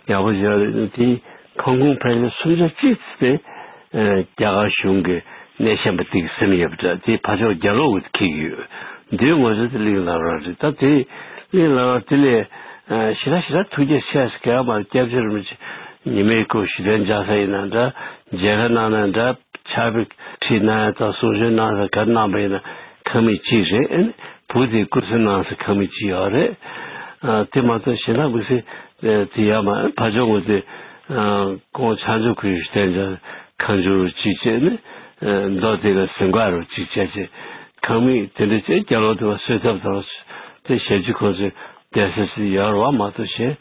ཡག་པོ་ཞིག་ཡོད་རེད། དེ་ཁང་ཁོངས་ཕལ་ཆེར་སུམ་ཆ་གཅིག་ཙམ་དེ་རྒྱ་གར་གཞུང་གི་གནས་ཆེན་པོ་དེ་གི་སེམས་ཡོད་པ་འདྲ། དེ་ཕར་ཕྱོགས་རྒྱ་ལོགས་ཀྱི་འཁེལ་གྱི་ཡོད། མདུན་ངོས་སུ་དེ་གླིང་བླ་བྲང་རེད། ད་དེ་གླིང་བླ་བྲང་དེ་ལས་ཞེ་དྲག་ཞེ་དྲག་ཐུགས་རྗེ་ཆེ་ཟེར་ག་ཡ་མ་རེད། སྐྱབས་རྗེ་རིན་པོ་ཆེ་ཉི་མའི་སྐུ་བཞུགས་གདན་འཇགས་ས་ཡིན་ན་འདྲ། མཇལ་ཁ་གནང་ན་འདྲ། ཕྱག་དཔེ་ཁྲིད་གནང་ཡ་དང་གསུང་ཆོས་གནང་ས་ག་རེ་གནང་པ་ཡིན་ན་ཁང་མིག་གཅིག་རེད། ཨ་ནི་བུ་དེ་སྐུ་གཟུགས་གནང་ས་ཁང་མིག་གཅིག་ཡོད་རེད། ཨ་དེ་མ་གཏོགས་གཞན་དག་དམིགས་བསལ་དེ་ཡོད་མ་རེད། ཕར་ཕྱོགས་ངོས་དེ་ཨ་ཀོང་ཕྱག་མཛོད་ཁུལ་བཞུགས་གདན་འཇགས་ཁང་ཆུང་རུ་གཅིག་བྱས་ནས་ཨ་མདོ་དེ་ག་ཟིན་ག་རུ་གཅིག་བྱས་བྱས་ཁང་མིག་དེ་འདྲ་བྱས། རྒྱ་ལོ་དེ་བ་གསོལ་ཐབ་དང་དེ་ཞབས་ཕྱི་ཁོང་ཚོས་བསྡད་ས་ཞིག་ཡོད་རེད་པ། མ་གཏོགས་གཞན་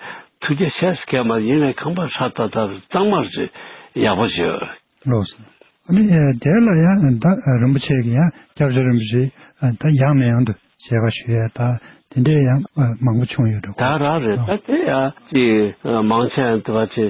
ཐུགས་རྒྱ་ཆེ་ས་གས་མ་ཡིན་ནའི་ཁང་པ་ཧྲ་ཏག་ཏག་གཙང་མ་རེད། ཡག་པོ་བྱས་ཡོད་རེད། ལགས་སོ། ཨ་ནི་ཨ་དེ་ལ་ཡང་ད་རིན་པོ་ཆེ་གི་ཡང་སྐྱབས་རྗེ་རིན་པོ་ཆེ་ཨ་ད་ཡང་ནས་ཡང་དུ་མཇལ་ཁ་ཞུ་ཡས་ད་དེ་འདྲའི་ཡང་ཨ་མང་པོ་བྱུང་ཡོད་འགྲོ། ད་རང་རེད། ད་དེ་ཡང་ཅིག་ཨ་མང་ཆེ་ཡང་དུ་བ་ཆེ་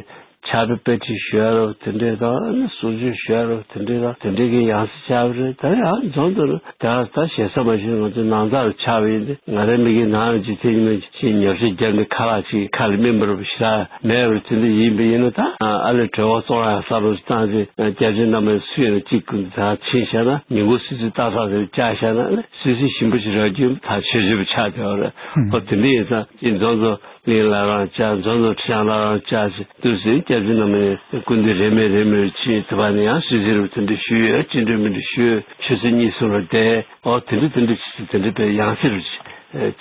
ཕྱག་དཔེ་དཔེ་ཁྲིད་ཞུ་ཡ་རོ་དེ་འདྲས་དང་། ཨ་ནི་གསུང་ཆོས་ཞུ་ཡ་རོ་དེ་འདྲས་དང་། དེ་འདྲས་ཀྱི་ཡང་སེ་ཆགས་པ་རེད། ད་ཡང་འཛོམས་དུ་ད་ད་ཞེ་ས་མ་ཞུ། ང་ཚོ་ནང་ཚགས་རུ་ཆགས་པ་ཡིན་ཏེ། ང་རའི་མིག་གི་ནང་ལ་ཅིག་དེ་ཉིན་ཅིག་ཉོ་ཆ་བརྒྱབ་ནས་ཁ་ལག་ཅིག་ཁ་ལ་སྨིན་པར་ཞེ་དྲག་མེད་པར་དེ་འདྲ་ཡིན་པ་ཡིན་ན། ད་ཨ་ལས་གྲོད་ཁོག་བཙོང་ཡ་ས་རུ་བཏང་སྟེ་སྐྱབས་རྗེ་རྣམ་པ་སུ་ཡིན་ན་གཅིག་ཀུན་ད་ཕྱིན་བཞག་ན་ཉིན་གུང་སུད་སི་ཏག་ཏག་དེ་བཅག་བཞག་ན་ཨ་ནི་སུད་སི་ཞིམ་པོ་ཞིག་རག་རྒྱུ་ད་ཆོས་ཞིབ་ཆགས་བསྡད་པ་རེད། ཨོ་དེ་འདྲ་ཡིན་ཙང་ཅིག་འཛོམས་འཛོམས་གླིང་བླ་བྲང་བཅར། འཛོམས་འཛོམས་ཁྲི་བྱང་བླ་བྲང་བཅར་ཅིག་དུས་སུ་སྐྱབས་རྗེ་རྣམ་པའི་སྐུ་མདུན་རེས་མོས་རེས་མོས་ཕྱིན། དེ་བ་ནི་ཡང་སུད་སི་རུ་དེ་འདྲ་ཞུས་ཡོད། བཅིངས་འགྲོལ་མི་འདྲ་ཞུས་ཡོད། ཆུ་ཚོད་གཉིས་གསུམ་ལ་བསྡད། ཨོ་དེ་འདྲ་དེ་འདྲ་ཅིག་དེ་འདྲ་པའི་ཡང་སེ་རུ་ཅིག་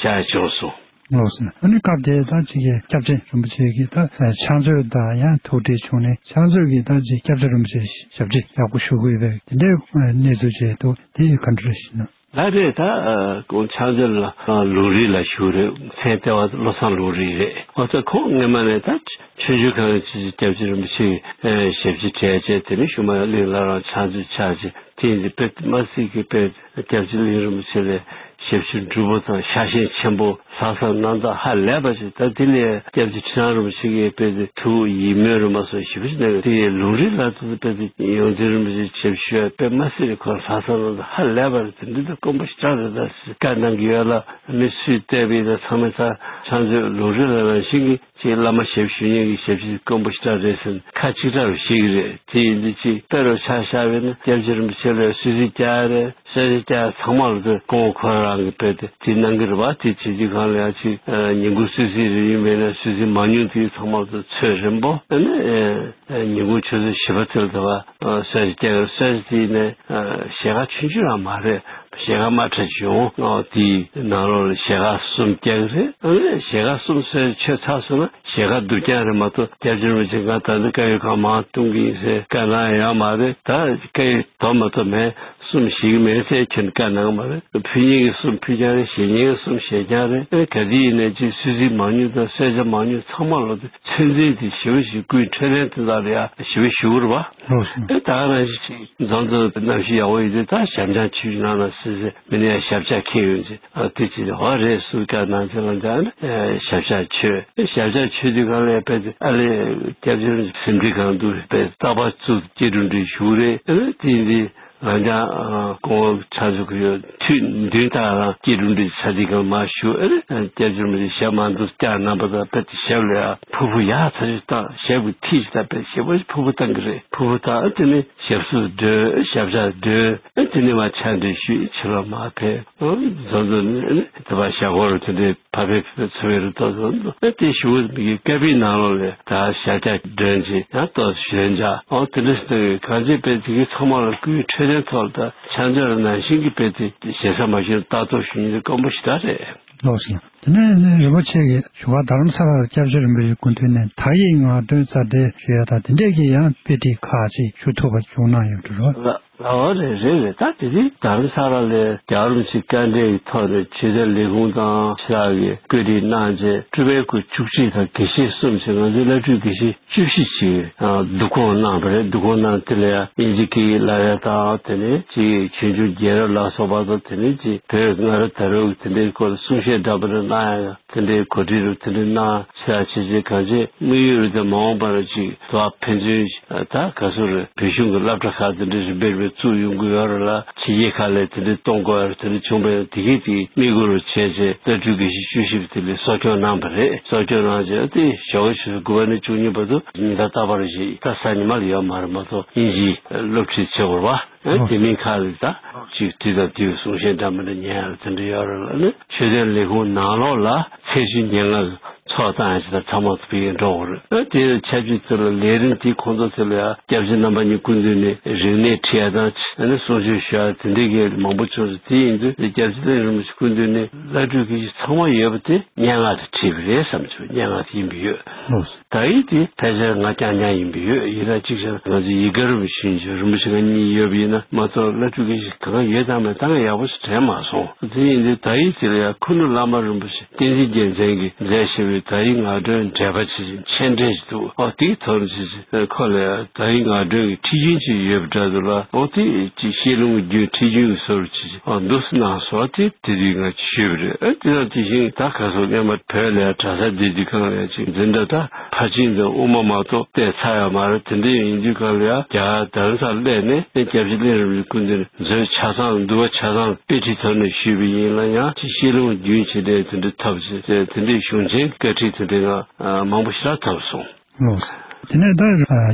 བཅར་བྱུང་སོང་། ལགས་སོ། ཨ་ནི་སྐབས་དེ་ད་ཅིག་གི་སྐྱབས་རྗེ་རིན་པོ་ཆེ་གིས་ད་ཕྱག་མཛོད་དང་ཡང་ཐུགས་འདྲིས་བྱུང་ནས་ཕྱག་མཛོད་ཀྱིས་ད་ཅིག་སྐྱབས་རྗེ་རིན་པོ་ཆེ་ཞབས་ཕྱི་ཡག་པོ་ཞུ་དགོས་པའི་དེ་འདྲའི་གནས་ཚུལ་བྱས་འདུག་དེ་ག་འདྲ་ཞིག་ན། ལགས་རེད། ད་ཨ་ཁོང་ཕྱག་མཛོད་ལ་ཨ་ལུང་རིགས་ལ་བཞུགས་རེད། མཚན་ལྟེ་བ་བློ་བཟང་ལུང་རིགས་རེད། ཨོ་ད་ཁོང་སྔོན་མ་ནས་ད་ཆོས་བརྒྱུད་གང་ཡིན་ཅི་སྐྱབས་རྗེ་རིན་པོ་ཆེ་ཨ་ཞབས་ཕྱི་གྲས་བྱས། དེ་ནས་གཞུག་མ་གླིང་བླ་བྲང་ཕྱག་མཛོད་ཆགས་བྱས། དེ་ཡིན་དུས་དཔེ་མ་སྲིད་ཀྱི་དཔེ་སྐྱབས་རྗེ་གླིང་རིན་པོ་ཆེ་ལས་ ཞབས་ཞུ་མགྱོགས་པོ་དང་ཤ་ཞེན་ཆེན་པོ་ལྷག་བསམ་རྣམ་དག་ཧ་ལས་པ་ཞིག་ད་དེ་ལས་སྐྱབས་རྗེ་ཁྲི་བྱང་རིན་པོ་ཆེ་གིས་དཔེ་དེ་ཐུགས་ཡིད་སྨོན་རུ་མ་སོགས་ཞེ་པོ་ཞིག་གནང་གི་དེ་ཡི་ལུང་རིགས་ལ་དེ་དཔེ་དེ་ཡོངས་འཛིན་རིན་པོ་ཆེ་ཞབས་ཞུ་དཔེ་མ་སྲིད་རེད། ཁོ་ལྷག་བསམ་རྣམ་དག་ཧ་ལས་པ་རེད། དེ་འདྲ་དེ་དཀོན་པོ་ཞེ་དྲག་རེད། ད་བཀའ་གནང་གི་ཡོད་ལ་མི་སུས་བལྟས་པ་ཡིན་ན་ཚང་མས་ད་ཕྱག་མཛོད་ལུང་རིགས་ལ་རང་བཞིན་གྱི་ཅིག་བླ་མ་ཞབས་ཞུ་མཁན་གྱི་ཞབས་ཕྱི་དཀོན་པོ་ཞེ་དྲག་རེད་ཟེར་ནས་ཁ་གཅིག་གྲགས་རུ་བཤད་ཀྱི་རེད། དེ་ཡིན་དུས་ཅིག་དཔེ་རུ་ཆ་བཞག་པ་ཡིན་ན་སྐྱབས་རྗེ་རིན་པོ་ཆེ་ལ་གསོལ་ཚིགས་རྒྱག་ཡ་རེད། གསོལ་ཚིགས་རྒྱག་ཡ་ཚང་མ་ལ་དེ་སྐུ་ངོ་ཁོ་རང་གིས་དཔེ་དེ་དེ་གནང་གི་རེད་བ། དེ་བྱེད་དུས་གང་ལ་ཡང་ཅིག་ཉིན་གུང་གསོལ་ཚིགས་རེ་ཡིན་པས་ན་གསོལ་ཚིགས་མང་ཉུང་དེ་ཚང་མ་ལ་དེ་ཚོད་རན་པོ་ཨ་ནི་ཉིན་གུང་ཆུ་ཚོད་བཞི་པ་ཚོད་ལ་དེ་བ་གསོལ་ཚིགས་རྒྱག་གི་རེད། གསོལ་ཚིགས་དེ་ནས་ཞལ་ཁ་ཆུང་ཆུང་རང་མ་རེད། ཞལ་ཁ་དམའ་ཕྲ་ཅིག་ཡོང་། ཨོ་དེའི་ནང་ལོགས་ལ་ཞལ་ཁ་གསུམ་རྒྱག་གི་རེད། ཨ་ནི་ཞལ་ཁ་གསུམ་གསོལ་ཚིགས་མཆོད་ཚར་སོང་ན་ཞལ་ཁ་སྡུག་རྐྱང་རེད་མ་གཏོགས་སྐྱབས་རྗེ་རིན་པོ་ཆེ་ང་ད་ལྟ་དཀར་ཡོལ་གང་མང་གཏོང་གི་ཡིན་ཟེར་བཀའ་གནང་ཡ་ཡོད་མ་རེད། ད་དཀར་ཡོལ་དོ་མ་གཏོགས་མེད། གསུམ་བཞེས་ཀྱི་མེད་ཟེར་ཁྱོན་བཀའ་གནང་གི་མ་རེད། ཕུལ་མཁན་གྱིས་གསུམ་ཕུལ་རྐྱང་རེད། བཞེས་མཁན་གྱིས་གསུམ་བཞེས་རྐྱང་རེད། ཨེ་ག་དེ་ཡིན་ནའི་ཅིག་གསོལ་ཚིགས་མང་ཉུང་དང་གསོལ་ཇ་མང་ཉུང་ཚང་མ་ལོག་སྟེ་ཚོད་འཛིན་དེ་ཞེ་པོ་ཞིག་སྐུའི་འཕྲོད་བསྟེན་དེ་དག་ལ་ཡང་ཞེ་པོ་ཞུ་གི་རེད་བ། ལགས་སོ། ཨེ་ད་ག་རང་བཞིན་ཅིག་འཛོམས་འཛོམས་གནམ་གཤིས་ཡག་པོ་ཡོད་དུས་ད་ཞབས་བྱང་ཆུ་ནང་ན་སི་སི་མི་ནི་ཡང་ཞབས་བཅགས་ཁེལ་ཡོང་ཅིག་ཨ་དེ་ཅིག་ཧོ་རེད་སུ་བཀའ་གནང་ཚེ་ལ་འདྲ་ནི་ཞབས་བཅགས་མཆོད། ཨེ་ཞབས་བཅགས་མཆོད་དུས་གང་ལ་ཡང་དཔེ་ཨ་ལས་སྐྱབས་རྗེ་སེམས་ཁྲལ་གང་འདུག་དཔེ་རྟག་པར་བཙུགས་སྐྱེ་འགྲོ་འདྲི་ཞུ་རེད། ཨེ་དེ་འདི་ང་ཅག་ཨ་སྐུ་ངོ་ཕྱག་མཛོད་ཀྱི་ཡོད་དུས་མདུན་ཐག་རང་སྐྱིད་སྡུག་འདྲི་ས་འདི་གང་མ་ཞུ། ཨེ་སྐྱབས་རྗེ་རིན་པོ་ཆེ་ཞབས་མ་འདུག་སྐྱག་རྣམ་པ་དང་དཔེ་དེ་ཞབས་ལ་ཡང་ཕུར་བུ་ཡག་ཚ་ཞིག་བཏང་། ཞབས་ཀྱི་མཐིལ་ཞིག་དང་དཔེ་ཞེ་པོ་ཞིག་ཕུར་བུ་བཏང་གི་རེད། ཕུར་བུ་བཏང་ཨ་དེ་ནས་ཞབས་སོར་སྒྲོན། ཞབས་བཅགས་སྒྲོན། ཨ་དེ་ནས་མ་ཕྱག་འདྲེན་ཞུས། ཕྱི་ལོགས་མ་ཕེབས། ཨ་རྫོང་རྫོང་ནས་ཨ་ནི་དེ་བ་ཞབས་སྐོར་དེ་འདྲའི་ཕ་ཕེ་ཕེ་ཚོ་བའི་རུ་ཏོ་ཚོ་ཨ་དེ་ཞུ་བ་མི་གི་སྐད་པའི་ནང་ལོགས་ལས་ད་ཞབས་བཅགས་སྒྲོན་ཅིག་ཡང་ཏོག་ཞོན་འཇགས་ཨོ་དེ་འདྲ་ཞིག་གཏོང་ཡོད། གང་ཅི་དཔེ་དེ་གི་ཚང་མ་ལ་སྐུའི་འཕྲོད་བསྟེན་ཐོག་ལ་ད་ཕྱག་མཛོད་ལ་ནང་བཞིན་གྱི་དཔེ་དེ་ཞེ་ས་མ་ཞུ་ལྟ་རྟོག་ཞུ་མཁན་དེ་དཀོན་པོ་ཞེ་དྲག་རེད། ལགས་སོ། དེ་ནས་ནི་རིན་པོ་ཆེ་གིས་བཞུགས་སྒར་རྡ་རམ་ས་ལར་སྐྱབས་རྗེ་རིན་པོ་ཆེའི་སྐུ་མདུན་ནས་དག་ཡིག་ངག་འདོན་རྩ་འགྲེལ་ཞུ་ཡ་དང་དེ་འདྲས་ཀྱི་ཡང་དཔེ་ཁྲིད་ཁག་ཅིག་ཞུ་ཐུབ་པ་བྱུང་གནང་ཡོད་འགྲོ་རོགས། ལ་ལའོ་རེད་རེད་རེད། ད་དེ་དུས་རྡ་རམ་ས་ལ་ལས་རྒྱལ་བ་རིན་པོ་ཆེའི་བཀའ་འབྲེལ་གྱི་ཐོག་ནས་ཆོས་དད་ལས་ཁུངས་དང་ཕྱི་ལགས་ཀྱིས་བཀོད་སྒྲིག་གནང་རྗེས་སྤྲུལ་པའི་སྐུ་བཅུ་གཅིག་དང་དགེ་བཤེས་གསུམ་ཞིག་ང་ཚོའི་བླ་སྤྲུལ་དགེ་བཤེས་བཅུ་བཞི་ཞིག་བསྡུ་སྐོང་གནང་བ་རེད། བསྡུ་སྐོང་གནང་དེ་ལ་ཡང་དབྱིན་ཇི་སྐད་ཡིག་བསླབ་ཡ་དང་དེ་ནས་ཅིག་ཆོས་འབྱུང་རྒྱལ་རབས་ལ་སོགས་པ་དང་དེ་ནས་ཅིག་བོད་སྔ་རབས་ད་རེས་དེ་འདྲའི་སྐོར་ལ་གསུང་བཤད་འདྲ་པོ་རེ་གནང་ཡ་དེ་འདྲའི་གོ་སྒྲིག་རུ་དེ་འདྲ་གནང་ཕྱི་ལ་ཆེ་ཆེ་གང་ཅི་དམིགས་ཡུལ་རུ་དེ་མ་འོངས་པ་རུ་ཅིག་དོ་ཕན་ཚུན་ད་ག་སུ་རུ་བོད་གཞུང་གི་སློབ་གྲྭ་ཁག་དེ་འདྲ་རིམ་པས་རིམ་པས་བཙུགས་ཡོང་གི་ཡོད་རེད་ལ་ཕྱི་རྒྱལ་ཁག་ལ་དེ་འདྲ་གཏོང་དགོས་ཡ་རུ་དེ་འདྲ་བྱུང་བས་དེ་གས་དེ་དམིགས་ཡུལ་རུ་བྱས་རྗེས་བླ་སྤྲུལ་དགེ་བཤེས་བཅུ་བཞི་པ་དེ་ལས་གསོ་སྐྱོང་གནང་བ་རེད། གསོ་སྐྱོང་གནང་རྗེས་དེ་ཞོགས་ཀ་ཆུ་ཚོད་དགུ་པ་ནས་བཅུ་གཉིས་བར་དུ་ཉིན་ལྟར་རྟག་པར་བཞིན་ད་ས་ཉི་མ་ལ་ཡོད་མ་རེད་མ་གཏོགས་དབྱིན་ཇིའི་སློབ་ཁྲིད་བྱེད་དགོས་རེད་བ། ཨ་དེ་མིན་ཁག་ལ་ད་ཅིག་དུས་དང་དུས་གསུང་བཤད་འདྲ་མི་འདྲ་ཉན་ཡ་ལ་དེ་འདྲ་ཡོད་རེད་ལ་ནི་ཆོས་དད་ལས་ཁུངས་ནང་ལོགས་ལ་ཚེས་བཅུ་ཉེར་ལྔ་ཚོགས་བཏང་ཡ་ཅིག་ད་ཚང་མ་ཕ་གིར་འགྲོ་དགོས་རེད། ཨ་དེ་ཆབས་ཅིག་དེ་ལ་ལས་རིམ་དེ་ཁོང་ཚོ་དེ་ལ་ཡ་སྐྱབས་རྗེ་རྣམ་པ་གཉིས་སྐུ་མདུན་ནས་རིག་གནས་ཁྲིད་ཡ་དང་ཨ་ནི་གསུང་ཆོས་ཞུ་ཡ་དེ་འདྲའི་གི་མང་པོ་བྱུང་སོང་། དེ་ཡིན་དུས་སྐྱབས་རྗེ་ལྷ་རིན་པོ་ཆེ་སྐུ་མདུན་ནས་བླ་སྤྲུལ་གྱི་ཚང་མ་ཡོད་པ་དེ་སྙན་ངག་དེ་ཁྲིད་པ་རེད་བསམ་བྱུང་། སྙན་ངག་དེ་ཡིན་པ་ཡོད། ལགས་སོ། དག་ཡིག་དེ་ཕལ་ཆེར་ང་རྐྱང་རྐྱང་ཡིན་པ་ཡོད། ཡིན་ན་གཅིག་བྱས་ན་ང་ཚོ་ཡིག་དཀར་རིན་པོ་ཆེ་ཡིན་ཕྱིན་རིན་པོ་ཆེ་ང་གཉིས་ཡོད་པ་ཡིན་ན་མ་གཏོགས་བླ་སྤྲུལ་དགེ་བཤེས་གང་ག་ཡོད་དམ་མེད་དམ་ཡག་པོ་ཞིག་དྲན་མ་སོང་། དེ་ཡིན་དུས་དག་ཡིག་དེ་ལ་ཡང་ཁུ་ནུ་བླ་མ་རིན་པོ་ཆེ་བསྟན་འཛིན་རྒྱལ་མཚན་གྱིས་མཛད་བཞག་པའི་དག་ཡིག་ངག་སྒྲོན་འགྲེལ་པ་ཅེས་མཆན་འགྲེལ་ཞིག་འདུག་ཨོ་དེའི་ཐོག་ནས་ཅེས་ཅེས་ཁོ་ལ་ཡང་དག་ཡིག་ངག་སྒྲོན་གྱི་ཁྲིད་རྒྱུན་ཅིག་ཡོད་པ་འདྲ་འདུག་ལ། ཨོ་དེ་ཅིག་བཤད་ལུང་རྒྱུན་ཁྲིད་རྒྱུན་གྱི་སོར་ཅིག་ཨོ་འདུག་སེ་གནང་སོང་། དེ་དེ་དུས་ང་ཅིག་ཞུས་པ་རེད། ཨ་དེ་དང་དེ་བཞིན་ད་ག་སོ་སྔོན་མ་བོད་ལ་ཡང་གྲྭ་ས་བསྡད་དུས་གང་ལ་ཡང་ཅིག་འཛིན་གྲྭ་ད་ཕར་ཕྱིན་དང་དབུ་མ་མ་གཏོགས་བལྟས་ཚར་ཡོད་མ་རེད། དེ་འདྲ་ཡིན་དུས་གང་ལ་ཡང་རྒྱ་གར་རྡ་རམ་ས་ལ་སླེབས་ནས་སྐྱབས་རྗེ་ལྷ་རིན་པོ་ཆེའི་སྐུ་མདུན་མཛོད་ཆ་ཚང་འདུལ་བ་ཆ་ཚང་དཔེ་ཁྲིད་ཐོག་ནས་ཞུས་པ་ཡིན་ལ་ཡང་ཅིག་བཤད་ལུང་རྒྱུན་ཆད་འདྲ་དེ་འདྲ་ཐོབ་ཅིག་དེ་འདྲའི་གཞུང་ཆེན་བཀའ་ཁྲིད་དེ་འདྲའི་ང་མང་པོ་ཞེ་དྲག་ཐོབ་སོང་། ལགས་སོ། དེ་ནས་ད་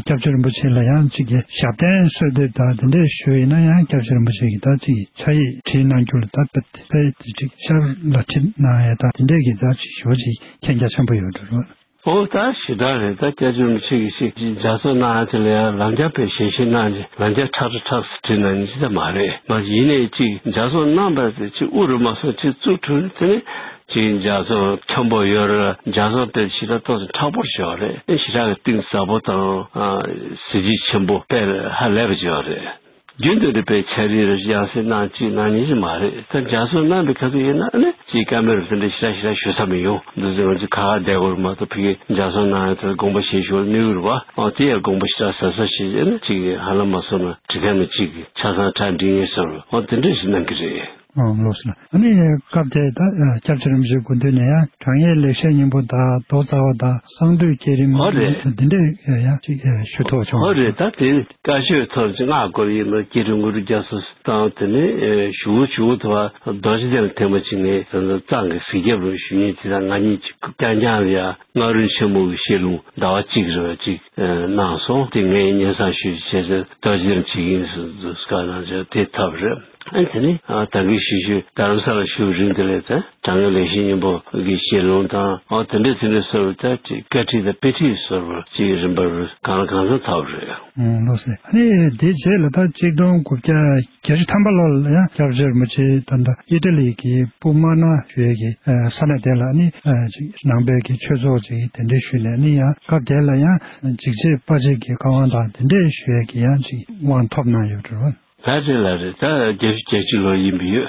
སྐྱབས་རྗེ་རིན་པོ་ཆེ་ལ་ཡང་གཅིག་གི་ཞབས་བརྟན་གསོལ་འདེབས་དང་དེ་འདྲས་ཞུས་ཡིན་ན་ཡང་སྐྱབས་རྗེ་རིན་པོ་ཆེ་གིས་ད་གཅིག་ཕྱག་ཡིག་བྲིས་གནང་རྒྱུ་ལ་ད་དཔེ་དེ་གཅིག་ཤར་ལ་ཁྲིད་གནང་ཡས་ད་དེ་འདྲས་ཀྱི་ད་གཅིག་ཞུ་བ་ཅིག་མཁྱེན་རྒྱ་ཆེན་པོ་ཡོད་འགྲོ་རོགས། ཨོ་ད་ཞེ་དྲག་རེད། ད་སྐྱབས་རྗེ་རིན་པོ་ཆེ་གིས་ཅིག་ཅིག་ལྗགས་བཙོང་གནང་ཡ་དེ་ལ་ཡང་ལམ་རྒྱགས་དཔེ་ཞལ་བཞེས་གནང་རྗེས་ལམ་རྒྱགས་ཁྲག་ཁྲག་ཁྲག་སུ་བྲིས་གནང་ནི་ཅི་ད་མ་རེད། མ་ཡིན་ནའི་ཅིག་ལྗགས་བཙོང་གནང་བ་དེ་ཅིག་དབུ་རུ་མ་སོང་ཅིག་བཙུགས་ཐུབ་ནི་དེ་ནི། ཅིག་ལྗགས་བཙོང་མཐོན་པོ་ཡོད་རེད། ལྗགས་བཙོང་དཔེ་ཞེ་དྲག་ཏོག་ཙམ་མཁྲེགས་པོ་ཞིག་ཡོད་རེད། ཨེ་ཞེ་དྲག་གི་གཏིང་ཟབ་པོ་དང་ཨ་གཟི་བརྗིད་ཆེན་པོ་དཔེ་ཧ་ལས་པ་ཞིག་ཡོད་རེད། རྒྱུན་དུ་འདི་དཔེ་ཕྱག་བྲིས་རེ་ཡང་སེ་གནང་ཅིག་གནང་ཉིན་ཞིག་མ་རེད། ད་ལྗགས་བཙོང་གནང་པའི་ཁ་ཐུག་ཡིན་ན་ཨ་ནི་ཅིག་བཀའ་མོལ་རེ་དེ་འདྲ་ཞེ་དྲག་ཞེ་དྲག་ཞུ་ས་མི་ཡོང་། འདི་ཚོ་ང་ཚོ་ཁ་ཁ་བསྡད་དགོས་རེད་མ་གཏོགས་ཕ་གི་ལྗགས་བཙོང་གནང་ཡ་དེ་དགོངས་པ་བཞེས་ཞུ་བ་གནང་གི་རེད་བ། ཨོ་དེ་ཡང་དགོངས་པ་ཞེ་དྲག་ཟབ་ཟབ་བཞེས་ཨ་ནི་ཅིག་ཧ་ལམ་མ་སོང་ན་བྲིས་མཁན་མི་གཅིག་གི་ཆ་ཚང་ཁྲག་འདྲེན་ངེས་སོང་རེད། ཨོ་དེ་འདྲ་ཞིག་གནང་གི་རེད། ཨང་། ལགས་སོ། ཨ་ནི་སྐབས་དེ་ད་སྐྱབས་རྗེ་རིན་པོ་ཆེའི་སྐུ་མདུན་ནས་ཡང་དྲང་ངེས་ལེགས་བཤད་སྙིང་པོ་དང་མདོ་རྩ་བ་དང་གསང་འདུས་བསྐྱེད་རིམ། ཨོ་རེད། འདི་འདྲ་ཡང་ཅིག་ཞུ་ཐུབ་བྱུང་། ཨོ་རེད། ད་དེ་བཀའ་ཆོས་ཐོག་ཅིག་སྔགས་སྐོར་ཡིན་ན་བསྐྱེད་རིམ་དངོས་གྲུབ་རྒྱ་མཚོ་དང་། དེ་ནས་ཞུ་བོ་ཞུ་བོ་ཐོག་རྡོ་རྗེ་གདན་ལ་ཐེངས་མ་གཅིག་ནས་གཙང་གི་གཟིགས་རྒྱབ་རུ་ཞུ་ཉིན་དེ་དང་ང་གཉིས་ཅིག་རྐྱང་རྐྱང་ལ་ཡང་སྔ་རོལ་ཆེན་མོ་གི་བཤད་ལུང་ཟླ་བ་གཅིག་རེ་བ་གཅིག་གནང་སོང་། དེ་ངས་སྙན་སེང་ཞུས་བྱས་ཏེ་རྡོ་རྗེ་གདན་བྱེད་ཀྱི་ཡིན་ཟེར་དུས་སྐབས་ནང་བྱས་དེ་ཐབས་རེད། ཨ་དེ་ནས་ད་གིན་ཞུས་ཞུས་རྡ་རམ་ས་ལ་བཞུགས་རིང་དེ་ལས་ད་དྲང་ངེས་ལེགས་བཤད་སྙིང་པོ་གི་བཤད་ལུང་དང་། ཨ་དེ་འདྲས་དེ་འདྲས་སོགས་ད་ཅིག་བཀའ་ཁྲིད་དང་དཔེ་ཁྲིད་སོགས་ཅིག་རིམ་པར་གང་ལ་གང་འཚམ་ཐོབ་རེད། ཨང་། ལགས་སོ། ཨ་ནི་དེའི་རྗེས་ལ་ད་གཅིག་སྟོང་དགུ་བརྒྱ་བརྒྱད་ཅུ་ཐམ་པ་ལོ་ལ་ཡང་སྐྱབས་རྗེ་རིན་པོ་ཆེ་ད་ལྟ་ཨི་ཊ་ལི་གི་པུ་མ་ན་ཞུ་ཡས་ཀྱི་ས་གནས་དེ་ལ་ནི་ཅིག་ནང་པའི་གི་ཆོས་ཚོགས་ཅིག་གདན་འདྲེན་ཞུས་ནས་ནི་ཡང་སྐབས་དེ་ལ་ཡང་འཇིགས་བྱེད་དཔའ་བྱེད་ཀྱི་བཀའ་དབང་དང་དེ་འདྲས་ཞུ་ཡས་ཀྱི་ཡང་ཅིག་དབང་ཐོབ་གནང་ཡོད་འགྲོ། ལགས་རེད། ལགས་རེད། ད་བརྒྱད་ཅུ་གྱ་གཅིག་ལོར་ཡིན་པ་ཡོད།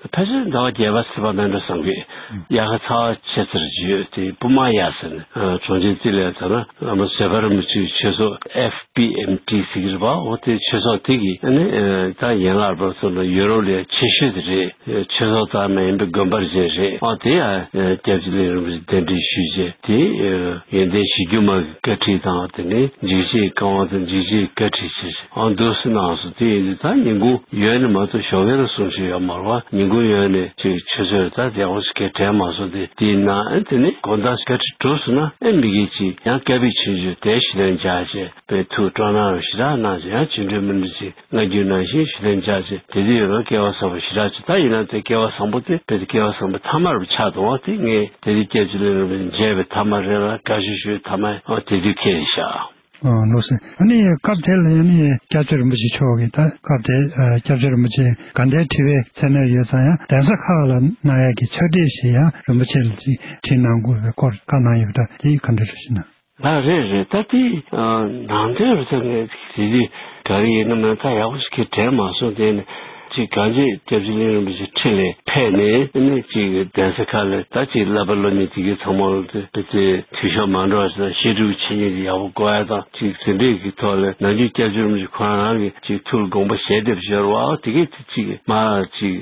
ཕལ་ཆེར་ཟླ་བ་བརྒྱད་པ་ཚེས་པ་མིན་འགྲོ་བསམ་གི། དབྱར་ཁ་ཚ་བ་ཆེ་ཚར་གྱི་ཡོད་དེ། པུ་མ་ཡ་ཟེར་ནས་གྲོང་ཁྱེར་དེ་ལ་ད་ལྟ་བླ་མ་བཟོད་པ་རིན་པོ་ཆེའི་ཆོས་ཚོགས་ཨེཕ་པི་ཨེམ་ཊི་ཟེར་གི་རེད་པ། འོ་དེ་ཆོས་ཚོགས་དེ་གི་ཨ་ནི་ད་ཡན་ལག་པར་སོང་ན་ཡུ་རོབ་ལ་ཆེ་ཤོས་དེ་རེད། ཆོས་ཚོགས་ཙམ་མ་ཡིན་པའི་དགོན་པ་རེ་རེད། ཨ་དེ་ཡང་སྐྱབས་རྗེ་གླིང་རིན་པོ་ཆེ་གདན་འདྲེན་ཞུས་རྗེས་དེ་ཡོན་ཏན་གཞི་འགྱུར་མ་གི་བཀའ་ཁྲིད་དང་། དེ་ནས་འཇིགས་བྱེད་བཀའ་དབང་དང་འཇིགས་བྱེད་བཀའ་ཁྲིད་བྱས། ཨ་འདུག་སེ་གནང་སོང་། དེ་ཡིན་དུས་ད་ཉིན་གུང་ཡོལ་ནས་མ་གཏོགས་ཞོགས་ཀས་ར་གསུང་ཆོས་ཡོད་མ་རེད་པ། ཉིན་གུང་ཡོལ་ནས་ཅིག་ཆུ་ཚོད་ད་ཡག་པོ་ཞིག་གས་དྲན་མ་སོང་། དེ་དེའི་ནང་ཨེ་དེ་ནས་དགོང་དག་སྐད་ཆ་གྲུབ་སོང་ན་ཨེ་མི་དགེ་ཅིག་ཡང་བསྐལ་པའི་ཆུང་ཆུང་དེ་ཞུ་དོན་འཇགས་བྱས་པའི་ཐུགས་སྤྲོ་སྣང་རུ་ཞེ་དྲག་གནང་བྱས། ཡང་ཆུང་འདྲེ་མི་འདྲེ་ཅིག་སྔ་འགྱུར་ནང་བཞིན་ཞུ་དོན་འཇགས་བྱས། དེ་དུས་ཡོད་ན་སྐལ་བ་བཟང་པོ་ཞེ་དྲག་ཅིག་ད་ཡིན་ན་དེ་སྐལ་བ་བཟང་པོ་དེ་བས་དེ་སྐལ་བ་བཟང་པོ་ཐ་མར་ཆགས་འདུག་པ། དེ་ངས་དེ་དུས་སྐྱབས་རྗེ་གླིང་རིན་པོ་ཆེ་མཇལ་བའི་ཐ་མ་རེད་ལ། བཀའ་ཆོས་ཞུ་བའི་ཐ་མ་ཨ་དེ་དུས་ཁེལ་ཤག་ཨ་ལགས་སོ། ཨ་ནི་སྐབས་དེ་ལ་ཡང་ནི་སྐྱབས་རྗེ་རིན་པོ་ཆེ་མཆོག་གིས་ད་སྐབས་དེ་ཨ་སྐྱབས་རྗེ་རིན་པོ་ཆེ་ག་འདྲའི་དྲི་བའི་མཚན་གནས་ཡོད་ཙང་ཡང་གདན་ས་ཁག་ལ་གནང་ཡག་གི་ཕྱག་བྲིས་ཤིག་ཡང་རིན་པོ་ཆེ་ལ་ཅིག་བྲིས་གནང་དགོས་པའི་སྐོར་བཀའ་གནང་ཡོད་པ་འདྲ། དེ་ག་འདྲ་རེད་ཟེར་ན། ལགས་རེད་རེད། ད་དེ་ཨ་ནང་དོན་རུ་ཚང་ངས་དེ་དུས་ག་རེ་ཡིན་ན་མིན་ད་ཡག་པོ་ཞིག་གི་དྲན་མ་སོང་། དེ་ནི་ཅིག་གང་ཅི་སྐྱབས་རྗེ་གླིང་རིན་པོ་ཆེ་ཁྲི་ལས་ཕེབས་ནས་ནི་ཅིག་གདན་ས་ཁག་ལ་ད་ཅིག་བསླབ་པ་སློབ་གཉེར་དེ་གའི་ཚང་མ་ལ་དེ་དེ་དུས་ཤོག་མ་འགྲོ་བ་ཞིག་དང་བཤད་སྒྲུབ་འཆད་ཉན་དེ་ཡག་པོ་དགོས་ཡ་དང་། ཅིག་ཟིན་བྲིས་ཀྱི་ཐོག་ལ་ནམ་རྒྱུན་སྐྱབས་རྗེ་རིན་པོ་ཆེ་ཁོ་རང་རང་གི་ཅིག་ཐུགས་ལ་དགོངས་པ་བཞེས་བསྡད་པ་ཞིག་ཡོད་རེད་པ། དེ་གའི་དེ་ཅིག་མ་ཅིག་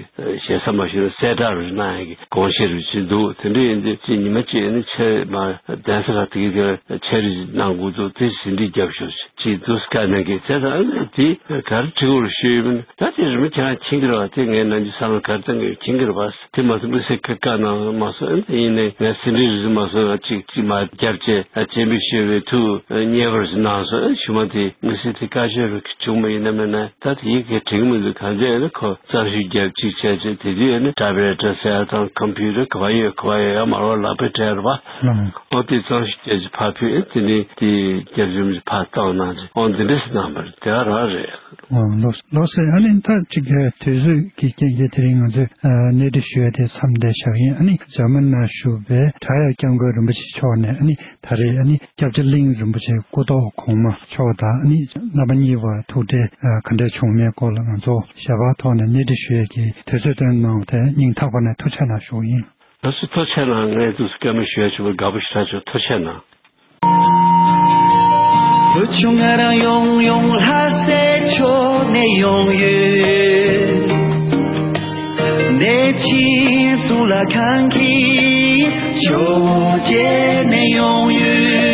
ཞེ་ས་མ་ཞུ་ན་གསལ་བསྒྲགས་རུ་གནང་ཡ་གི་དགོངས་བཞེས་རུ་ཅིག་འདུག་དེ་འདྲ་ཡིན་དུས་ཅིག་ཉི་མ་གཅིག་ནི་ཆེ་མ་གདན་ས་ཁག་དེ་གའི་དེ་ལ་ཕྱག་བྲིས་གནང་དགོས་འདུག་དེ་ཟིན་བྲིས་རྒྱབ་ཤོག་ཅིག་འདུག་བཀའ་གནང་གི། དེ་དང་དེ་ག་རེ་བྲིས་དགོས་རེད་ཞུས་ཡོད་མིན། ད་དེ་རི་མོ་ཁྱེད་རང་མཁྱེན་གྱི་རེད་པ། དེ་ངས་ནམ་རྒྱུན་བསམ་བློ་ག་རེ་བཏང་གི་ཡོད་མཁྱེན་གྱི་རེད་པ། དེ་མ་ཟད་དམིགས་བསལ་གྱི་བཀའ་གནང་མ་སོང་། ཨེ་ཡིན་ནའི་ངས་ཟིན་བྲིས་རེ་ཟིན་མ་སོང་། ང་གཅིག་གཅིག་མ་རྒྱབ་བྱས་སྤྱན་འབུལ་ཞུས་པའི་ཐུགས་མཉེས་པོ་རེ་གནང་སོང་། ཨེ་ཞུ་མ་དེ་དམིགས་བསལ་དེ་བཀའ་ཆོས་རུ་བྱུང་མ་ཡིན་ན་མིན་ན་ད་དེ་ཡི་གེ་དྲན་གྱི་མི་འདུག་གང་ལྟར་ཡིན་ན་ཁོ་གཙང་ཞུས་རྒྱབ་གཅིག་བྱས་བྱས། དེ་དུས་ཨེ་ནི་ཊའིབ་རའི་ཊར་ཟེར་ཡ་དང་ཀམ་པུ་ཊར་ག་པར་ཡོད་ག་པར་ཡོད་ཡ་མ་རོགས་ལག་པས་སྤྲད་རེད་པ། ཨོ་དེ་གཙང་ཞུས་རྒྱབ་གཅིག་ཕར་ཕུལ། ཨེ་དེ་ནས་དེ་རྒྱབ་ཅུང་ཕར་བཏང་གནང་བྱས། ཨོ་འདི་འདྲས་གནང་བ་རེད། དེ་ག་རང་རེད། ཨོ་ལགས་ལགས་སེ། ཨ་ནི་ད་ཅིག་དུས་ཚོད་ཀྱི་རྐྱེན་གྱིས་དེ་རིང་ང་ཚོས་ཨ་གནས་འདྲི་ཞུ་ཡ་དེ་མཚམས་འདིར་བཞག་ཡིན། ཨ་ནི་འཇར་མན་ན་བཞུགས་པའི་བྲག་གཡབ་སྐྱབས་མགོན་རིན་པོ་ཆེ་མཆོག་ནས་ཨ་ནི་ད་རེས་ཨ་ནི་སྐྱབས་རྗེ་གླིང་རིན་པོ་ཆེ་སྐུ་ཐོག་གོང་མ་མཆོག་དང་ཨ་ནི་རྣམ་པ་གཉིས་བར་ཐུག་འཕྲད་ཨ་ག་འདྲ་བྱུང་མེད་སྐོར་ལ་ང་ཚོ་ཞལ་པར་ཐོག་ནས་གནས་འདྲི་ཞུ་ཡ་གི་དུས་ཚོད་བཏོན་གནང་བ་དེ་སྙིང་ཐག་པ་ནས་ཐུགས་རྗེ་གནང་ཞུ་ཡིན། ལགས་སོ། ཐུགས་རྗེ་གནང་། ངས་འདུག་སེ་བཀའ་མོལ་ཞུ་ཡ་བྱུང་བར་དགའ་པོ་ཞེ་དྲག་བྱུང་། ཐུགས་རྗེ་གནང་། བུ་ཆུང་ང་རང་ཡོང་ཡོང་ལྷ་སའི་ཕྱོགས་ནས་ཡོང་ཡོད། གནས་ཆེན་གཙུག་ལག་ཁང་གི་ཕྱོགས་བྱས་ནས་ཡོང་ཡོད།